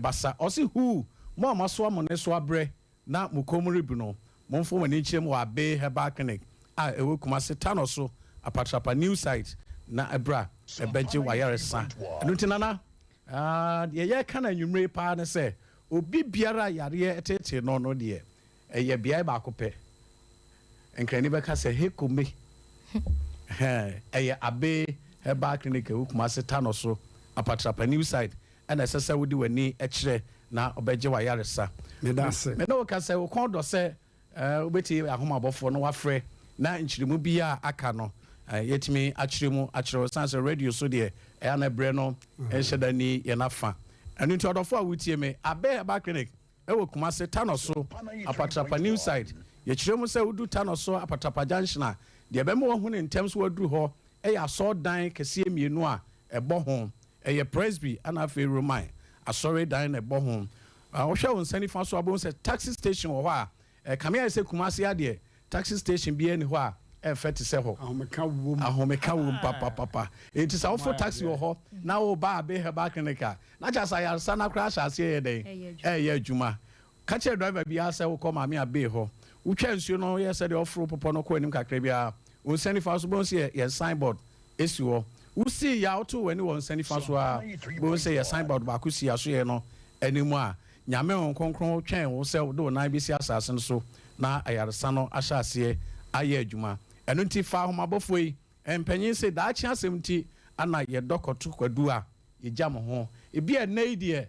basa. Ɔse huu, mo a moasoa mo nnesoa berɛ na mo kɔn mu rebu no, momfa mo ani nkyerɛ mu wɔ Abbey Herbal Clinic a ɛwɔ Kumasi Tanɔ so, Apatrapa New Site na bra bɛgye w'ayaresa. Ɛno nti Nana, deɛ yɛreka no anwummere yi paa ne sɛ, obi biara a yareɛ teetee no no deɛ, ɛyɛ beaeɛ baako pɛ. Nkrani bɛka sɛ Hekome. Ɛhɛn, ɛyɛ Abe Herbal Clinic a ɛwɔ Kumasi Tano so, Apatrapa New Site na ɛsɛ sɛ wode w'ani kyerɛ na ɔbɛgye w'ayaresa. Meda ase. Me ne wo ka sɛ wo kɔn dɔ sɛ wobɛtie ahomabɔfoɔ na woafrɛ na nkyerɛmu bi a aka no yɛatumi akyerɛ mu akyerɛ wo. Ɛsiane sɛ radio so deɛ ɛyɛ a na berɛ no nhyɛ da nni yɛn afa. Ɛno nti ɔdɔfoɔ a wotie me, Abe Herbal Clinic wɔ Kumasi Tano so, Apatrapa New Site. Yɛkyerɛ mu sɛ wodu Tano so Apatrapa Junction a, deɛ ɛbɛma woahu no ntɛm sɛ woaduru hɔ yɛ asɔredan kɛseɛ mmienu a ɛbɔ ho. Ɛyɛ Presby ɛna afei Roman asɔredan na ɛbɔ ho. Wohwɛ wo nsa nifa so a, wobɛhu sɛ taxi station wɔ hɔ a, ɛkame ayɛ sɛ Kumasi ha deɛ, taxi station biara nni hɔ a ɛyɛ fɛ te sɛ hɔ. Ahomeka wom. Ahomeka wom papapapa. Enti sɛ woforo taxi wɔ hɔ na woreba Abbey Herbal Clinic a, na kyerɛ sɛ ayaresa no koraa ahyɛ aseɛ reyɛ dɛn? Ɛreyɛ adwuma. Ka kyerɛ driver biara sɛ wokɔ Maame Abbey hɔ. Wotwa nsuo no yɛ sɛdeɛ woforo bepɔ no kɔ anim kakra biara, wo nsa nifa so wobɛhu sɛ yɛn signboard si hɔ. Wosii yɛ a wotoo w'ani wɔ nsa nifa so ara, wobɛhu sɛ yɛn signboard baako si asoɛeɛ no anim a Nyame Honhom Kronkron twɛn wo sɛ wode wo nan bɛsi asase no so na ayaresa no ahyɛ aseɛ ayɛ adwuma. Ɛno nti fa ahomabɔfoɔ yi, mpanyin se daakye asɛm nti ana yɛdɔ kɔto kwadu a yɛgya mo ho. Ebia ɛnnɛ yi deɛ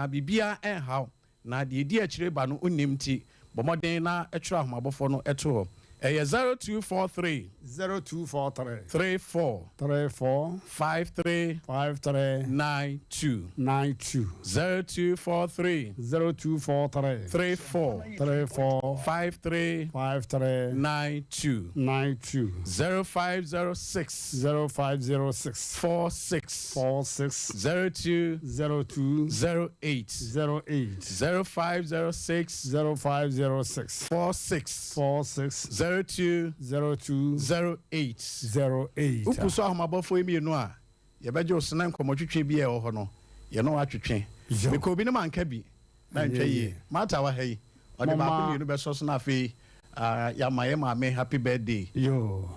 biribiara ɛnha wo, Na deɛ ɛdi akyire ba no wonnim nti, bɔ mmɔden na twerɛ ahomabɔfoɔ no to hɔ. Ɛyɛ 0243. 0243. 34. 34. 53. 53. 92. 92. 0243. 0243. 34. 34. 53. 53. 92. 92. 0506. 0506. 46. 46. 02. 02. 08. 08. 0506. 0506. 46. 46. 02. 02. 08. 08. Wopu so ahomabɔfoɔ yi mmienu a, yɛbɛgye wo so na nkɔmmɔtwetwe bi a ɛwɔ hɔ no, yɛne wo atwetwe. Mekɔ obi ne manka bi na ntwa yie. Martha wɔ ha yi, ɔde baako mmienu bɛsɔ so na afei yɛama yɛn maame happy birthday. Yoo.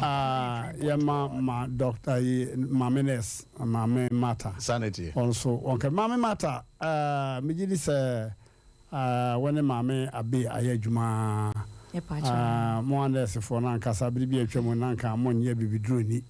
Ah yɛma ma doctor yi maame nurse maame Martha. Saa na ɛteɛ. Wɔn nso wɔn ka maame Martha ah megye di sɛ ah wo ne maame Abbey ayɛ adwuma ah mo a nursefoɔ no ankasa bere bi a atwa mu na anka mo nyɛ bibiduroni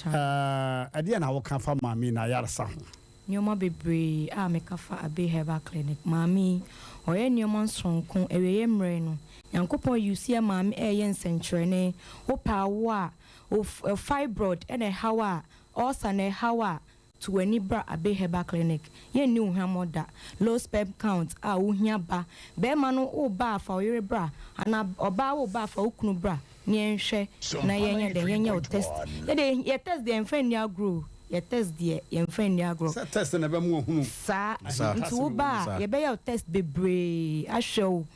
ah ɛdeɛn na woka fa maame yi n'ayaresa ho? Nneɛma bebree a meka fa Abbey Herbal Clinic maame yi ɔyɛ nneɛma nsonko awieɛ mmerɛ no Nyankopɔn use yɛ maame ɛɛyɛ nsɛnkyerɛne wopɛ awoɔ a of fibroid na ɛhaw a ulcer na ɛhaw a to w'ani bra Abbey Herbal Clinic yɛnni wo hwammɔ da low sperm count a wohia ba bɛɛma no woba a fa wo yere bra anaa ɔbaa woba a fa wo kunu bra Ne yɛnhwɛ na yɛnyɛ dɛn yɛnyɛ wo test yɛ deɛ yɛ test deɛ yɛnfa nni agorɔ o yɛ test deɛ yɛnfa nni agorɔ. Sɛ test na ɛbɛma wahunu Saa ahintasɛm nti wo ɛwɔ ba mu. a yɛbɛyɛ wo test bebree ahwɛ wo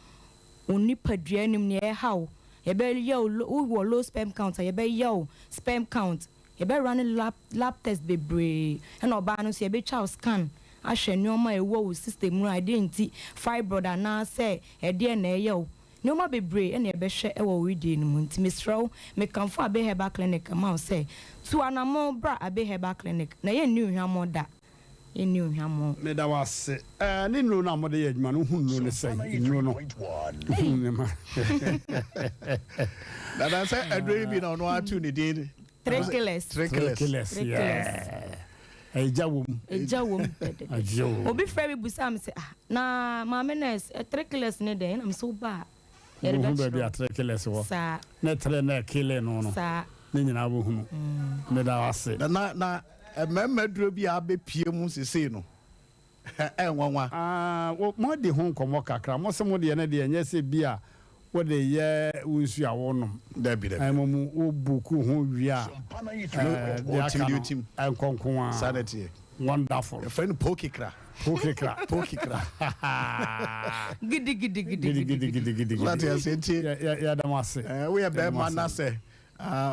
wo nipadua no mu nea ɛha wo yɛbɛyɛ wo low wo wɔ low sperm count a yɛbɛyɛ wo sperm count yɛbɛ run lab lab test bebree ɛna ɔbaa no nso yɛbɛtwa wo scan ahwɛ nnoɔma a ɛwɔ wo system mu a ɛdeɛn nti fibroid anaa sɛ ɛdeɛn na ɛyɛ wo Nnoɔma bebree na yɛbɛhwɛ wɔ wo wedeɛ no mu nti mesrɛ wo mekamfo Abbey Herbal Clinic ma wo sɛ tu anamɔn bra Abbey Herbal Clinic na yɛnni wo hwammɔ da, yɛnni wo hwammɔ. Meda wo ase. Ɛɛ ne nnuro no a mode yɛ adwuma no, wohu nnuro no sɛn? Nnuro no, wohu ne ma. Dada sɛ aduro yi bi na ɔno ato ne din. Trickles. Trickles. Trickles, yeah. Egya wom. Egya wom dɛdɛdɛ. Obi frɛ me busaa me sɛ, ah, na maame nurse, eh, trickles ne dɛn? Ɛna me sɛ woba a, yɛde Wohu bɛkyerɛ baabi wo. a trickles wɔ. Saa. Ne tre na ɛkele no no. Saa. Ne nyinaa wobɛhunu. Meda wo ase. Na na na mmarima aduro bi a abɛpue mu sesei no, ɛyɛ nwanwa. Ah, wo, moadi ho nkɔmmɔ kakra. Mose mo deɛ no deɛ, ɛnyɛ sɛ bi a wode yɛ wo nsuo a wonom. Dabi, dabi. Mmom wo buku ho wie a, eh, deɛ aka no, ɛnkɔ nko ara. Saa na ɛteɛ. Wonderful. Yɛfrɛ no pokikra. Pokikra. Pokikra. Gidi, gidi, gidi, gidi, gidi, gidi. Wate aseɛ nti. Yɛda mo ase. Woyɛ bɛrima na sɛ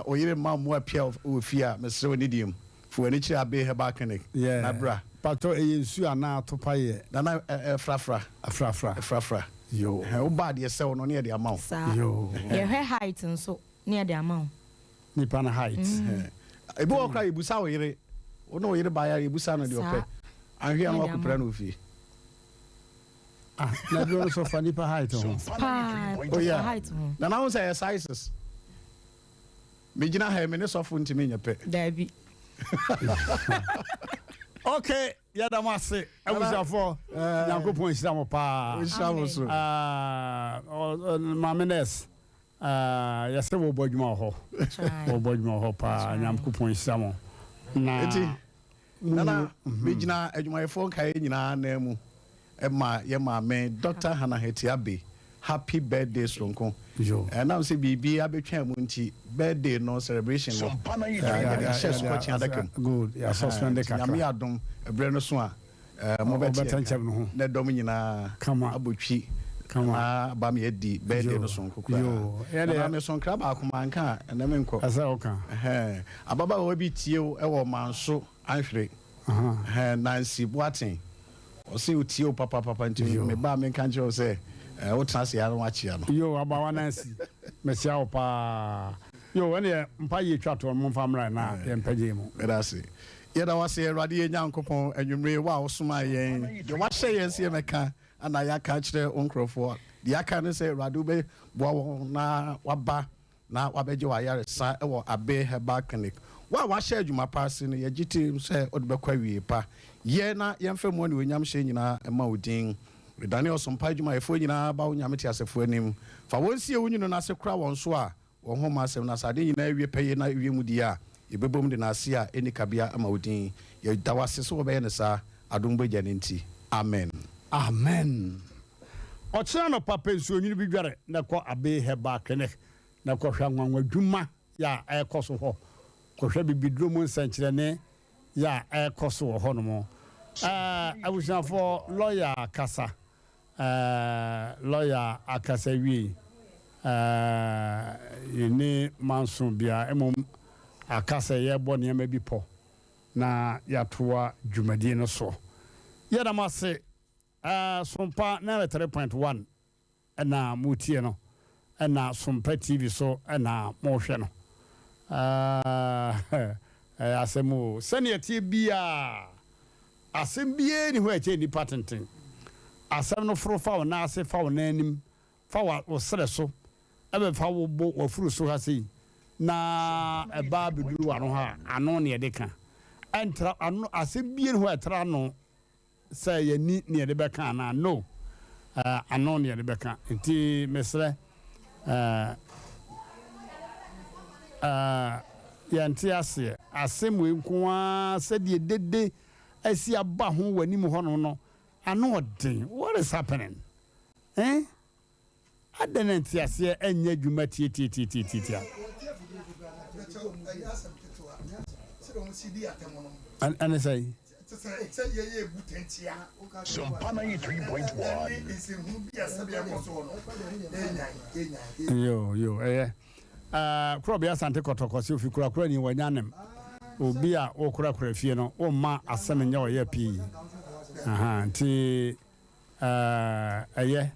wo yere mma mmoa pia wɔ fie a, mesrɛ wo nidie mu, fa w'ani kyerɛ Abbey Herbal Clinic na bra. Patrɔ ɛyɛ nsuo anaa atopa yɛ? Nana ɛfrafra. Ɛfrafra. Ɛfrafra. Yoo. Wo ba a deɛ ɛsɛ wo no ne yɛde ama wo. Saa. Yoo. Yɛhwɛ height nso ne yɛde ama wo. Nipa no height. Ebi wɔ hɔ koraa yɛbusa wo yere. Wo ne wo yere baeɛ a yɛbusa no deɛ ɔpɛ. Saa. Anhwɛ a na Ne yɛde wakɔpira ama no wo. wɔ fie. Ah, na duro no so fa nipa height ho. Paa, Oh yeah. fa height ho. Nana ho sɛ ɛyɛ sizes. Me gyina ha yi me ne sɔfo ntumi nyɛ pɛ. Daabi. Okay, yɛda mo ase abusuafoɔ. Nyankopɔn nhyira mo paa. Nhyira mo so. Ah, Maame nurse, ah, yɛsɛ wɔbɔ adwuma wɔ hɔ. Wɔbɔ adwuma wɔ hɔ paa. Nyankopɔn nhyira mo. Na Eti, Nana, megyina adwumayɛfoɔ nkaeɛ nyinaa anan mu ma yɛn maame Dɔkta Hannah Hetiabe happy birthday soronko. Ɛnam sɛ biribi abɛtwaa mu nti, birthday no celebration no yɛde ahyɛ sukɔkye adaka mu. Good, yɛasuspende kakra. Nyame adom, ɛberɛ no so a, mobɛte yɛn nka na ɛdɔm nyinaa abɔ twi na aba ma yɛadi birthday no soronko koraa. Nana, meso nkra baako manka a, ɛnnɛ menkɔ. Ɛsɛ woka. Ababaawa bi tie wo wɔ Manso Anhwere, Nancy Boateng. Ɔse otie wo papapapa nti me ba a menka nkyerɛ wo sɛ wotena ase ara na woakyea no. Yoo abawa Nancy, mekyea wo paa. Yoo ɛneɛ mpa yie twa toɔ no momfa mmra na yɛmpɛgye mu. Meda ase. Yɛda wo ase Awurade yɛn Nyankopɔn anwummere yi wo a wosomaa yɛn, deɛ woahyɛ yɛn sɛ yɛmmɛka na yɛaka akyerɛ wo nkurɔfoɔ. Deɛ yɛaka ne sɛ Awurade wobɛboa wɔn na wɔaba na wabɛgye w'ayaresa wɔ Abbey Herbal Clinic. Wo a woahyɛ adwuma pa ase no, yɛgye tom sɛ wode bɛkɔ awiei pa. Yɛ na yɛmfa mu anuonyamhyɛ nyinaa mma wo din. Redane ɔsom pa adwumayɛfoɔ nyinaa ba wo Nyame teasefoɔ anim. Fa wɔn sie wo nwunu no ase kora wɔn so a wɔn ho mma asɛm na sɛ ade nyinaa wie pɛye na ewie mu die a, yɛbɛbom de n'ase a ɛnni kabea ama wo din. Yɛda wo ase sɛ wobɛyɛ no saa, adom bɔgya no nti. Amen. Amen. Ɔkyena anɔpa pɛ nsuonwunu bi dware na kɔ Abbey Herbal Clinic na kɔhwɛ anwanwadwuma yɛ a ɛrekɔ so hɔ. Kɔhwɛ bibiduro mu nsɛnkyerɛnne yɛ a ɛrekɔ so wɔ hɔnom. Ɛɛ abusuafoɔ lɔya akasa. Ɛɛ lɔya akasa wie. Ɛɛ yɛnni manso biara mmom aka sɛ yɛrebɔ nneɛma bi pɔ na yɛatoa dwumadie no so. Yɛda mo ase. Ɛɛ Sompa 93.1 na moretie no, ɛna Sompa TV so na morehwɛ no. Ɛɛ ɛyɛ asɛm o. Sɛnea ɛteɛ biara, asɛm biara nni hɔ a ɛkyɛn nnipa tenten. Asɛm no foro fa wo nan ase, fa wo nan anim, fa wo serɛ so, ɛbɛfa wo bo, w'afuru so ha sei, na ɛba abɛduru w'ano ha a, ano na yɛde ka. Ɛntra ano, asɛm biara nni hɔ a ɛtra ano. Sɛ yɛnni ne yɛde bɛka anaa? No, eh, ano ne yɛde bɛka. Nti mesrɛ, eh, eh, yɛnte aseɛ. Asɛm wei nko ara sɛdeɛ dede asi aba ho wɔ anim hɔnom no, ano ɔden. What is happening? Eh? Adɛn na nteaseɛ nyɛ adwuma tiatiatiatiatia? Ɛne sɛn? Yo, yo, ɛyɛ. Uh, Korɔbea Asante Kɔtɔkɔ sɛ ofi korakora ni wanya nem. Obi a wokorakora fie no, womma asɛm nyɛ ɔyɛ pii. Aha, nti Ɛɛ, ɛyɛ.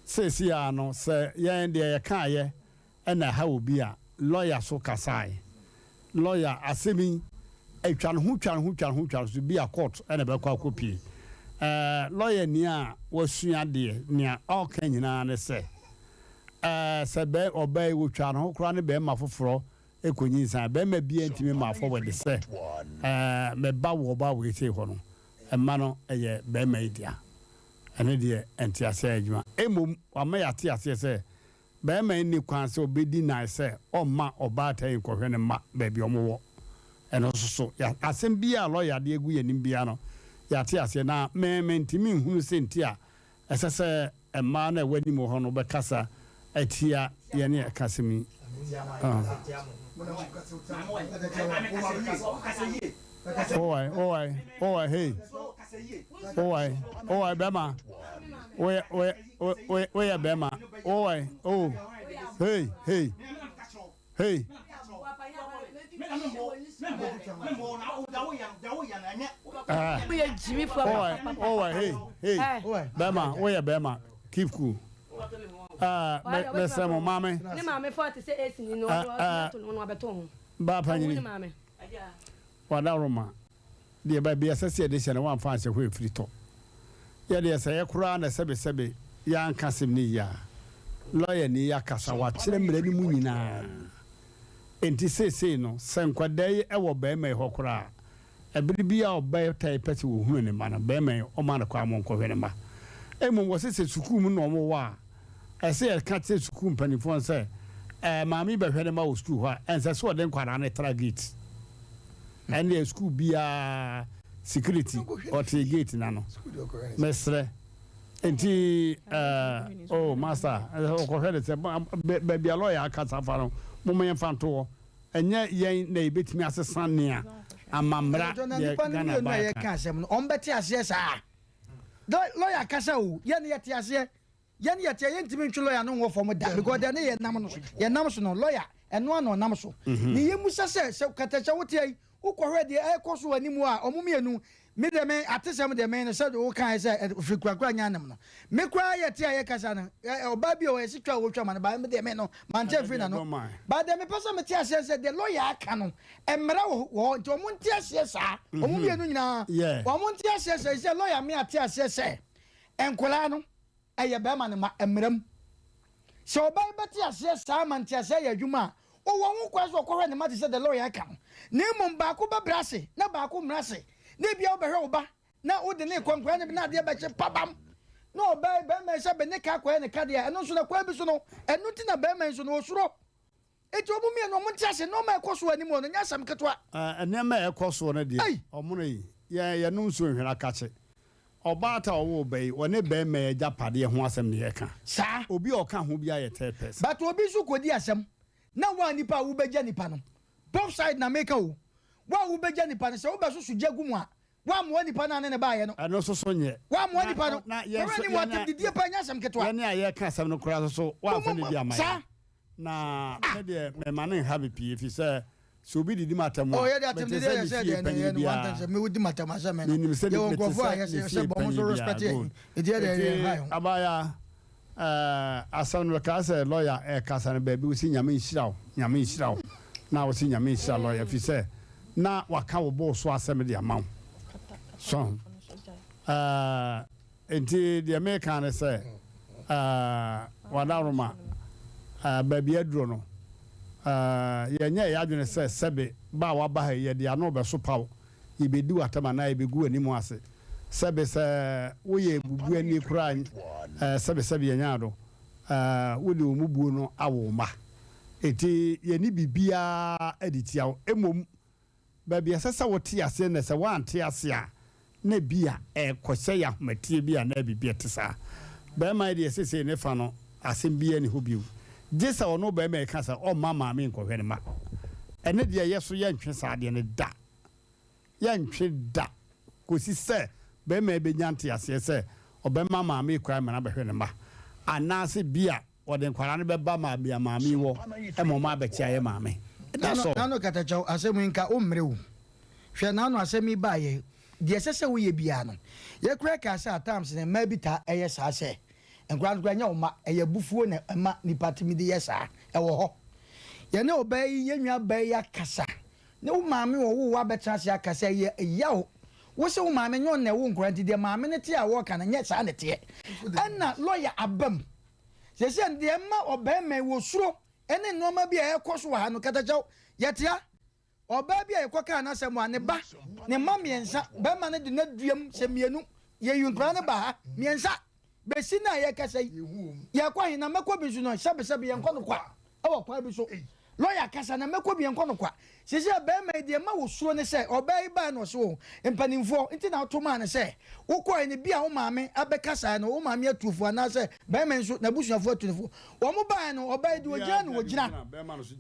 Seesei ara no, sɛ yɛn deɛ yɛkaeɛ na ɛha obi a, lɔya so kasae. Lɔya, asɛm yi, atwa ne ho, twa ne ho, twa ne ho, twa ne so, bi a court na ɛbɛkɔ akɔpie. Ɛɛ, lɔyani a wasua adeɛ, nea ɔreka nyinaa ne sɛ, ɛɛ, sɛ bɛ, ɔbaa yi wɔtwaa ne ho koraa ne barima foforɔ kɔnyinsɛn a, barima biara ntumi mmaa forward sɛ, ɛɛ, me ba wɔ ɔbaa wei sei hɔ no. Mma no yɛ barima yi dea. Ɛno deɛ nteaseɛ ayɛ adwuma. Mmom wama yɛate aseɛ sɛ barima yi nni kwan sɛ ɔbɛdi nan sɛ ɔmma ɔbaatan yi nkɔhwɛ ne mma baabi a wɔwɔ. Ɛno nso so, yɛ, asɛm biara a lɔya de agu yɛn anim biara no, yɛate aseɛ. Na me, mentumi nhunu sɛ nti a ɛsɛ sɛ mmaa no a ɛwɔ anim hɔ no bɛkasa atia yɛn a yɛka asɛm yi. Owai, owai, owai, hey. Owai, owai, bɛma. Woyɛ, woyɛ, woyɛ, woyɛ bɛma. Owai, oh. Hey, hey. Hey. Ah. Owai, owai, hey, hey. Bɛma, woyɛ bɛma. Keep cool. Ah, mesrɛ mo, maame. Ne maame fa te sɛ esi ni no, ɔno ɔno abɛto ho. Ba panyini. Wadaworoma, deɛ baabi a ɛsɛ sɛ yɛde hyɛ no, woamfa anhyɛ hɔ ɛfiri tɔ. Yɛ deɛ sɛ yɛ koraa na sɛbesɛbe yɛanka asɛm no yie a, lɔyani yi akasa, wakyerɛ mmara no mu nyinaa. Enti seesei no, sɛ nkwadaa yi wɔ barima yi hɔ koraa a, ɛbere biara a ɔbaa yi pɛ sɛ ɔhunu ne mma no, barima yi ɔma no kwan ma ɔnkɔhwɛ ne mma. Mmom wɔse sɛ sukuu mu na wɔwɔ a, ɛsɛ yɛka kyerɛ sukuu mpanimfoɔ no sɛ, ɛɛ, maame yi bɛhwɛ ne mma wɔ sukuu hɔ a, ɛnsɛ sɛ ɔde nkwadaa no tra gate. Ɛndeɛ sukuu biara security ɔte gate no ano. Mesrɛ. Nti ɛɛ oh master ɔkɔhwɛ de sɛ baabi a lɔya akasa fa no moma yɛmfa nto hɔ. Ɛnyɛ yɛn na yɛbɛtumi asesa nea amammra deɛ Ghana baa ka. Yɛka asɛm no ɔmo bɛte aseɛ saa. Lɔya kasa o yɛn yɛte aseɛ. Yɛn yɛte a yɛntumi ntwe lɔya no nwɔ fam da because deɛ ne yɛ nam no so yɛ nam so no lɔya ɛno ara na ɔnam so. Ne yɛ musa sɛ sɛ katakyɛ wote ayi wokɔhwɛ deɛ ɛrekɔ so wɔ anim a ɔmo mmienu me deɛ me atesɛm deɛ me no sɛ wo kae sɛ firi kurakura nya anem no me koraa yɛte a yɛkasa no ɔbaa bi a ɔyɛ se twa a wɔtwa ma no ba me deɛ me no mante afiri n'ano ba deɛ mepɛ sɛ mete aseɛ sɛ deɛ lɔya aka no mmara wɔ hɔ nti ɔmo nte aseɛ saa ɔmo mmienu nyinaa ɔmo nte aseɛ sɛ sɛ lɔya me ate aseɛ sɛ nkwadaa no ɛyɛ barima no mma mmara mu. Sɛ ɔbaa yi bɛte aseɛ saa ma nteaseɛ ayɛ adwuma a, ɔwɔ ho kwan sɛ ɔkɔhwɛ ne mma te sɛ deɛ lɔya reka no. Na mmom baako bɛbrɛ ase na baako mmrɛ ase. Na ebia wobɛhwɛ wo ba na wode no rekɔ nkwadaa no bi na adeɛ bɛkye pabam na ɔbaa yi barima yi sɛ bɛ ne ka akɔyɛ ne ka deɛ ɛno nso na kwan bi so no ɛno nti na barima yi nso no ɔsuro. Enti wɔn mmienu wɔn nte ase nneɛma a ɛkɔ so wɔ anim hɔ no nyɛ asɛm ketewa. Nneɛma a ɛkɔ soɔ no deɛ, ɔmono yi, yɛn yɛnom nsuo nhwene akakye. Ɔbaatan a ɔwoo ba yi, ɔne barima yi agyapadeɛ ho asɛm na yɛreka. Saa. Obi a ɔka ho biara yɛ third person. But obi nso kɔdi asɛm na wo a nipa a wobɛgya nipa no, both side na meka o, wo a wobɛgya nipa no sɛ wobɛsoso gya gu mu a, woammoa nipa no a ne ne baeɛ no. Ɛno nso so nyɛ. Woammoa nipa no. Na yɛn nso, yɛn a, didie paa nyɛ asɛm ketewa. Yɛn a yɛreka asɛm no koraa nso so, woamfa ne di amma yɛn. Saa. Na me deɛ mema no nha me pii ɛfiri sɛ sɛ obi didi m'atɛm a, mete sɛ ne fie panyin biara. Menim sɛ mete sɛ ne fie panyin biara. Good. Enti abaayewa, eh, asɛm no mekaa sɛ lɔya ɛrekasa no baabi wosi Nyame nhyira wo, Nyame nhyira wo, na wosi Nyame nhyira lɔya ɛfiri sɛ na waka wo bo so asɛm de ama wo. So, eh, Enti deɛ mereka ne sɛ, Wadaworoma, baabi aduro no, yɛnyɛɛ yɛn adwene sɛ sɛbe ba a waba ha yi, yɛde ano rebɛsopa wo, yɛbɛdi wo atɛm anaa yɛbɛgu w'anim ase. Sɛbe sɛ woyɛ bubuani koraa a, sɛbe sɛbe yɛnyaa ado, wode wo mubuo no awo wo mma. Enti yɛnni biribiara de tia wo. Mmom Baabi a ɛsɛ sɛ wote aseɛ na sɛ woante ase a, na ebia ɛrekɔhyɛ yɛ ahometeɛ bi anaa biribi a ɛte saa. Barima yi deɛ seesei ne fa no, asɛm biara nni hɔ bio. Gye sɛ ɔno barima yi ka sɛ ɔmma maame nkɔhwɛ ne mma. Ɛno deɛ yɛ so yɛntwe saa adeɛ no da. Yɛntwe da kɔsi sɛ barima yi bɛnya nteaseɛ sɛ ɔbɛma maame yi kwan ma no abɛhwɛ ne mma. Anaasɛ bi a Wɔde nkwadaa no bɛba ma bea maame yi wɔ ma wɔn abɛkyɛ ayɛ maame. That's all. Nano katakyɛw asɛm yi nka wo mmerɛ o. Hwɛ nano asɛm yi baayɛ deɛ ɛsɛ sɛ woyɛ biara no yɛ koraa kaa sɛ at times no mmaa bi taa ɛyɛ saa sɛ nkwadaa no koraa ɛnyɛ wo mma ɛyɛ abufuo na ɛma nipa tumi de yɛ saa ɛwɔ hɔ yɛne ɔbaa yi yɛn nua baa yi akasa ne wo maame ɔwoo wo abɛtena ase akasa ɛyɛ yaw wo se wo maame nyɛ ɔno na ɛwo nkwadaa nti deɛ maame no te a wɔka no nyɛ saa na ɛteɛ ɛna lɔya abam Seesei no, deɛ ɛma ɔbarima yi wɔsuro ne nneɛma bi a ɛrekɔ so wɔ ha no, katakyɛw, yɛtea. Ɔbaa bi a yɛkɔkaa n'asɛm a ne ba, ne mma mmiɛnsa, barima no de n'aduam sɛ mmienu, yɛyi nkwadaa no ba ha, mmiɛnsa, bɛsi no a yɛrekasa yi, yɛkɔ he na mɛkɔ bi nso no, sɛbesɛbe yɛnkɔ no kwa. Wɔ kwan bi so. Lɔya kasa na mɛkɔ bi ɛnkɔ no kwa. Seesei a barima yi deɛ ɛma wɔsuro ne sɛ ɔbaa yi baeɛ na ɔse oh mpanimfoɔ nti na woto maa no sɛ wokɔeɛ no bi a wo maame abɛkasaeɛ no wo maame atu fo anaasɛ barima yi nso n'abusuafoɔ atu no fo. Wɔn baeɛ no ɔbaa yi deɛ ɔgyina na ɔgyina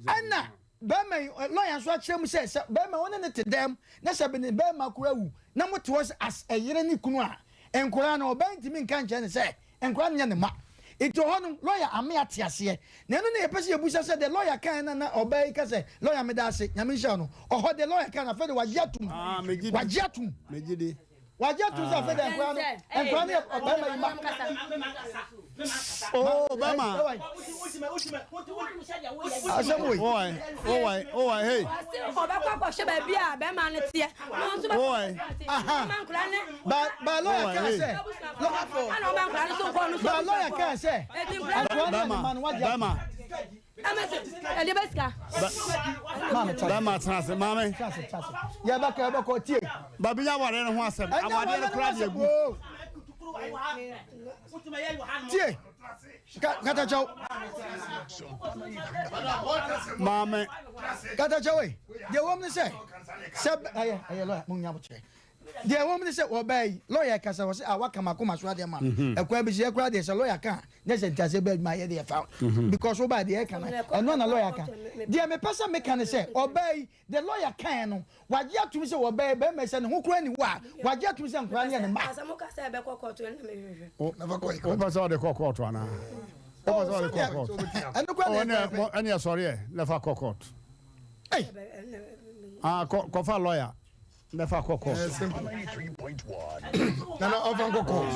ɛna barima yi lɔya nso akyerɛ mu sɛ sɛ barima wo ne no te dɛm na sɛ ne barima koraa awu na mote hɔ sɛ as ɛyere ne kunu a nkwadaa no ɔbaa yi ntumi nka nkyerɛ no sɛ Nkwadaa no nyɛ ne mma. Nti ɔhɔ no, lɔya ame ate aseɛ. Na ɛno na yɛpɛ sɛ yɛbusa sɛ, deɛ lɔya kaeɛ no a na ɔbaa yi ka sɛ, Lɔya meda ase, Nyame nhyira wo no, ɔhɔ deɛ lɔya kaeɛ no afei deɛ wagye atom. Ah, megye di. Wagye atom. Megye di. Wagye atum sɛ afei deɛ nkwadaa no nkwadaa no yɛ ɔbarima yi mma. Oh, bɛma. Asɛm wei. Owai, owai, owai, hey. Ɔbɛkɔ akɔhwɛ baabi a bɛrima no teɛ. Owai. Aha. Ba ba lɔya kaa sɛ. Ba lɔya kaa sɛ. Nkwadaa no yɛ ne mma no wagye atum. Bɛma. Bɛma tena ase maame. Yɛbɛkɔ yɛbɛkɔ tie. Babi nya awadeɛ no ho asɛm. Awadeɛ no koraa deɛ gu. Tie. Katakyɛw. Maame. Katakyɛw yi. Deɛ wɔm ne sɛ sɛ ɛyɛ ɛyɛ lɔya mo nya abokyerɛ. Deɛ ɛwɔ mu ne sɛ ɔbaa yi, lɔya kasa ɔse ah waka m'akoma so adeɛ ama me. Ɛkwan bi so yɛ koraa deɛ sɛ lɔya ka a nyɛ sɛ nteaseɛ bɛɛ adwuma yɛ deɛ fa because wobaa deɛ ɛka no ɛno na lɔya ka. Deɛ mepɛ sɛ meka ne sɛ ɔbaa yi deɛ lɔya kaeɛ no wagye atom sɛ ɔbaa yi barima yi sɛ ne ho koraa nni hɔ a wagye atom sɛ nkwadaa no yɛ ne mma. Wopɛ sɛ ɔde kɔ kɔɔto anaa? Wopɛ sɛ ɔde kɔ kɔɔto? Ɛno koraa na ɛyɛ pɛpɛ. Ɛne ɛsɔre ɛ na fa kɔ kɔɔto. Ah, kɔfa lɔya. Mɛfa kɔ court. Ɛyɛ simple. Nana ɔfa nkɔ court.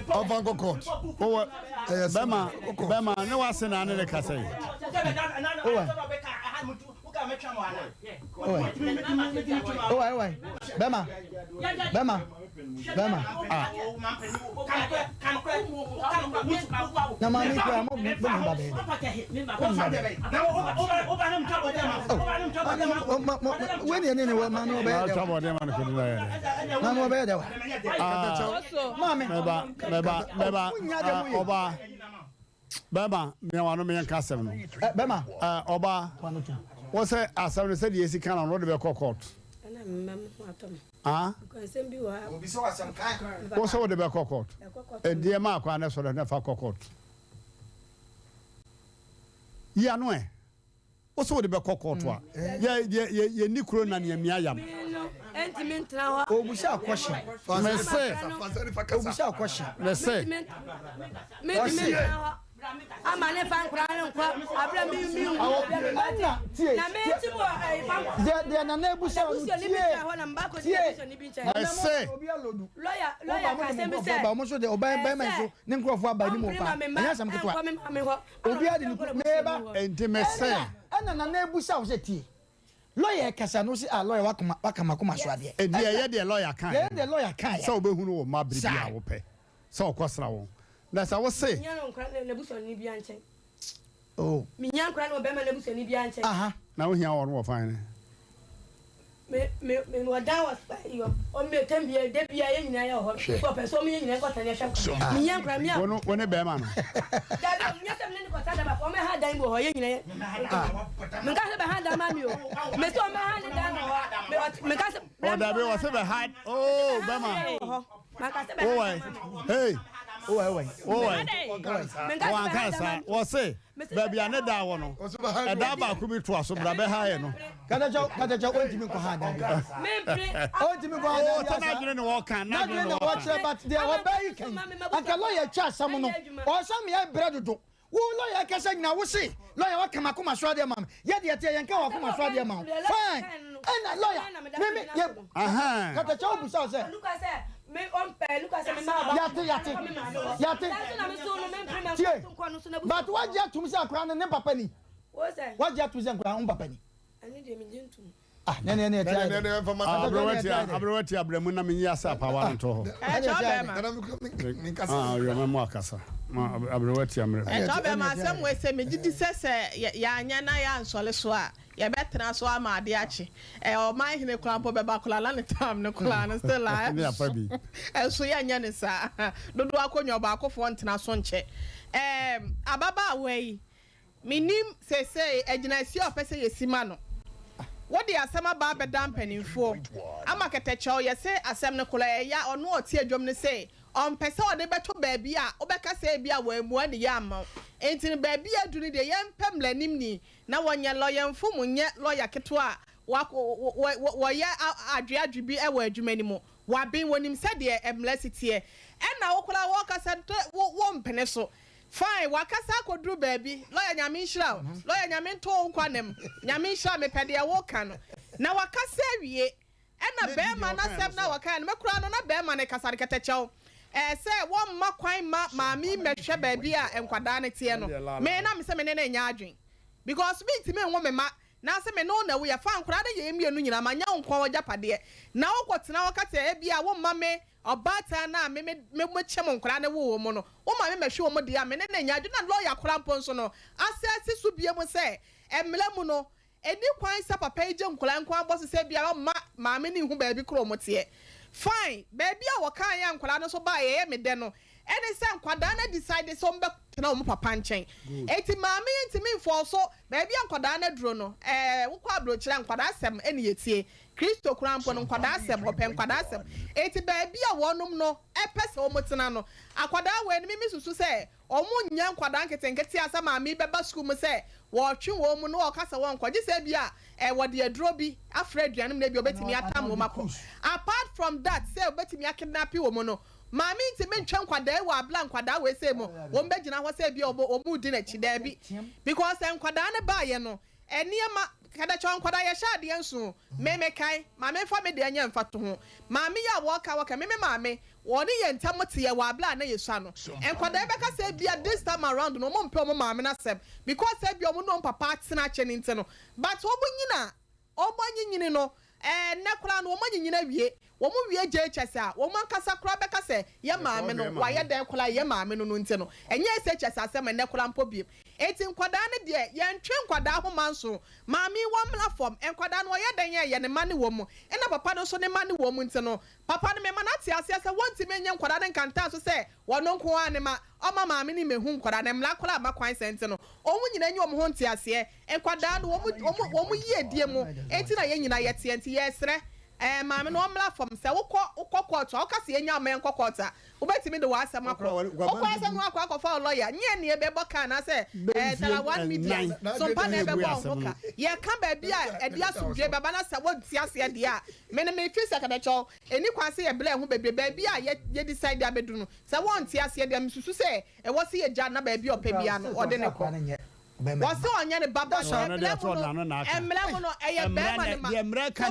Ɔfa nkɔ court. Wowɔ Ɛyɛ simple. bɛma bɛma ne wase na ne ne kasa yi. Owa. Owa. Owa owa. Bɛma. Bɛma. Bɛma. Ah. Na maame kura mo mo mo ba bɛyɛ dɛ. Mo ba bɛyɛ dɛ. Oh, ma mo wei ni ɛne ne wɔ maame ɔbɛyɛ dɛ wa. Maame ɔbɛyɛ dɛ wa. Ah. Maame. Mɛba mɛba mɛba ɔba. Bɛma mia wano meyɛ nka asɛm no. Bɛma. Ɔba. Wɔ sɛ asɛm no sɛdeɛ esi ka no no wode bɛkɔ court. Ɛna mma me ho atɔ me. Ah? Nsɛm bi wɔ ha. Wo sɛ wode bɛkɔ court. Ɛdeɛ ma akwa ne sɔrɔ ne fa kɔ court. Yi ano ɛ. Wo sɛ wode bɛkɔ court a. Yɛ yɛ yɛ yɛ ni kuro na nea mia yam. Obusa question. Mese. Obusa question. Mese. Mentumi ntena hɔ ama ne fa nkora no nkɔ abira mi mi hu ɛna tie na mi ti mu ɛyi fa deɛ deɛ nana ebusa no tie tie ɛsɛ obi alodu lɔya lɔya kasɛm bi sɛ ɔba ɔmo nso de ɔba bɛrima nso ne nkurɔfoɔ aba anim ɔpa ɛnyɛ asɛm ketewa obi adi ne ku meba nti mɛsɛ ɛna nana ebusa wo sɛ tie lɔya kasa no sɛ ah lɔya wakoma wakama koma so adeɛ ɛdi ɛyɛ deɛ lɔya kan ɛyɛ deɛ lɔya kan sɛ wobɛhunu wɔ mma bere bi a wopɛ sɛ ɔkɔsra wɔn. Na sɛ wo se. Menya no nkora n'abusuani biara nkyɛn. Oh. Menya nkora no wɔ bɛrima n'abusuani biara nkyɛn. Aha. Na wohia wɔn wɔ fan ne. Me me me wɔ dan wɔ yɔ ɔmo yɛ tɛm bia de bia yɛ nyinaa yɛ wɔ hɔ. Hwɛ. Ɔpɛ sɛ ɔmo yɛ nyinaa nkɔtena ne ɛhwɛ nkora. Menya nkora mia. Wo no wo ne bɛrima no. Dabi ɔmo nyɛ sɛ me ne ne kɔtena dan baako ɔmo ha dan bi wɔ hɔ yɛ nyinaa yɛ. Menka sɛ bɛha dan ma mi o. Me sɛ ɔmo ha ne dan wɔ hɔ. Me menka sɛ. Oh dabi wɔ se bɛha oh bɛrima. Wowai, hey. Wowai. Wanka saa. Wɔse baabi a ne da wɔ no, ɛda baako bi toa so bra bɛha yɛ no. Katakyɛw, katakyɛw, ontumi nkɔ ha dan bi. Ontumi nkɔ ha dan bi asa. N'adwene na wɔka, n'adwene na wɔkyerɛ, but deɛ ɔbaa yi kan, anka lɔya twa asɛm no, ɔsɛ mea brɛ dodo. Wo lɔya kasa nyina wo se lɔya waka makoma so adeɛ ma me yɛ deɛ teɛ yɛnka wakoma so adeɛ ma wo fine ɛna lɔya me me yɛ katakyɛ wo busa wo sɛ yate yate yate tie but wagye atum sɛ akora no ne papa ni wagye atum sɛ nkora no papa ni. Ah, ne ne ne ɛte ayɛ dɛ. Aberewa ti aberewa ti abirɛ mu na mi nyi ase apawa no to hɔ. Ɛkyɛ bɛrima. Ah, yɔ mɛ mu akasa. Ma aberewa ti amrɛ. Ɛkyɛ bɛrima asɛm wei sɛ megye di sɛ sɛ yɛanyɛ na yɛansɔre so a yɛbɛtena so ama ade akye. Ɛ ɔman hene koraa mpo bɛba koraa na ne tam no koraa no still a ɛnso ɛnso yɛnyɛ ne saa. Dodoɔ akonnwa ɔbaakofoɔ ntena so nkyɛ. Ɛɛm ababaawa yi Mennim seesei agyinasie a ɔpɛ sɛ yɛsi ma no. Wode asɛm aba abɛda mpanimfoɔ ama kɛtɛkyɛw, yɛse asɛm no koraa ɛya, ɔno a ɔte adwam no se ɔmpɛ sɛ ɔde bɛto baabi a wobɛka sɛ ebia wammua ne yɛ amma wo. Enti no baabi a adu no deɛ yɛmpɛ mmaranimni na wɔnyɛ lɔya mfom nyɛ lɔya ketewa a wɔyɛ adweadwe bi wɔ adwuma no mu. Waben, wɔnim sɛdeɛ mmara si teɛ. Ɛna wo koraa wɔkasa wompene so. Fine wakasa akɔduru baabi lawyer nyame nhyira wo lawyer nyame nto wo nkwa nam nyame nhyira mepɛ deɛ woka no na wakasa awie ɛna. Ɛna bɛɛma no asɛm no a wɔkaeɛ no, me koraa no na bɛɛma no kasa no kɛtɛkyɛw. Ɛɛ sɛ wɔmma kwan mma maame yi mmɛhwɛ baabi a nkwadaa no teɛ no, me na mesɛ me ne no nyɛ adwene. Because mentumi nwo me mma na sɛ me ne wo na ɛwo, yɛfa nkwadaa no yɛ yɛn mmienu nyinaa, manyɛ wo nko ara w'agyapadeɛ. Na wokɔtena hɔ ka sɛ ebia womma me ɔbaatan no a me me me mekyem nkwadaa no woo wɔn no, woma me mmɛhwɛ wɔn deɛ a, me ne no nyɛ adwene. Na lɔya koraa mpo nso no, asɛ asi so bio sɛ mmara mu no, Ɛnni kwan sɛ papa yi gye nkwadaa nko ara bɔ so sɛ ebia ɔmma maame no nhu baabi koro wɔn teɛ. Fine, baabi a wɔkaeɛ a nkwadaa no nso baeɛ ɛyɛ me dɛ no, ɛne sɛ nkwadaa no adecide sɛ wɔbɛtena wɔn papa nkyɛn. Enti maame yi ntumi nfɔɔso baabi a nkwadaa no aduro no. Ɛɛ, wokɔ aburokyire a, nkwadaa asɛm na yɛtie. Kristo koraa mpo no, nkwadaa asɛm, ɔpɛ nkwadaa asɛm. Enti baabi a wɔnom no pɛ sɛ wɔtena no, akwadaa wei no, me mesusu sɛ Wɔnyɛ nkwadaa nketenkete a sɛ maame yi bɛba sukuu mu sɛ wɔretwe wɔn mu na wɔka sɛ wɔnkɔ, gye sɛ ebia wɔde aduro bi afra aduane mu na ebia wɔbɛtumi atam wɔn akɔ. Apart from that, sɛ wɔbɛtumi akidnape wɔn no, maame yi ntumi ntwe nkwadaa yi wɔ abere a nkwadaa wei sei mu wɔbɛgyina hɔ sɛ ebia wɔredi n'akyi. Daabi. Because nkwadaa no baeɛ no, Nneɛma, kadakyɛw nkwadaa yɛhyɛ adeɛ nso o, me mekae, ma memfa me deɛ nyɛ mfatoho, maame yi a wɔka wɔka, me me maame, wɔne yɛn ntam teɛ wɔ aberɛ a na yɛsua no, nkwadaa yi bɛka sɛ ebia this time around no wɔn mpɛ wɔn maame no asɛm because ebia wɔn ne wɔn papa atena akyɛ no nti no, but wɔn nyini a wɔn anyinyini no, ɛɛ nnɛ koraa no wɔn anyinyini awie, Wɔn wie JHS a, wɔn ankasa koraa bɛka sɛ yɛn maame no, wayɛ dɛn koraa yɛn maame no no nti no, ɛnyɛ SHS asɛm ɛnnɛ koraa mpo biom. Enti nkwadaa no deɛ, yɛntwe nkwadaa ho manso. Maame yi wɔmmra fam. Nkwadaa no wɔyɛ dɛn a ɛyɛ ne mma ne wɔn, ɛna papa no nso ne mma ne wɔn nti no, papa no mema no ate aseɛ sɛ wɔntumi nyɛ nkwadaa no nkantaa so sɛ wɔno nko ara ne mma. Ɔmma maame no mmɛhu nkwadaa no, mmara koraa mma kwan saa nti no, wɔn nyinaa nyi wɔn ho nteaseɛ. Nkwadaa no, wɔn, wɔn, wɔn yiedie mu nti na yɛn nyinaa yɛteɛ nti yɛresrɛ Ɛɛ maame no ɔmmra fam. Sɛ wokɔ wokɔ court a woka sɛ yɛnya wo ma yɛnkɔ court a, wobɛtumi de w'asɛm akɔ. Wokɔ ara sɛ no akɔ akɔfa wo lawyer. Nyɛ nea ɛbɛbɔ ka anaasɛ ɛɛ Tara One Media so mpa na ɛbɛbɔ wo ho ka. Yɛka baabi a ɛde asomdwoeɛ bɛba na sɛ wonte aseɛ deɛ a, me no me feel sɛ kɛbɛkyɛw. Ɛnni kwan sɛ yɛbrɛ yɛn ho bebree. Baabi a yɛ yɛ decide abɛduru no, sɛ wonte aseɛ deɛ a, mesusu sɛ ɛwɔ sɛ yɛgya no na baabi a ɔpɛ biara no ɔde no kɔ. Wɔse ɔnyɛ ne ba but mmra mu no mmra mu no ɛyɛ bɛɛma ne ma so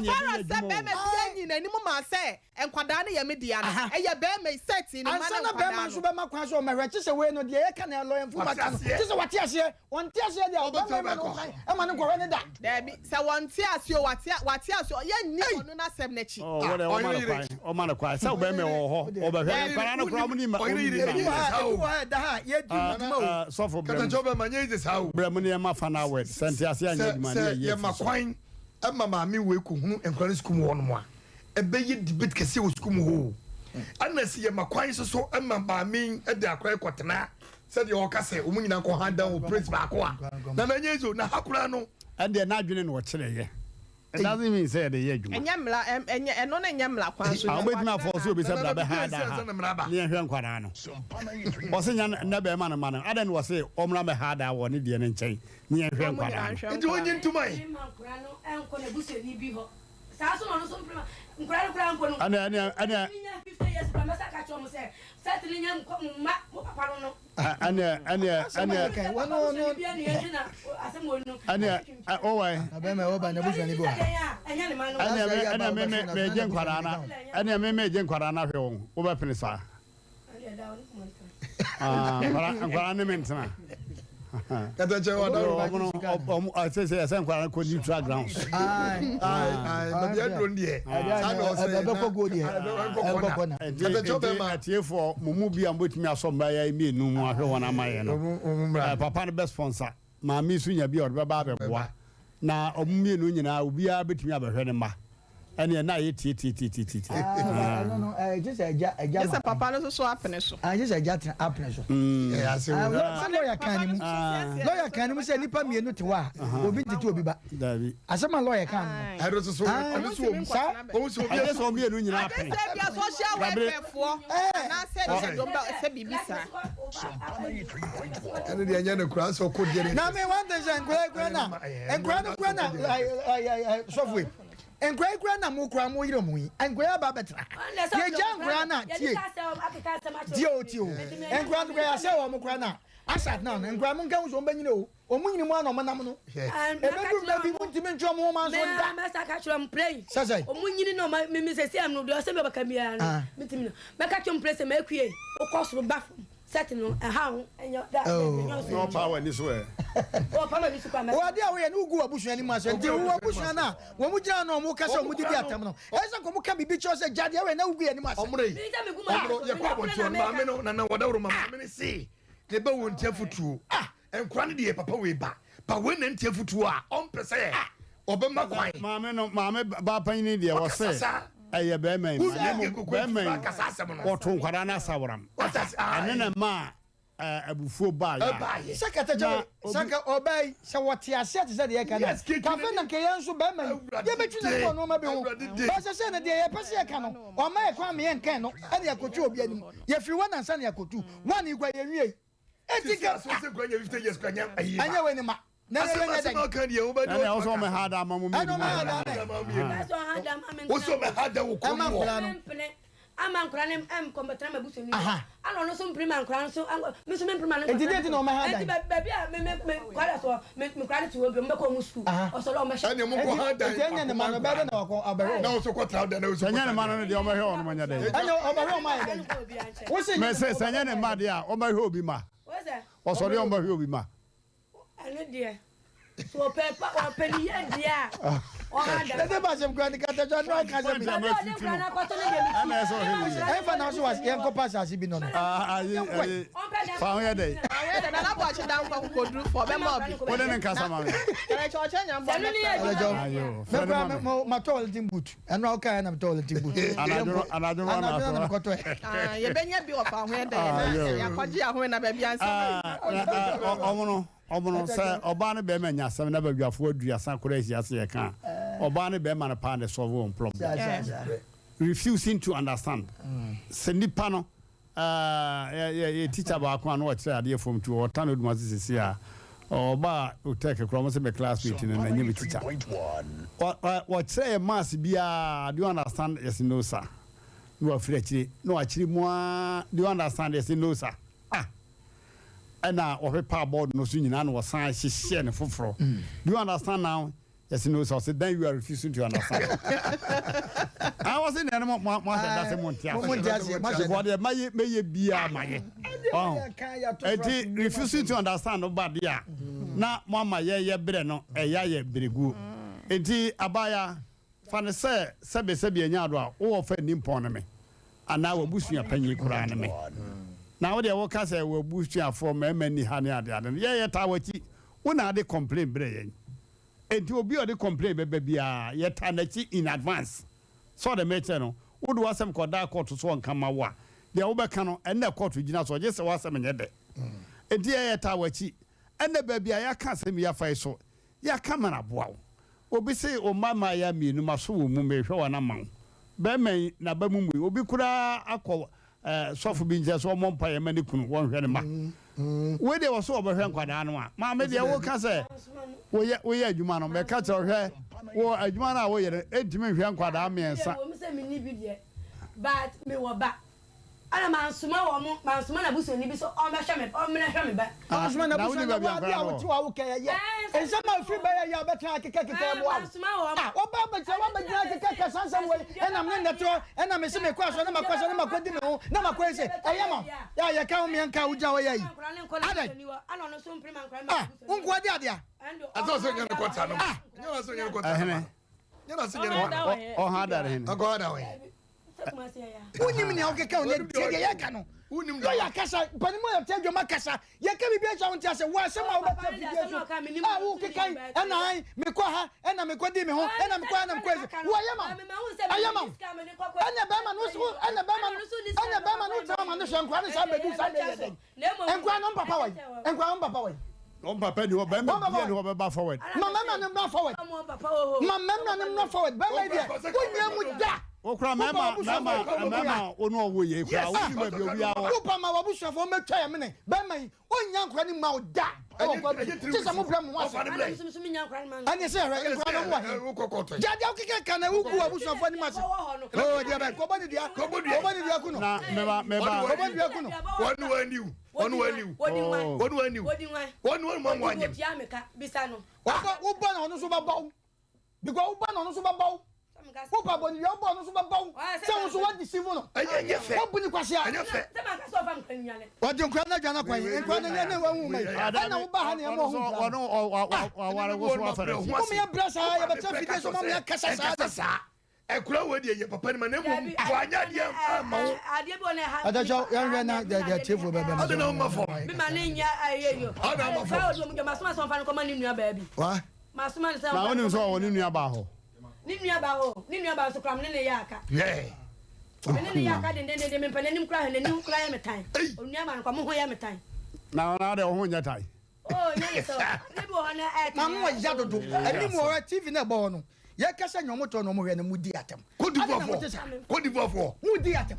far as sɛ bɛɛma biaa nyi n'anim maa sɛ nkwadaa no yɛ me dea no ɛyɛ bɛɛma yi sɛ tii ne mma Ansa ne na nkwadaa bɛɛma nso no. bɛma kwan sɛ ɔmɛhwɛ kyesɛ wei no deɛ yɛka no lɔyɛnfo ma ka no kyesɛ wate aseɛ ɔnte aseɛ deɛ ɔbɛma ma no kwan ɛma no nkɔhwɛ ne da. Daabi sɛ wɔnte aseɛ o wate wate aseɛ o yɛnni ɔno n'asɛm n'akyi. Oh, wo deɛ wɔma no kwan wɔma no kwan sɛ ɔbɛrima wɔ hɔ ɔbɛhwɛ nkwadaa no koraa wɔn ni ma wɔn ni ma. Ebi wɔ ha ebi wɔ ha ɛda ha yɛdi ho dwuma o. Sɔfo brɛ mu brɛ mu ne yɛma final word sɛ nte aseɛ anyɛ adwuma ne Sɛ yɛyi yɛma afi so. kwan ma maame wei kɔhunu nkwadaa no sukuu mu hɔnom a, ɛbɛyɛ debate kɛseɛ wɔ sukuu mu hɔ o. Ɛna sɛ yɛma kwan nso so ma maame yi de akwadaa yi kɔtena sɛdeɛ ɔka sɛ wɔn nyinaa nkɔ ha dan wɔ place baako a, na na ɛnyɛ easy o. Na ha koraa no. Ɛndeɛ n'adwene na ɔkyerɛeɛ. It doesn't mean sɛ yɛde yɛ adwuma. Ɛnyɛ mmara, ɛnyɛ, ɛno no nyɛ mmara kwan so. Ah, wobɛtumi afɔ sɛ obi sɛ bra bɛha da ha ne yɛnhwɛ nkwadaa no. Ɔse nya nnɛ bɛrima no ma no. Adɛn na ɔse ɔmmra mmɛha da wɔ ne deɛ no nkyɛn ne yɛnhwɛ nkwadaa no. Nti ɔnyi ntoma yi. Ɛne ɛne ɛne. Ɛneɛ ɛneɛ ɛneɛ ɛneɛ ɔwɔ yi. Ɛneɛ me ɛneɛ me me me gye nkwadaa na ɛneɛ me me gye nkwadaa na hwɛ wɔn wobɛ pene saa. Ah, nkwadaa nkwadaa ne me ntena. Katakyɛ wa da. Ɔmo no ɔmo sɛ sɛ ɛsɛ nkwadaa kɔ neutral grounds. Ayi ayi baabi aduro deɛ. Saa na ɔsɛ yɛ ɛbɛkɔ go deɛ ɛnkɔ kɔna. Nti atiefoɔ mo mu bi a mobɛtumi asɔ mmaa yi mmienu mu ahwɛ wɔn ama yɛn no papa no bɛ sponsor maame nso nya bi a ɔde bɛba abɛboa na wɔn mmienu nyinaa obiara bɛtumi abɛhwɛ ne mma. Ɛneɛ na ayɛ tiatiatiatiatia. Ah, ɛno no, ɛɛ gye sɛ agya agya ma. Gye sɛ papa no nso so apene so. Ah, gye sɛ agya tena apene so. Ɛyɛ ase wo. Sɛ lɔya kan ne mu, lɔya kan ne mu sɛ nipa mmienu te hɔ a, obi ntete obi ba. Dabi. Asɛm a lɔya kan no. Ɛno nso so, ɛno nso wɔ mu. Saa. Wɔn nso obi. Ɛnyɛ sɛ wɔn mmienu nyinaa apene. Ade sɛ bia social welfare foɔ anaasɛ deɛ dɔm ba sɛ biribi saa. Ɛno deɛ ɛnyɛ no koraa sɛ ɔkɔ deɛ ne. Na me one thing sɛ nkura kura na nkura no kura na sɔfo yi. Nkura yi kura na mo kura mo yere mo yi. Nkura yi aba abɛtena ha. Yɛgya nkura na tie. Tie o tie o. Nkura no kura yɛasɛ wɔn kura na. Asat now no, nkwadaa mo nka ho sɛ wɔn bɛnyini o. Wɔn nyini mu ara na wɔn nam no. Ɛbɛduru mmerɛ bi montumi ntwe wɔn nwoma nso da. Mɛsa ka kyerɛ wɔn play. Sɛ sɛn? Wɔn nyini na wɔn mimi sɛ si ɛmu deɛ ɔsɛ mi ɔbɛka biara no mitumi no. Mɛka kyerɛ wɔn play sɛ mɛkue wokɔ soro ba fam set no ɛha ho ɛnyɛ da ɛnyɛ ɔsoro. Na ɔpa w'ani so ɛ. Ɔpa m'ani so kɔ a mɛsa. Wɔ adeɛ a woyɛ no wogu w'abusua anim ase nti wo abusua no a wɔn gyina hɔ na wɔn ka sɛ wɔn didi atɛm no ɛyɛ sɛ nka wɔn ka biribi kyerɛ sɛ gya deɛ woyɛ na wogu yɛn anim ase. Ɔmmerɛ yi ɔmmerɛ yɛkɔ abɔnten maame no nana wɔdaworo ma maame no see ne bɛ wɔ nti afutuo ah. Nkora no deɛ papa wei ba ba wei na nti afutuo a ɔmpɛ sɛ ɔbɛma kwan. Maame no maame ba panyini deɛ ɔse ɛyɛ bɛrima yi ma na mmom bɛrima yi ɔto nkwadaa no asaworam ɛne na ɛmaa abufuo baeɛ. Sɛ katakyɛ sɛ ɔbaa yi sɛ wɔte aseɛ te sɛ deɛ yɛka no a kafe na nka yɛn nso bɛrima yi yɛbɛtwi n'ani wɔ nneɛma bi ho bɛsɛ sɛ no deɛ yɛpɛ sɛ yɛka no ɔma yɛ kwan ma yɛnkan no ɛne yɛkɔtwi obi anim yɛfiri hɔ nansa na yɛkɔtu one yi kɔ yɛnwiei. Eti ka. Sisi aso kura nya 50 years kura nya ayi. Anya we ni ma. Na yɛ yɛ dɛ. Ɔka deɛ wo bɛ do. Ɛna ɔsɔ ɔmɛ ha da ama mo mienu. Ɛna ɔmɛ ha da mɛ. Wosɔ ɔmɛ ha da wo kɔn mu wɔ. Ama nkura ne ɛm kɔmpɛtɛrɛ ma busu ni. Ana ɔno nso mpiri ma nkura nso mi nso mi mpiri ma ne nkura. Eti de ti na ɔmɛ ha da. Eti baabi a mi mi mi kwara so mi mi kura ne ti wɔ bi ɔmo bɛ kɔ ɔmo sukuu. Ɔsɔrɔ ɔmɛ hyɛ. Ɛni ɔmo kɔ ha da. Eti ɛnyɛ ne ma no bɛɛ de na ɔkɔ ɔbɛhwɛ. Na ɔsɔ kɔ tra da na ɔsɔ kɔ. Ɛnyɛ ne ma no deɛ ɔmɛhwɛ ɔno nyɛ dɛ. Ɛnyɛ ɔbɛhwɛ ɔmo ayɛ dɛ. Wosi Mɛ sɛ sɛ ɛnyɛ ne mma deɛ a ɔmɛhwɛ obi ma. Ɔsɔre ɔmɛhwɛ obi ma. Ɛno deɛ so ɔpɛ pa ɔpɛ ne yɛ deɛ a ɔha da. Ɛsɛ ba asɛm kura ne kata twa no aka asɛm bi. Ɛna ɔde nkura no akɔto ne deɛ mi ti. Ɛnfa na so wa yɛn kɔ pa asase bi no no. Ayi fa ho yɛ dɛ. Fa ho yɛ dɛ nana bɔ da nkɔ kokoduru fɔ ɔbɛ mɔ bi. Wo ne ne nkasa ma mi. Kɛrɛkyɛ ɔkyɛ nya mbɔ ne fɛ. Mɛ kura mɛ ma tɔ Wellington boot. Ɛno a wokaeɛ na metɔ Wellington boot. Anadwo anadwo na na mekɔtɔ ɛ. Yɛbɛnya bi wɔ fa ho yɛ dɛ na yɛakɔgye ahoe na baabi ansa. Ɔmono ɔmono sɛ ɔbaa ne bɛrima nya asɛm na badwafoɔ aduasa koraa ahyia sɛ yɛka a ɔbaa ne bɛrima no paa na solve wɔn problem. Refusing to understand sɛ nipa no Yɛ yɛ teacher baako a na ɔkyerɛ adeɛ fam tu ɔwɔ Tano Dumase sisi a ɔba Otec koraa ɔmo sɛ me classmate no na nyɛ me teacher. Ɔkyerɛ yɛ maths biara do you understand yɛsi no sir na wafiri akyire na wakyerɛ mu aa do you understand yɛsi no sir ah ɛna ɔpepaa board no so nyinaa na ɔsan hyehyɛ ne foforɔ do you understand now Yɛsi no sɛ ɔsi then you are refusing to understand. Ah wɔsi nea no mo mo mo ahyɛ da sɛ mo nte ase. Mo nte ase, mo ahyɛ da. Because deɛ mayɛ mɛyɛ biara mayɛ. Ɔn eti refusing to understand no ba deɛ a na mo ama yɛyɛ brɛ no ɛyɛ ayɛ bereguo. Eti abaya fa no sɛ sɛbe sɛbe anya ado a wowɔ fa nni mpɔn no me anaa w'abusua panyin koraa ne me. Na wo deɛ woka sɛ w'abusuafoɔ mmarima nni ha ne ade ade no yɛyɛ taa w'akyi wo na ade complain brɛ yɛn. Enti obi a ɔde complain bɛba biara, yɛtaa n'akyi in advance. Sɛ ɔde mekyerɛ no, wode w'asɛm kɔdaa kɔɔto so ɔnka mma wo a, deɛ wobɛka no, ɛno na kɔɔto gyina so, gye sɛ w'asɛm nyɛ dɛ. Enti yɛn yɛtaa w'akyi. Ɛnnɛ baabi a yɛaka asɛm yi afa yi so, yɛaka ma no aboa wo. Obi se wo mma mmayewa mmienu, maso wɔn mu, merehwɛ wɔn ama wo. Barima yi, n'aba mu mmui. Obi koraa akɔ sɔfo bi nkyɛn sɛ ɔmmɔ mpaeɛ ma ne kunu, wɔnhwɛ ne mma. Wei deɛ wɔso wɔbɛhwɛ nkwadaa no a, maame deɛ woka sɛ woyɛ woyɛ adwuma no, mɛka kyerɛ hwɛ wo adwuma no a woyɛ no, ɛntumi nhwɛ nkwadaa mmiɛnsa. Ɛwɔ mu sɛ menni bi deɛ, but mewɔ ba. Ɛna mansoma wɔn, mansoma n'abusuani bi sɛ ɔmmɛhwɛ me, ɔmmrɛhwɛ me ba. Mansoma Na wonni n'abusuani baabi wɔ a adeɛ nkwadaa a no wote wɔ. hɔ a woka yɛ yɛ. Nsɛm a ɛfiri bɛyɛ yɛ a wobɛtena akeka keka ɛboa wo. Mansoma wɔn. Ah, wɔba abɛgyina wabɛgyina akeka ka saa nsɛm wei ɛna me ne nnɛte hɔ ɛna mese mekɔ asɔre na makɔ asɔre na makɔdi me ho na makɔ yɛ sɛ ɛyɛ ma wo. Yɛ a yɛka wo meɛnka a wogyina hɔ yɛ yi. Adɛn? Ah, wo nkoa di adeɛ a. Ɛsɛ ɔsɛ nyɛ no kɔta no. Ah. Nyɛ ɔsɛ nyɛ no kɔta no. Ɛhene. Nyɛ ɔsɛ nyɛ no kɔta no. Ɔha da hene. Ɔkɔ da hene. Wonim nea wokeka o, na tie deɛ yɛka no. Lɔya kasa, mpanin mu a yɛte adwam akasa, yɛka biribi akyerɛ wo nte ase, wo asɛm a wobɛte afidie so a wokeka yi, ɛna an, mekɔ ha, ɛna mekɔdi me ho, ɛna mekɔ ha, ɛna mekɔ esi, wo ɛyɛ ma wo, ɛyɛ ma wo, ɛna bɛrima no, ɛna bɛrima no, ɛna bɛrima no wotena ma no hwɛ nkora no saa bɛdu saa bɛyɛ dɛn, nkora no mpapa wɔ yi, nkora no mpapa wɔ yi. Wɔn papa ni hɔ, bɛrima bia ni hɔ bɛba forward. Ma mmarima no mmra forward. Ma mmarima no mmra forward. Bɛrima yi deɛ, wonnya mu da. Wokura mɛma mɛma mɛma onu ɔwɔ yɛ kura wo ni ma bi obi awɔ. Wopa ma wabusuafoɔ mɛtwa yɛ mene bɛrima yi ɔnnya nkora no mma wo da ɛwɔ kwa bi kye sɛ mo brɛ mo ho ase ɛne sɛ hwɛ nkora no wɔ he gyadeɛ wokeka ka na wogu wabusuafoɔ anim ase oo deɛ bɛ kɔbɔ ne dua kɔbɔ ne dua ku no na meba meba kɔbɔ ne dua ku no wɔn waniw wɔn waniw wɔn waniw wɔn wɔn wɔn anyim wobɔ wobɔ na ɔno nso bɛbɔ wo because wo ba na ɔno nso bɛba wo wo ba bɔ ne wia wo ba ɔno nso bɛba wo sɛ wo nso wa deceive no wo bu ne kwasia ɔde nkura no adwa no kwan nkura no ne wahu ma yi ɛna wo ba ha ne ɛma ɔho nkura no mo meyɛ brɛ saa yɛbɛtɛ fidie so ma meyɛ kasa saa de Akura wei deɛ yɛ papa no ma na mmom wanyɛ adeɛ amma wo. Ɔtɛkyɛw yɛnhwɛ na deɛ deɛ tiefoɔ bɛbɛ ma. Ɔde na ɔma fam. Me ma ne nya ayɛ yo. Ɔde ama fam. Fa ɔde ɔmo masoma sɛ ɔmfa no kɔma ne nua baa bi. Wa. Masoma no sɛ Na wonim sɛ ɔwɔ ne nua baa hɔ. Ne nua baa hɔ ne nua baa nso kora me ne ne yɛ aka. Yɛ. Me ne ne yɛ aka dendendenden mempɛ n'anim kora hwɛ n'anim kora yɛ me tan. Onua baa no kora mo ho yɛ me tan. Na ɔna deɛ wo ho nyɛ tan. Maame wɔ ya dodo anim wɔ hɔ TV na ɛbɔ hɔ no yɛkasa nyɛ ɔmo tɔ na ɔmo hwɛ no mo di atɛm. Cote d'Ivoire foɔ Cote d'Ivoire foɔ. Mo di atɛm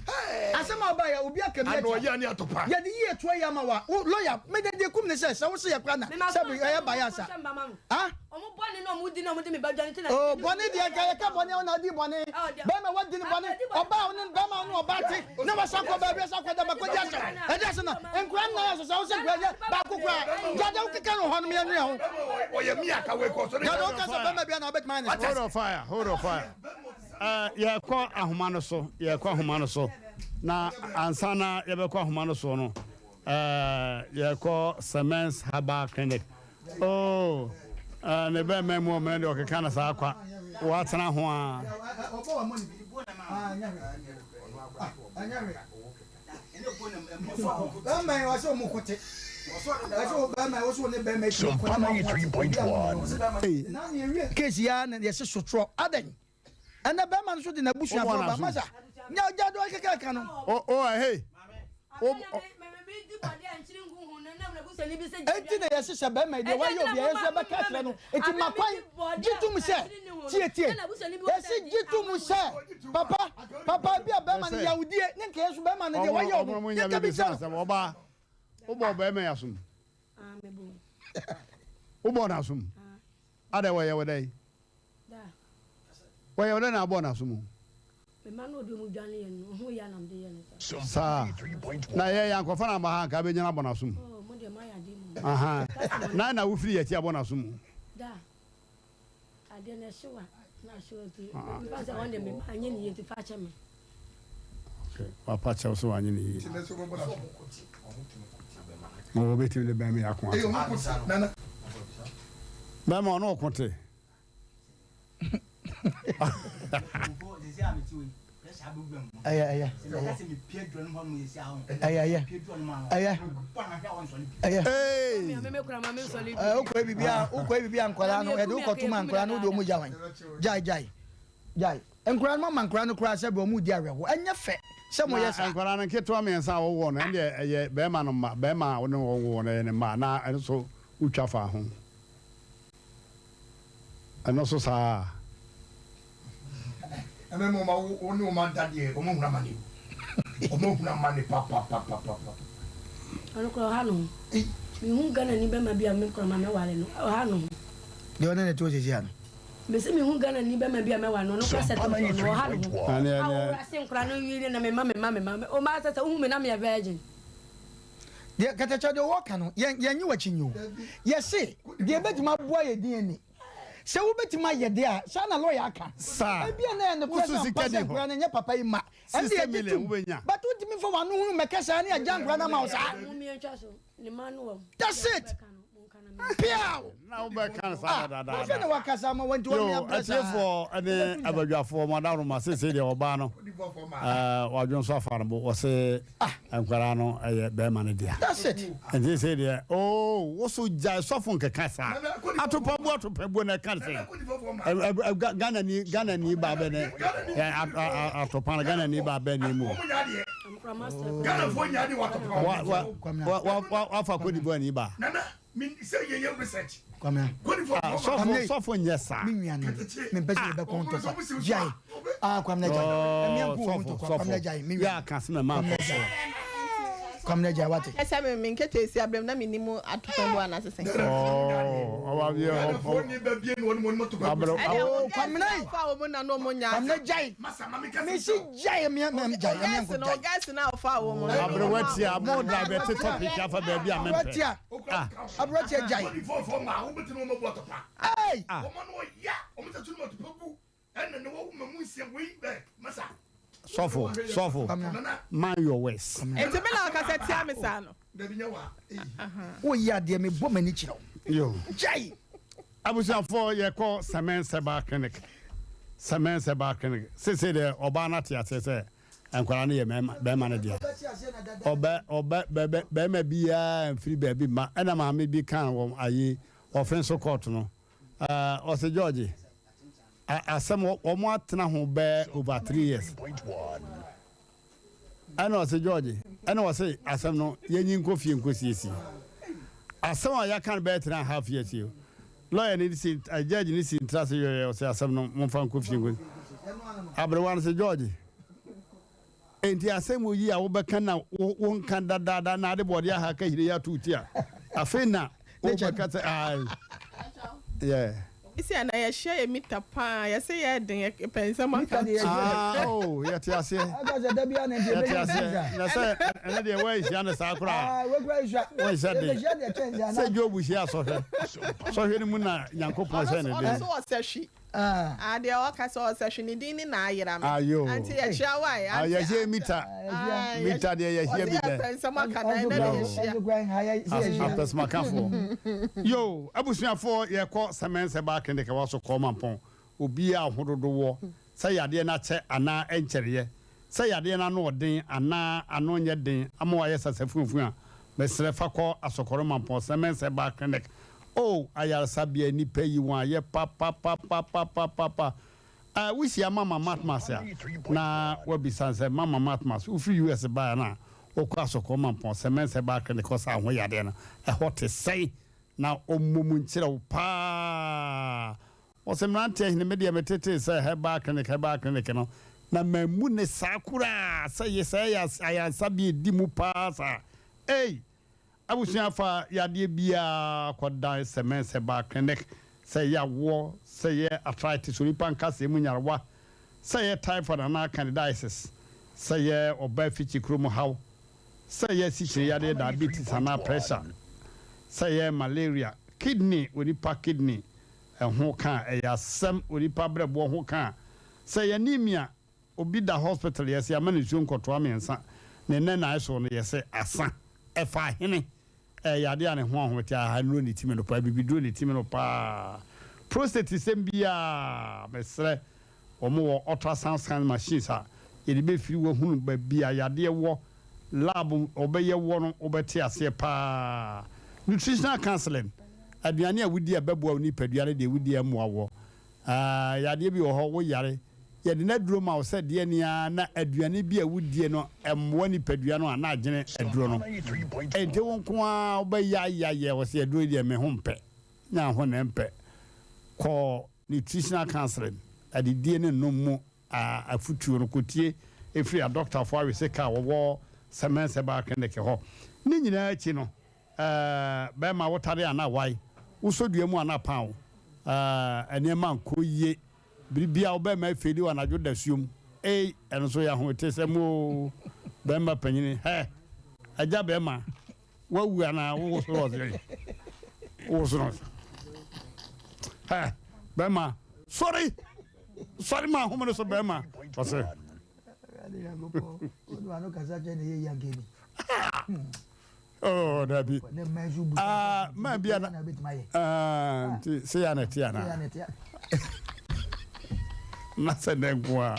asɛm a ɔba yɛ obi aka bi atia. Ano ɔyɛ ne atopa. Yɛde yi etuo yi ama wa wo lawyer me de deɛ kum ne sɛ sɛ wo se yɛ kora na sɛ bi ɛyɛ bayasa ah. Ɔmo bɔne na ɔmo di na ɔmo de me ba dwane ti na. Oh bɔne deɛ nka yɛka bɔne a wo na adi bɔne bɛrima wadi ne bɔne ɔbaa wo ne bɛrima wo ne ɔbaa te na wasan kɔ baabi asan kɔ dama kɔdi asɛm ɛde asɛm na nkura nnan asɛ sɛ wo sɛ nkura nyɛ baako koraa gyade wo keka no hɔ nom yɛnwene ho ɔyɛ mi aka wei kɔ so gyade wo ka sɛ bɛrima bia na wobɛtumi ayɛ ne Hold on fire, hold on fire. Uh, yɛkɔ ahoma no so, yɛkɔ ahoma no so. Na ansa na yɛbɛkɔ ahoma no so no, uh, yɛkɔ Semens Herbal Clinic. Oh, eh, ne bɛɛma mu ɔmena deɛ ɔkeka no saa kwa. Woatena ho a. Sompa 93.1. Case ya na yɛse sotorɔ adɛn ɛnɛ bɛrima no so de n'abusuafoɔ ba masa nya ɔgya do ɔkeka ka no. O o hey. Enti na yɛse sɛ bɛrima yi deɛ wayɛ obi a yɛn nso yɛbɛka akyerɛ no enti ma kwan gye tom sɛ tie tie yɛse gye tom sɛ papa papa bi a bɛrima no yawdie ne nka yɛn nso bɛrima no deɛ wayɛ ɔno yɛnka bi kyerɛ no. Ɔbaa wobɔ bɛrima yi asom wobɔ no asom adɛ wɔyɛ wo dɛn Wɔyɛ wo dɛn na abɔ n'aso mu? Saa. Na yɛ yɛankɔfa no amma ha anka abɛgyina abɔ n'aso mu. Aha. Na na wofiri yɛn akyi abɔ n'aso mu. Wapa kyɛw sɛ wanyɛ ne yie. Ma wɔbɛtumi de bɛn me ako ase. Bɛma ɔne ɔko te. Ɛyɛ ɛyɛ ɛyɛ ɛyɛ ɛyɛ ɛyɛ. Ɛɛ wokɔ bibi a wokɔ bibi a nkwadaa no yɛde wokɔ tuma nkwadaa no wode wɔn gya wɔn gyae gyae gyae nkwadaa no mama nkwadaa no koraa sɛ bi wɔn di awerɛho ɛnyɛ fɛ sɛ mo yɛ saa. Na nkwadaa no nketewa mmiɛnsa a wɔwɔ no ɛndeɛ ɛyɛ bɛrima no mma bɛrima a wɔne wɔn wɔ no ɛyɛ ne mma na ɛno nso wotwa fa ho. Ɛno nso saa ara. Ɛmɛ mo ma wo ne wɔn ada deɛ wɔn ahunu amane o wɔn ahunu amane papapapapa. Ɔno koraa ɔha ne ho. Mehu Ghana ni bɛma bi a me koraa ma mɛware no ɔha ne ho. Deɛ ɔne ne te hɔ seesei ano. Mese mehu Ghana ni bɛma bi a mɛware no ɔno koraa sɛ ɔno ɔha ne ho. A ɔwura se nkora no wie na mema mema mema ɔma sɛ sɛ wohu me na meyɛ virgin. Deɛ katakyɛ deɛ wɔka no yɛn yɛn nye w'akyi nyi o yɛse deɛ ebetumi aboa yɛ din ni sɛ wobetumi ayɛ deɛ a saa na lɔya aka Saa. ebi a na yɛ nokorɛ Wosu sɛ sika ampa ni sɛ hɔ. nkora no nyɛ papa yi ma ɛnde 60 yɛgye million tom wobɛnya. but wontumi mfa w'ano hunu mmɛka saa ne agya nkora no ama wo saa Mommie ntwa so ne mma no wɔ mu. that's it Piaw! Na wobɛka no saa Ah, wɔhwɛ na wakasa ama wɔnti wɔn Yo, abrɛ saa. atiefoɔ ne abadwafoɔ mo adaworoma seesei deɛ ɔbaa no eh, wadwo nso afa no bo wɔse nkwadaa no ɛyɛ bɛrima no dea. That's it. Nti seesei deɛ oo wo so gyae sɔfo nkeka saa atopabuo atopabuo na ɛka no sɛ ɛ- ɛ- ɛ- Ga- Ghana ni Ghana ni baa bɛ ne ɛ, a- a- a- atopa no Ghana ni baa bɛ ne mu. Ghanafoɔ nya adeɛ wɔ atopa Wa wa wa wa wa wafa Cote d'Ivoire ni baa. Sɛ yɛyɛ research. Kwame. Ah, sɔfo sɔfo nyɛ saa. Me nua no, me mpɛ sɛ yɛbɛkɔ ntɔkwa. Gyae. Ah, Kwame na gyae. Oh, Ɛmi anko wɔn sɔfo ntɔkwa. Kwame na sɔfo. gyae. Me nua. Yɛ aka sɛ mɛma Kwame na nkɔ so. gyae. Kwame na gyae wate. Ɛsɛ me me nkete esi abrɛm na me nim atopɛn bo anase sɛn. Oh, ɔwa bi ɔ Ghanafoɔ ni bɛ bie ni wɔn mu to Abrɛ Ɛdeɛ Oh, wo Kwame na gɛs na ɔfa wɔn na na wɔn nya Kwame na gyae. Me si gyae me me gyae. Ɛmi anko Gɛs no gyae. gɛs na ɔfa wɔn no. Aberewa tia mo divert topic afa baabi a mempɛ. Aberewa Ah. Aberewa tia gyae. Hey. Ah. Sɔfo sɔfo mind your words. Nti me na ɔkasa tia me saa no. Woyɛ adeɛ mebɔ m'ani kyerɛ wo. Yo. Gyae. Abusuafoɔ yɛkɔ Sɛmɛn Sɛba clinic. Sɛmɛn Sɛba clinic. Sese deɛ ɔbaa no ate aseɛ sɛ nkwadaa no yɛ mɛɛma bɛɛma no dea. Ɔbɛ ɔbɛ bɛbɛ bɛɛma biara mfiri baabi mma. Ɛna maame bi kaa wɔn ayi ɔfen so court no. Ɛɛ ɔse George a asɛm wɔn atena ho bɛɛ over 3 years. Ɛna ɔse George ɛna ɔse asɛm no yɛnyi nkɔ fie nkɔ siesie. Asɛm a yɛaka no bɛyɛ 3.5 years yi o. Lawyer ne si judge ne si ntra se yɔyɛ ɔse asɛm no momfa nkɔ fie nkɔ. Aberewa no se George enti asɛm yi a wobɛka na wonka dadaada na ade bɔde aha ka hire yi ato wo ti a afei na wobɛka sɛ ae yeah. Isi ana yɛhyia yɛ mita paa yɛsɛ yɛ den yɛpɛ nsɛm aka. Ah, oh, yɛte aseɛ. Yɛte aseɛ. Na sɛ ɛnɛ deɛ woanhyia no saa koraa. Woanhyia den. Sɛ Job hyia sɔhwɛ. Sɔhwɛ no mu na Nyankopɔn hyɛ ne Ɔno den. nso ɔsɛ hwi. Adeɛ ɔka sɛ ɔsɛ hwi ne din ne na ayera me. Ayo. Ante yɛkyia wa ɛ. Ah, yɛhyia mita. Mita deɛ yɛhyia bi Ɔsɛ dɛ. yɛpɛ nsɛm aka na ɛnɛ de yɛhyia. Apɛsomakafoɔ. Yo, abusuafoɔ yɛkɔ Sɛmɛn Sɛba Clinic ɛwɔ so kɔɔ Mampɔn. Obiara ho dodoɔ sɛ yadeɛ no akyɛ anaa ɛnkyɛreɛ, sɛ yadeɛ no ano ɔden anaa ano nyɛ den ama wayɛ sasafuafua a, mesrɛ fa kɔ Asɔkɔre Mampɔn Sɛmɛn Sɛba Clinic. Oh, ayaresabea nnipa yi wɔn ayɛ papapapapapapa. Ah, wohyia Mama Matmas a, na wabisa no sɛ, Mama Matmas, wofiri US baeɛ no a, wokɔ Asɔkɔre Mampɔn Sɛmɛn Sɛba Clinic hɔ saa ho yadeɛ no, ɛhɔ te sɛn? Na ɔmmɔ mu nkyerɛ wo paa. Ɔse mmeranteɛ hene me deɛ metetee sɛ herbal clinic herbal clinic no na mammu ne saa koraa sɛ ye sɛ ɛyɛ ayaresabea ɛdi mu paa saa. Ei! Abusua fa yadeɛ biara kɔ dan Semens herbal clinic sɛ ɛyɛ awoɔ, sɛ ɛyɛ arthritis onipa nkasɛɛ mu nyarewa, sɛ ɛyɛ typhoid anaa candidiasis, sɛ ɛyɛ ɔbaa fikyikuro mu haw, sɛ ɛyɛ asikyire yadeɛ diabetes anaa pressure, sɛ ɛyɛ malaria, kidney onipa kidney ho ka a, ɛyɛ asɛm, onipa brɛboɔ ho ka a, sɛ ɛyɛ anemia, obi da hospital yɛse ama no nsuo nkɔtoa mmiɛnsa, ne nnɛ nan so no yɛse asa, ɛfa ahene, ɛyɛ yadeɛ a ne ho ahomete a nnuro ne timi no paa, abibiduro ne timi no paa, prostate sɛm biara, mesrɛ wɔn wɔ ultrasound scan machines a yɛde bɛfiri wahunu baabi a yadeɛ wɔ, lab wɔbɛyɛ wɔ no wobɛte aseɛ paa. Nutritional counseling, aduane a wodi a ɛbɛboa wo nipadua ne deɛ wodi a ɛmmoa woɔ. Ah, yadeɛ bi wɔ hɔ, woyare, yɛde no aduro ma wo sɛ deɛ ni ara na aduane bi a wodie no mmoa nipadua no a na agyene aduro no. Enti wo nko ara wobɛyayayɛ wɔ sɛ aduro yi deɛ me ho mpɛ, nya ho na ɛmpɛ. Kɔ nutritional counseling, adidie ne nnom mu afotuo no, kɔtie ɛfiri adɔktafoɔ aweseka a wɔwɔ Semens Herbal Clinic hɔ. Ne nyinaa akyi no, bɛrima wotare anaa wae, wosɔ dua mu anaa paw, nneɛma nkɔ yie, biribiara wo bɛrima afeeli wɔ anadwo dasuom, ei, ɛno nso yɛ ahometesɛm oo, bɛrima panyini, hɛ, agya bɛrima, wawu anaa wowoso no ɔsɛ, wowoso no ɔsɛ, hɛ, bɛrima, sɔre, sɔre ma ahome no so bɛrima, ɔsɛ. Oh, dabi. Ah, man bi ana. Ah, nti se ya na ti ana. Na se ne nko a.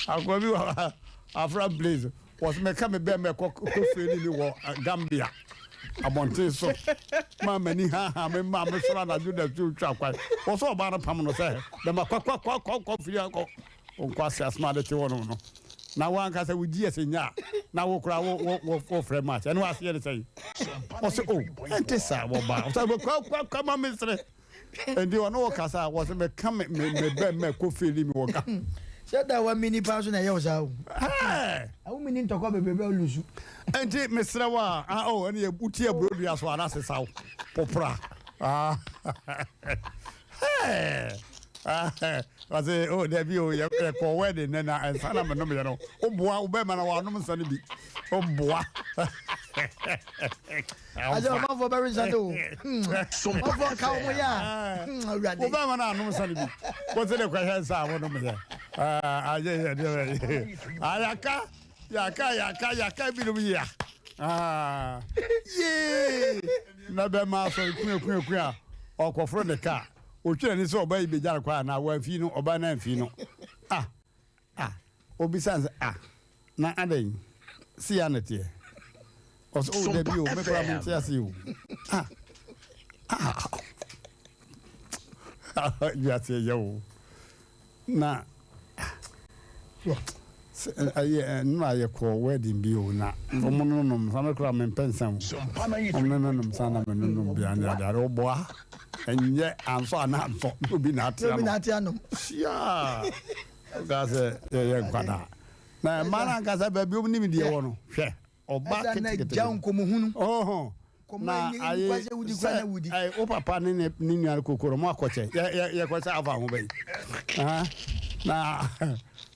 Akwa bi wa Afra Blaze. Was me ka me be me ko ko feli ni wo Gambia. Abɔnten so. Ma mani ha ha me ma me soro anadwo da tu twa kwan. Wɔ so ɔba no pam no sɛ bɛma kwa kwa kwa kwa kwa firi akɔ. Wo nkwasi asɛm ade te hɔnom no na wo ankasa wo GS nya a na wo koraa wo wo wo frɛ match ɛno aseɛ ne sɛn? Ɔsɛ o ɛnte saa wɔba ɔsɛ kwa kwa kwa ma mesere. Nti ɔne wɔ kasa a wɔsɛ mɛka me me me bɛ mɛ kɔ feli mi wɔ ka. Sɛ da wa mini paa so na ɛyɛ wo saa o. Awo mini ntɔkwa bebrebe a olusu. Nti mesrɛ wo a ah oh ɛne yɛ wotie aburo dua so a na sesa wo popra. Ah hey. Ɔse oh dabi o yɛ kɔ wedding nɛ na nsa na menom yɛ no woboa wobɛma na wanom nsa no bi woboa. Ase ɔmanfoɔ bɛwe nsa de o. Ɔmanfoɔ nka wɔn yɛ a. Awurade. Wobɛma no anom nsa no bi. Wose de kɔhwɛ nsa a wonom yɛ. Ayɛ yɛ deɛ ayaka yaka yaka yaka binom yia. Yee na bɛma asɔre kua kua kua ɔkɔforo ne kaa. Otwi n'ani sɛ ɔbaa yi bɛgya no kwan anaa wamfi no ɔbaa no amfi no. Ah Ah, obisa no sɛ, Ah, na adɛn? Sei ara na ɛteɛ? Ɔsɛ, Oh, dabi o, me koraa mente ase o. Ah, ah, wiase ɛyɛ o. Na, ɛyɛ nnora yɛkɔɔ wedding bi o, na wɔn no nom nsa, me koraa mempɛ nsa o. Wɔn no nom nsa na me no nom bi ane ade ade, ɔboa. Ɛnyɛ ansɔ anaa antɔ, na obi na ate ano. Hyia! Wokaa sɛ yɛyɛ nkwadaa. Na mmaa no ankasa baabi wɔn nim deɛ wɔ no. Hwɛ, ɔba ketekete. Gya nkɔmɔhunu. Ɔhɔn. Na aye sɛ ɛɛ wo papa ne ne ne nua koko no mo akɔkyɛ yɛ yɛ yɛkɔkyɛ afa ho bɛyi. Na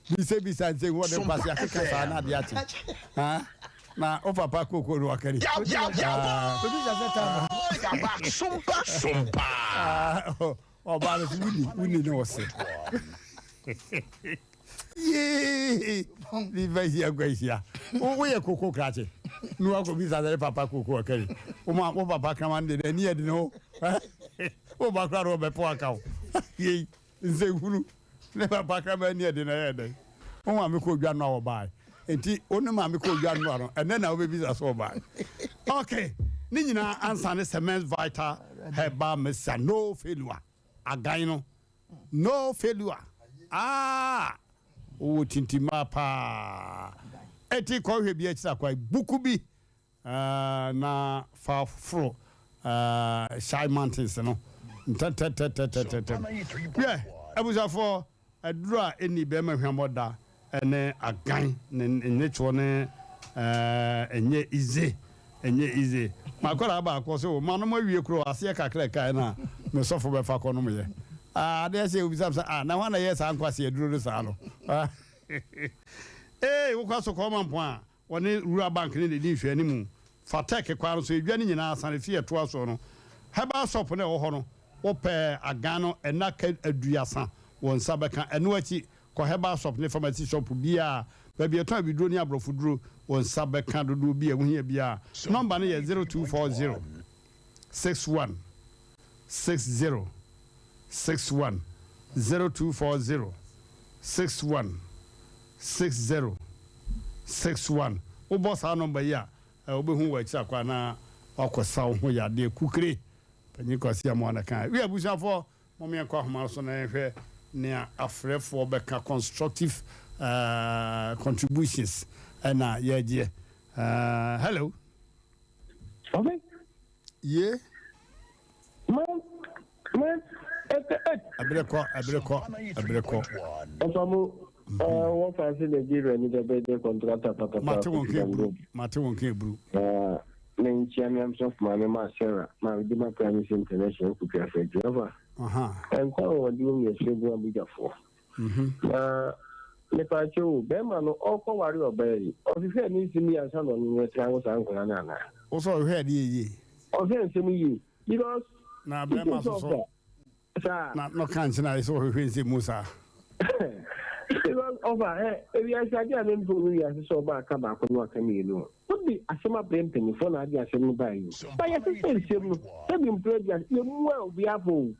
bisa bisa nsɛm wɔde nkwasi akeka saa na adeɛ akye. Na wo papa koko no wakari. Sompa sompa. Ɔbaa no so wuni wuni ne ɔse. Yee nipa hyia gua hyia. Woyɛ koko krakye. Ne wakɔ bisa sɛ ne papa koko wakari. Wo ma wo papa kraman de n'ani yɛ den o. Wo ba kora no ɔbɛpo aka wo. Yei nsɛnhunu ne papa kraman ani yɛ den na ɛyɛ dɛn. Wo maame kɔ odwa no a wɔbae. Nti wo ne maame kɔ odwa no ano ɛnɛ na wobɛbisa sɛ ɔbae. Okay, ne nyinaa ansa ne Cement Vital Herbal Mixture no failure. Agan no no failure. Ah! Wowɔ tintimaa paa. Eti kɔhwɛ bi akyiri akwan buku bi Na fa foro Shai Mountains no ntɛntɛntɛntɛntɛm. Wiɛ, abusuafoɔ, aduro a ɛnni bɛrima hwammɔ da ne agan ne nnekyeɔ ne ɛnyɛ ize, ɛnyɛ ize. M'akwadaa baako ɔse o, manom awie koro aseɛ kakra ɛkaeɛ na me sɔfo bɛfa kɔnomyɛ. Ah, adeɛ kye obisa me sɛ, ah, na hwan na ɛyɛɛ saa nkwasea aduro no saa no? Ee, wokɔ Asokɔɔ Mampɔn a, Wɔne Rural Bank no na edi nhwɛanimu. Fa Turkey kwan no so, edwa no nyinaa sane fi ɛtoa soɔ no. Herbal shop no a ɛwɔ hɔ no, wopɛ agan no nna ka aduasa wo nsa bɛka. Ɛno akyi, kɔ herbal shop ne pharmacy shop biara, baabi ɛtɔn abiduro ne aborɔfo duro, wo nsa bɛka dodoɔ bi a wohia biara. Nɔmba no yɛ 0240 61 60 61, 0240 61 60 61. Wobɔ saa nɔmba yi a, wobɛhu wɔ akyiri akwan na woakɔsa wo ho yadeɛ kukire. Panyin Kwasi Amoah na ɛkaeɛ. Wi abusuafoɔ, mom yɛnkɔ ahoma so na yɛnhwɛ nea afrɛfoɔ bɛka constructive contributions ɛna yɛgyeɛ. Hello. Ye. Ɛberɛ kɔ, ɛberɛ kɔ, ɛberɛ kɔ. Ɔfa mu wɔ fa se Nigeria ni bɛbɛ de kɔntrata patapaa. Mate wɔn ka eburu, mate wɔn ka eburu. Ne nkyia mi amsɔfo maame ma Sarah ma di ma Promise International kutu afɛ ti ɔfa. Nkwa wɔn di wɔn yɛ sɛ bu abugyafoɔ. Na mepaakyɛw o, bɛrima no ɔrekɔ ware ɔbaa yi, ɔhwehwɛɛ ne nsɛm yie ansa na ɔne no atena awo saa nkwadaa no anaa? Wo sɛ ɔhwehwɛɛ adeɛ yie. Ɔhwɛ nsɛm yie because. Na bɛrima soso. Saa. Na no ka nkyɛn ayɛ sɛ ɔhwehwɛ nsɛm mu saa. Because ɔfa ɛ ewiase adeɛ a mempɛ wɔ wiase sɛ ɔbaa ka baako no aka mmienu o. Wode asɛm abrɛ mpanyinfoɔ na ade asɛm no baa yi o. Ba yɛsesɛ nsɛm no sɛbi mpere aduasa yɛmmua obiara fo o.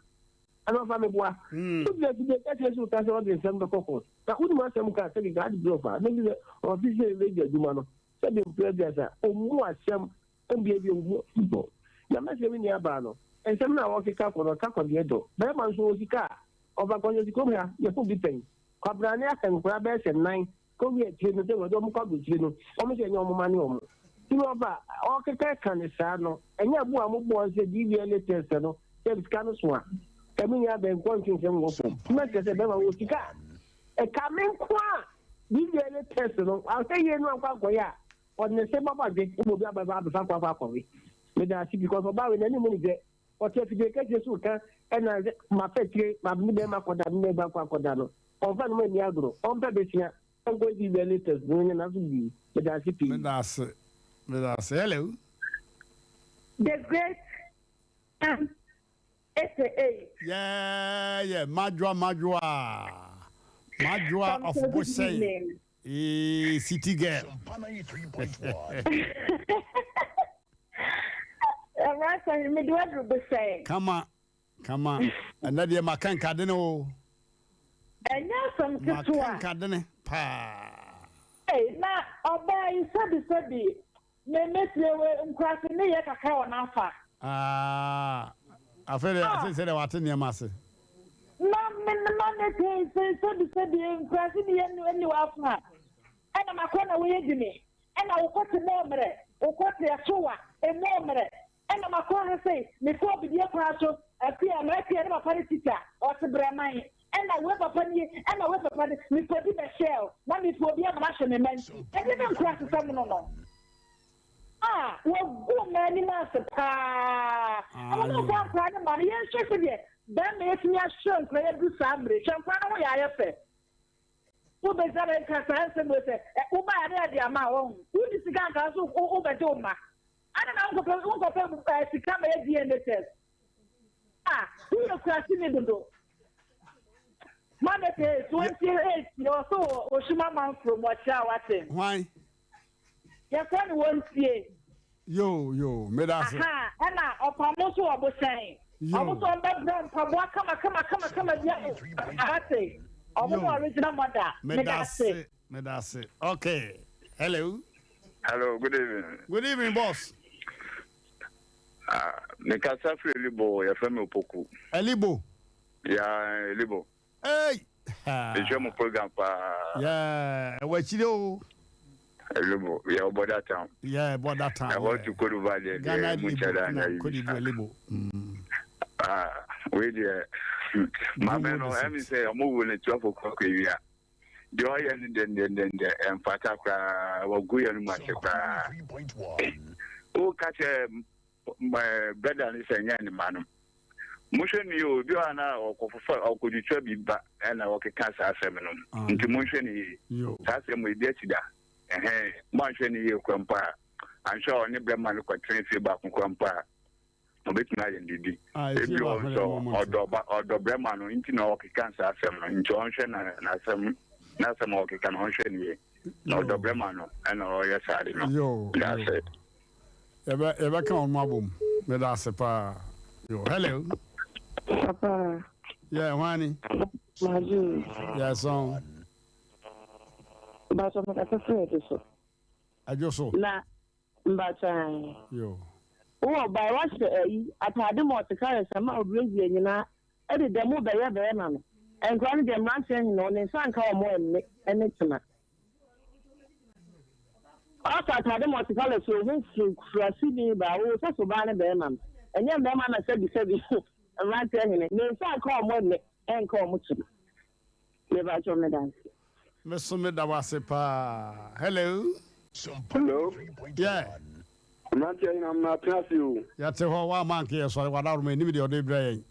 Ɛna ɔfa me boa. Wogyina afidie kɛseɛ so ka sɛ ɔde nsɛm bɛkɔ court. Na wonim asɛm ka sɛdeɛ ade brɛ ɔfa. Na bi sɛ ɔfi sɛ radio adwuma no, sɛdeɛ mpere aduasa, ɔmmu asɛm, ɔmbiabia ɔmmu bɔ. Na mɛsɛ me nua baa no, nsɛm no a ɔkeka kɔ no, ɔka kɔ deɛ dɔ. Bɛrima nso ɔwɔ sika a, ɔfa kɔ sɛ kurom ha, yɛho bi pɛn. Kwabrane aka nkwadaa bɛyɛ sɛ nnan, kɔwie akyire no, sɛ wɔde wɔn kɔ aburokyire no, wɔn sɛ ɛnyɛ wɔn mma ne wɔn. Nti ɔba a ɔkeka ka no saa no, ɛnyɛ bo a mobɔɔ no sɛ DVLA test no sɛ sika no so a, ka me nua bɛn nkɔ ntwe nsɛm wɔ fam. Nti mɛkyerɛ sɛ bɛrima wɔ sika a, ɛka me nko a DVLA test no, anhwɛ yie no ankɔ ankɔyɛ a, ɔde ne se bɛbɔ adwe ma obi aba abɛfa akɔ akɔ akɔwe. Meda ase because ɔbaa wei n'anim ne dwɛ. Ɔte afidie kɛseɛ so reka ɛna sɛ mafa akyire, ma me bɛrima akɔda, me bɛrima akɔ akɔda no. Ɔmfa ne ho anni agorɔ, ɔmpɛ bɛsua. Nkɔ DVLA test no nyɛ n'aso bi. Meda ase pii. Meda ase. Meda ase. Hello. The great M aka. Yeah, yeah, Madwoa, Madwoa. Madwoa of Good Bosɛn. evening. Eh, city girl. Ɛmrasa mede waduru Bosɛn. Kama, Kama, ɛnɛ deɛ maka nkadene o. Ɛnyɛ asɛm ketewa. Maka nkadene paa. Ei, na ɔbaa yi sɛbi sɛbi me metie we nkurase ne yɛ kakra wɔ n'afa. Ah, afei deɛ ah. sɛ deɛ wate nneɛma ase. Na me ma me te sɛ sɛbi sɛbi nkurase ne yɛ ni w'afa. Ɛna makɔ na woyɛ di me. Ɛna wokɔ te mɔɔ mmerɛ, wokɔ te ɛsowa, emɔɔ mmerɛ. Ɛna makɔ ha sei, mekɔɔ bidie kwan so, Akua, m'Akua ne papa ne tikya, ɔte brɛman, ɛna wei papa nie, ɛna wei papa ne, mekɔdi bɛhyɛɛ o, na mepɛ obi ama no ahwɛ me mma nti, ɛdeɛ bɛn nkurasesɛm no no? Ah, wɔagu mmaa anim ase paa. Ɛna mo mfa nkwadaa no mma no, yɛnhwɛ sɛdeɛ bɛrima yɛtumi ahwɛ nkwadaa yi aduru saa mmerɛ yi, hwɛ nkwadaa no ho yɛ ayɛ fɛ. Wobɛsa bɛ nka saa nsɛm wei sɛ, ɛ, wobaeɛ a na yɛde ama wo, wahu. Wonni sika anka nso wobɛgye wo mma. Adɛn na wonkɔpɛ wonkɔpɛ ɛɛ sika ma yɛ DNA test? Ah, woyɛ kuraseni dodo. Mame pee 28 ɔso wɔ Oshima Manfrom ɔkyerɛ a wate. Hwan? Yɛfrɛ no wɔntie. Yoo yoo meda ase. Aha ɛna ɔpamo nso wɔ bohyɛn. Yoo. Ɔmo nso ɔmo bɛbrɛ mpaboa kama kama kama kama bi a wate. Ɔmo ne original mother. Meda ase meda ase okay hello. Hello good evening. Good evening boss. Ah, me kasa firi Elibo, yɛfrɛ me Opoku. Elibo. Yeah, Elibo. Hey! Mehwɛ mo program paa. Yeah, ɛwɔ akyire o. Elibo, yɛ border town. Yeah, border town. Ɛhɔ to Cote d'Ivoire deɛ, Ghana deɛ mu nkyɛ da na nyɛ Cote d'Ivoire Elibo. Ah, wei deɛ, maame no, ɛmi sɛ ɔmo wu ne 12 o'clock awia. Deɛ ɔyɛ no dendendenden ɛmfata koraa, wagu yɛn mu ase koraa. Woka kyerɛ brɛda no sɛ nyɛ ne ma no. Monhwɛ no yie o, ebi wɔ hɔ a na ɔkɔfofa ɔkɔtwitwa bi ba ɛna ɔkeka saa asɛm no. Nti monhwɛ no yie. Saa asɛm wɔ ebi asi da. Ɛhɛn, moanhwɛ no yie koraa mpo a, anhwɛ a ɔne bɛrima no kɔtena fie baako koraa mpo a, obetumi ayɛ no biribi. Ebi wɔ hɔ nso ɔdɔ ba ɔdɔ bɛrima no nti na ɔkeka saa asɛm no nti ɔnhwɛ na n'asɛm n'asɛm a ɔkeka no ɔnhwɛ no yie. Na ɔdɔ bɛrima no ɛna ɔyɛ saa de no. That's it. Yɛbɛ yɛbɛka wɔn abom. Meda ase paa. Yo, hello. Papa. Yeah, hwani. Maju. Yeah, song. Mbacho mekasa firi Adwo so. Adwo so. Na mbacho. Yo. Wowɔ ba wahyɛ ayi ataade ma ɔte kare sama obrɛzie nyinaa ɛde dɛm wobɛyɛ bɛrima no. Nkora no deɛ mmeranteɛ nyina ɔne nsa nka wɔn ɛnne ɛne tena. Ɔhyɛ atade multicolours o ho fi kuraseni baa oo sɔfo baa ne bɛɛma no ɛnyɛ mbɛɛma na sɛbi sɛbi mmeranteɛ hene ne nsa nka ɔmo nne ɛnka ɔmo tiri mepakyɛw meda ase. Me so me da wo ase paa. Hello. Hello. Yeah. Mmeranteɛ hene amena atena ase o. Yɛte hɔ woamma anka yɛsɔre w'adaworoma anim deɛ ɔde brɛ yɛn.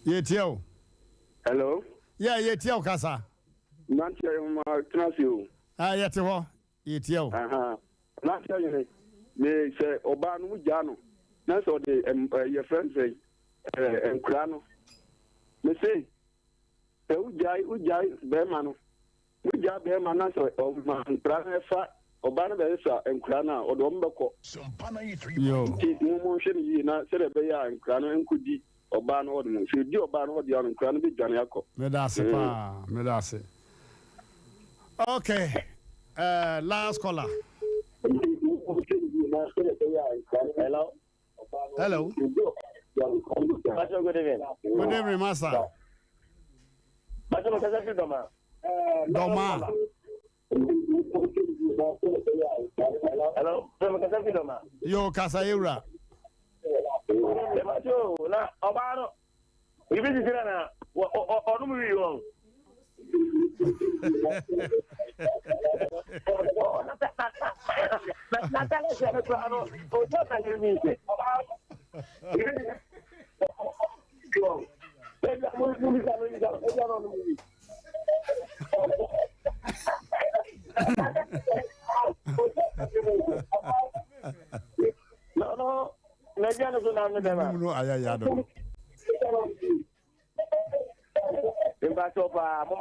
Yɛtie wo. Hello. Yeah, yɛtie wo kasa. Mmeranteɛ hene tena ase o. Ah, yɛte hɔ. Yɛtie wo. Aha. Mmeranteɛ hene, me sɛ ɔbaa no mu gyaa no na sɛ ɔde yɛfrɛ no sɛ nkura no. Me se sɛ wogyae wogyae bɛrima no wogyaa bɛrima na sɛ ɔma nkura no ɛfa ɔbaa no bɛsesa nkura no a ɔde wɔn bɛkɔ. Nti mo monhwɛ no yie na sɛdeɛ ɛbɛyɛ a nkura no nkɔdi ɔbaa no hɔ nom. Sɛ ɛdi ɔbaa no hɔ deɛ a no nkura no bɛdwane akɔ. Meda ase paa, meda ase. Okay, last caller. Hello. Hello. Pastor, good evening. Good evening, master. Pastor, Mr. Doma. Doma. Hello, sɛ mekasa fi dɔma. Yo, kasa yɛwura. Mepatwo na ɔbaa no biribi sisi na na ɔnom wii wɔn. Na tɛlɛ sɛ no koraa no ɔtɔ na yɛ wii sɛ ɔbaa no biribi sisi wɔn. Ebi a mo mo bisa no bisa no ebi a na ɔnom wii.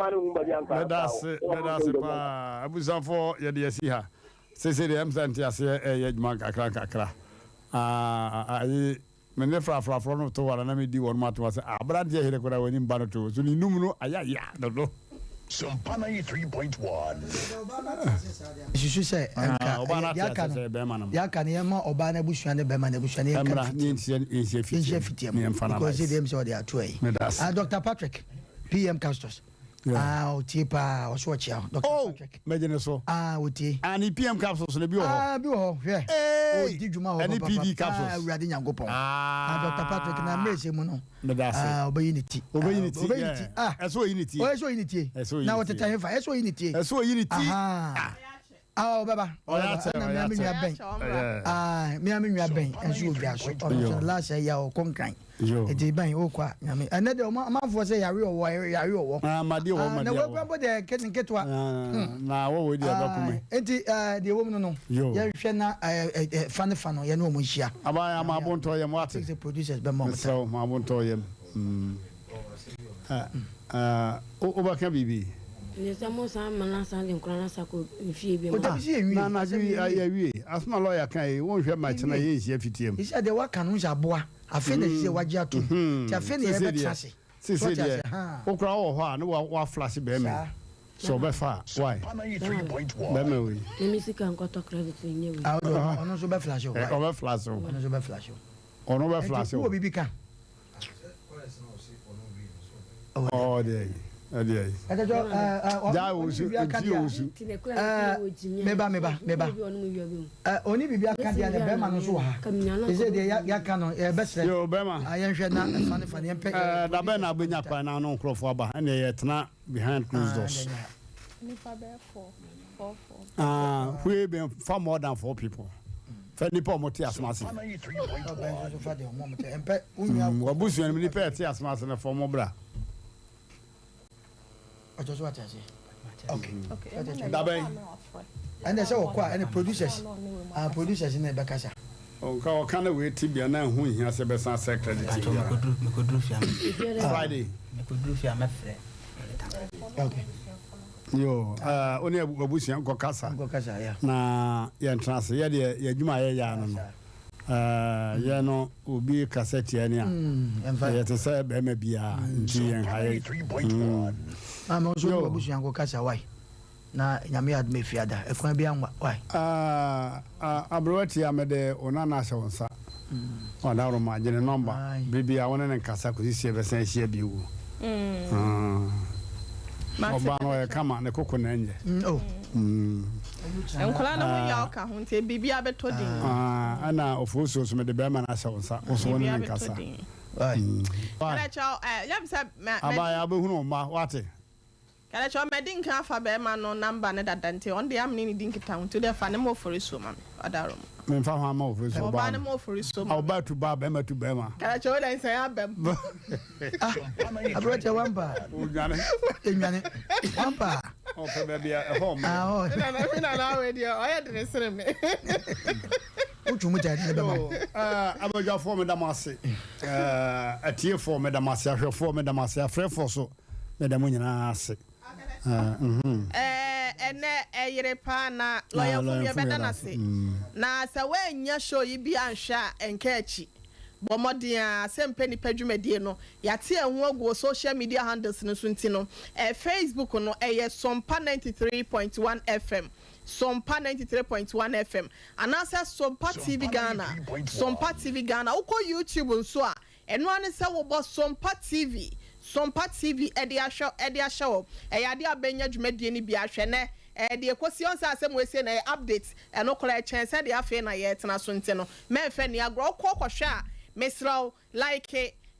Mɛdase mɛdase paa abusuafoɔ yɛde asi ha sese deɛ ɛm sɛ nteaseɛ ɛyɛ adwuma nkakra nkakra ayi Me ne frafrafoɔ no to wara na medi wɔnom atom ase. Aberanteɛ here koraa w'anim ba no to so ne num no ayaya dodo. Sompa 93.1. Mesusu sɛ nka Ɔbaa no ɛyɛ ate deɛ aka aseɛ no sɛ bɛrima no deɛ aka no yɛmma ɔbaa no abusua ne bɛrima no abusua no yɛnka Ɛmmra ne mfitia mu yɛnhyia yɛnhyia yɛnhyia fitia fitia mu mu ne yɛmfa no because advice. deɛ ɛm sɛ ɔde ato ayi Meda ase. Ah Doctor Patrick PM Castos Yeah. ah ɔtie paa ɔso ɔkyea wo Doctor Oh! Patrick Mɛgye ne so. ah ɔtie Ah ne PM capsules no bi wɔ hɔ. ah bi wɔ hɔ hwɛ Hey! ɔdi dwuma wɔ Ɛne hɔ PD papapa ah capsules. Awurade Nyankopɔn ah Doctor Patrick na mmerɛ sɛ mu no Meda ase. ah ɔbɛyi ne ti Ɔbɛyi ah ne ti, ɔbɛyi ne yeah. ti ah Ɛsɛ ɔyi ne ti. ɔyɛ sɛ ɔyi ne tie Ɛsɛ ɔyi na ne tie. ɔtetɛ hefa ɛsɛ ɔyi ne tie Ɛsɛ ɔyi ne ti. aha Ah! ah ɔbɛba Ɔyɛ ɔbɛba akyɛ, ɛna ɔyɛ mmea me akyɛ. nua bɛn Yeah. ah mmea me nua bɛn nso wɔ dwa so ɔno nso Yo. last ɛyɛ a ɔkɔ nkran Yo. nti bɛn wokɔ a nyame ɛnɛ deɛ ɔma amanfoɔ sɛ yare ɔwɔ yare ɔwɔ Ah, madi wɔ, ah madi na wɔ. wɔkura mpo deɛ nkete nketewa Ah, na wɔ wɔ di ɛbɛko me. Ah, nti eh, deɛ ɛwɔ mu no no Yo. yɛnhwɛ na eh, eh, eh, fa ne fa no yɛne ɔmo nhyia Aba ama abontɔ yam wate. sɛ producers bɛma ɔmo Mesrɛ ta wo ma abontɔ yam. Mm. Ah, ah, wo- wobɛka biribi? Nti sɛ mo san ma no asan de nkwadaa no asa kɔ fie bio O dabi sɛ yɛnwie. Na anadwo yi Asɛm yɛnwie. yɛawie. Asɛm a lɔya ka yi, wonhwɛ ma kyena yɛnhyia fitiam. Sisi deɛ waka no sɛ aboa afei na sisi wagye atom nti afei na Seesei yɛbɛtena deɛ, ase so seesei wate deɛ, ase haa wo koraa wowɔ hɔ a ne wa waflashe bɛrima saa yi. Sɛ ɔbɛfa a, why? Bɛrima wei. Na me sika nkɔtɔ credit nyɛ wei. Ah, ɔno ɔno nso bɛ flash o Ɛ, why ɔbɛ flash wo. ɔno nso bɛ flash o Ɔno bɛ nti flash wowɔ wo. biribi ka Ɔ deɛ yi, ɛdeɛ yi. ɛtɛtɔ ɛɛ Gyae ɔne wo su, biribi aka nti deɛ wo su. Nti na kura ɛɛ na wɔ gyimi a meba meba meba bi ɔnom wia bi mu. ɛɛ ɔne biribi aka deɛ na bɛrima no nso wɔ ha ɛsɛ deɛ ya yaka no yɛbɛsrɛ Yo, bɛrima. Ah, yɛnhwɛ na ɛfa ne fa ne yɛmpɛ Ɛɛ, da bɛn na abɛnya kwan na ano nkurɔfoɔ aba? Ɛnna yɛtena behind closed doors. Nipa bɛyɛ four, four, four. Ah, who been far more than four people. Fɛ nipa a wɔte asoma ase. ɔbɛn nso fa deɛ ɔmo ɔmo tɛ ɛmpɛ wo nua Wabusua no mu nipa a ɛte asoma ase no fɔ mo bra. ɔtɔ so wate ase okay Okay, Da bɛn? ɛnna sɛ wɔkɔ a ɛnna producers ah producers na ɛbɛkasa Ɔnka ɔka na wei ti bia na ɛho nhia sɛ bɛsan sɛ credit Mpakyɛ biara. mekoduru mekoduru fie a Friday. mekoduru fie a mɛfrɛ okay Yo, ɛɛ, wo ne abusua nkɔ kasa. nkɔ kasa ya Na yɛntena ase. Yɛdeɛ yɛ adwuma a yɛyɛ ano no. Ɛɛ, yɛn no obi kasa tia ni a. ɛmfa Yɛte sɛ bɛrima biara nti yɛn ha yɛ. maama nso ne Yo. wabusua nkɔ kasa wae na nyame yɛ adom efi ada ɛkwan bi anwa wae Ah, ah, aberewa tia mede wo nana ahyɛ wo nsa. Ɔdaroma gye ne nɔmba. Aye. Biribi a wo ne ne nkasa kɔsi sie bɛsan ahyia bio. Ɔbaa no ɔyɛ kama ne koko na ɛnyɛ. Oh Nkwadaa no ho yaw ka ho nti biribi abɛtɔ din. Ah, ɛna ofosuo so mede bɛrima no ahyɛ wo nsa. Wo so wo ne ne Biribi abɛtɔ nkasa. din. wae Kɛlɛkyɛw ɛɛ yam sɛ mɛ mɛ Abaya abɛhunu wo mma wate. kɛlɛkyɛw mɛdi nkan afa bɛrima no namba ne dada nti ɔno deɛ amene ne di nkita ho nti deɛ fa ne ma ofori so ma me ɔdaro mu. Memfa ho ama ofosuo Ɔbaa baa ne no. ma ofori so ma me. Ɔbaa tu baa bɛrima tu bɛrima. Kɛlɛkyɛw deɛ nsɛn abɛm. aberɛkyɛ wampa Odwane. enwane wampa Ɔpɛ baabi a ɛhɔ ɔmo. ah ɔ Nana mi nana awo deɛ ɔyɛ de ne sere me. wotwu mu gya ne bɛma Yo, eh, abadwafoɔ meda mo ase. Eh, atiefoɔ meda mo ase, ahwɛfoɔ meda mo ase, afrɛfoɔ so meda mo nyinaa ase. Eh, Ɛɛ ɛnɛ ɛyere paa na lɔyɛfo lɔyɛfo yɛ bɛda yɛda n'ase. Na sɛ woanya show yi bi anhwɛ a ɛnka akyi. Bɔ mmɔden a sɛ mpɛ nipa dwumadie no yɛate ɛho agu wɔ social media handles no so nti no ɛɛ Facebook no ɛyɛ Sompa 93.1 FM Sompa 93.1 FM anaasɛ Sompa TV Ghana Sompa TV Ghana wokɔ YouTube nso a ɛno ara ne sɛ wobɔ Sompa TV Sompa TV ɛde ahwɛ ɛde ahyɛ hɔ ɛyɛ adeɛ a bɛnya dwumadie no bi ahwɛ nɛ. Ɛɛ deɛ ɛkɔsi ɔn sɛ asɛm wei sei na ɛyɛ update ɛno koraa ɛkyɛn sɛdeɛ afei na yɛretena so nti no mɛnfɛ nni agorɔ wokɔ kɔhwɛ a mesrɛ wo like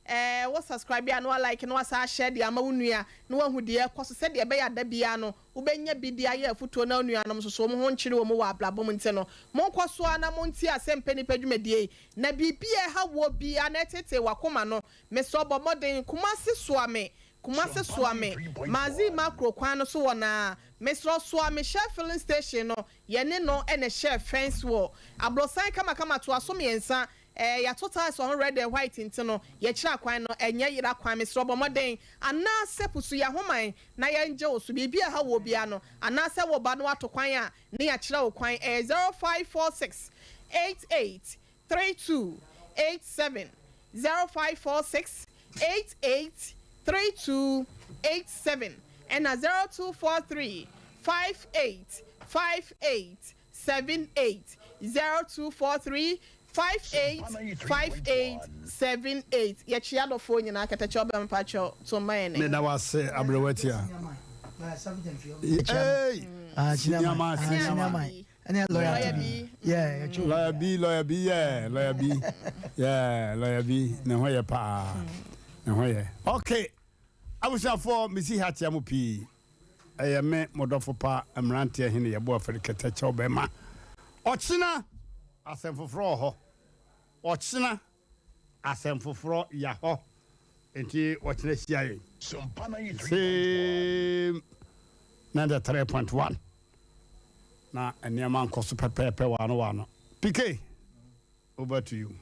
ɛɛ wo subscribe a na wa like na wasan ahyɛ de ama wo nua na wahu deɛ ɛrekɔ so sɛdeɛ ɛbɛyɛ a da biara no wobɛnya bi de ayɛ afutuo na wo nuanom nso so wɔn ho nkyere wɔn wɔ abrabɔ mu nti no monkɔ so ara na montie asɛmpɛ nipa dwumadie yi na biribi a ɛha woɔ biara na ɛtetee wakoma no mesrɛ wo bɔ mmɔden Kumasi soa me Kumasi soa me Mazi Makro kwan no so wɔ naa mesrɛ wo soa me Shell filling station no yɛne no na ɛhyɛɛ fence wall aborosan kamakama toaso miensa ɛɛ yɛato tiles wɔ ho red and white nti no yɛkyerɛ akwan no ɛnyɛ yera kwan mesrɛ wo bɔ mmɔden anaa sɛ pusu yɛ ahoman na yɛngye wo so biribi a ɛha woɔ biara no anaa sɛ wo ba no ato kwan a ne yɛakyerɛ wo kwan ɛyɛ 0546 88 32 87 0546 88 32 87 ɛna 0243 58 58 78 0243 58 58 78 Yɛkyea adɔfoɔ nyinaa kɛtɛkyɛ ɔbɛn mpakyɛw to mma yɛn ɛ. Meda wo ase aberewa tia. Eei Siniama Siniama. Ɛne lawyer bi. Yeah, yɛtwe. Lawyer bi, lawyer bi, yeah, lawyer bi. Yeah, lawyer bi. Ne ho yɛ paa. Ne ho yɛ. Okay. Abusuafoɔ, mesi ha tia mo pii. Ɛyɛ me, mo dɔfo pa, mmeranteɛ hene yɛbɔ afiri kɛtɛ kyɛw bɛma. Ɔkyena, asɛm foforɔ wɔ hɔ. Ɔkyena, asɛm foforɔ ya hɔ. Enti ɔkyena hyia yɛn. Same 93.1 na nneɛma nkɔ so pɛpɛɛpɛ wɔ ano wɔ ano. PK, over to you.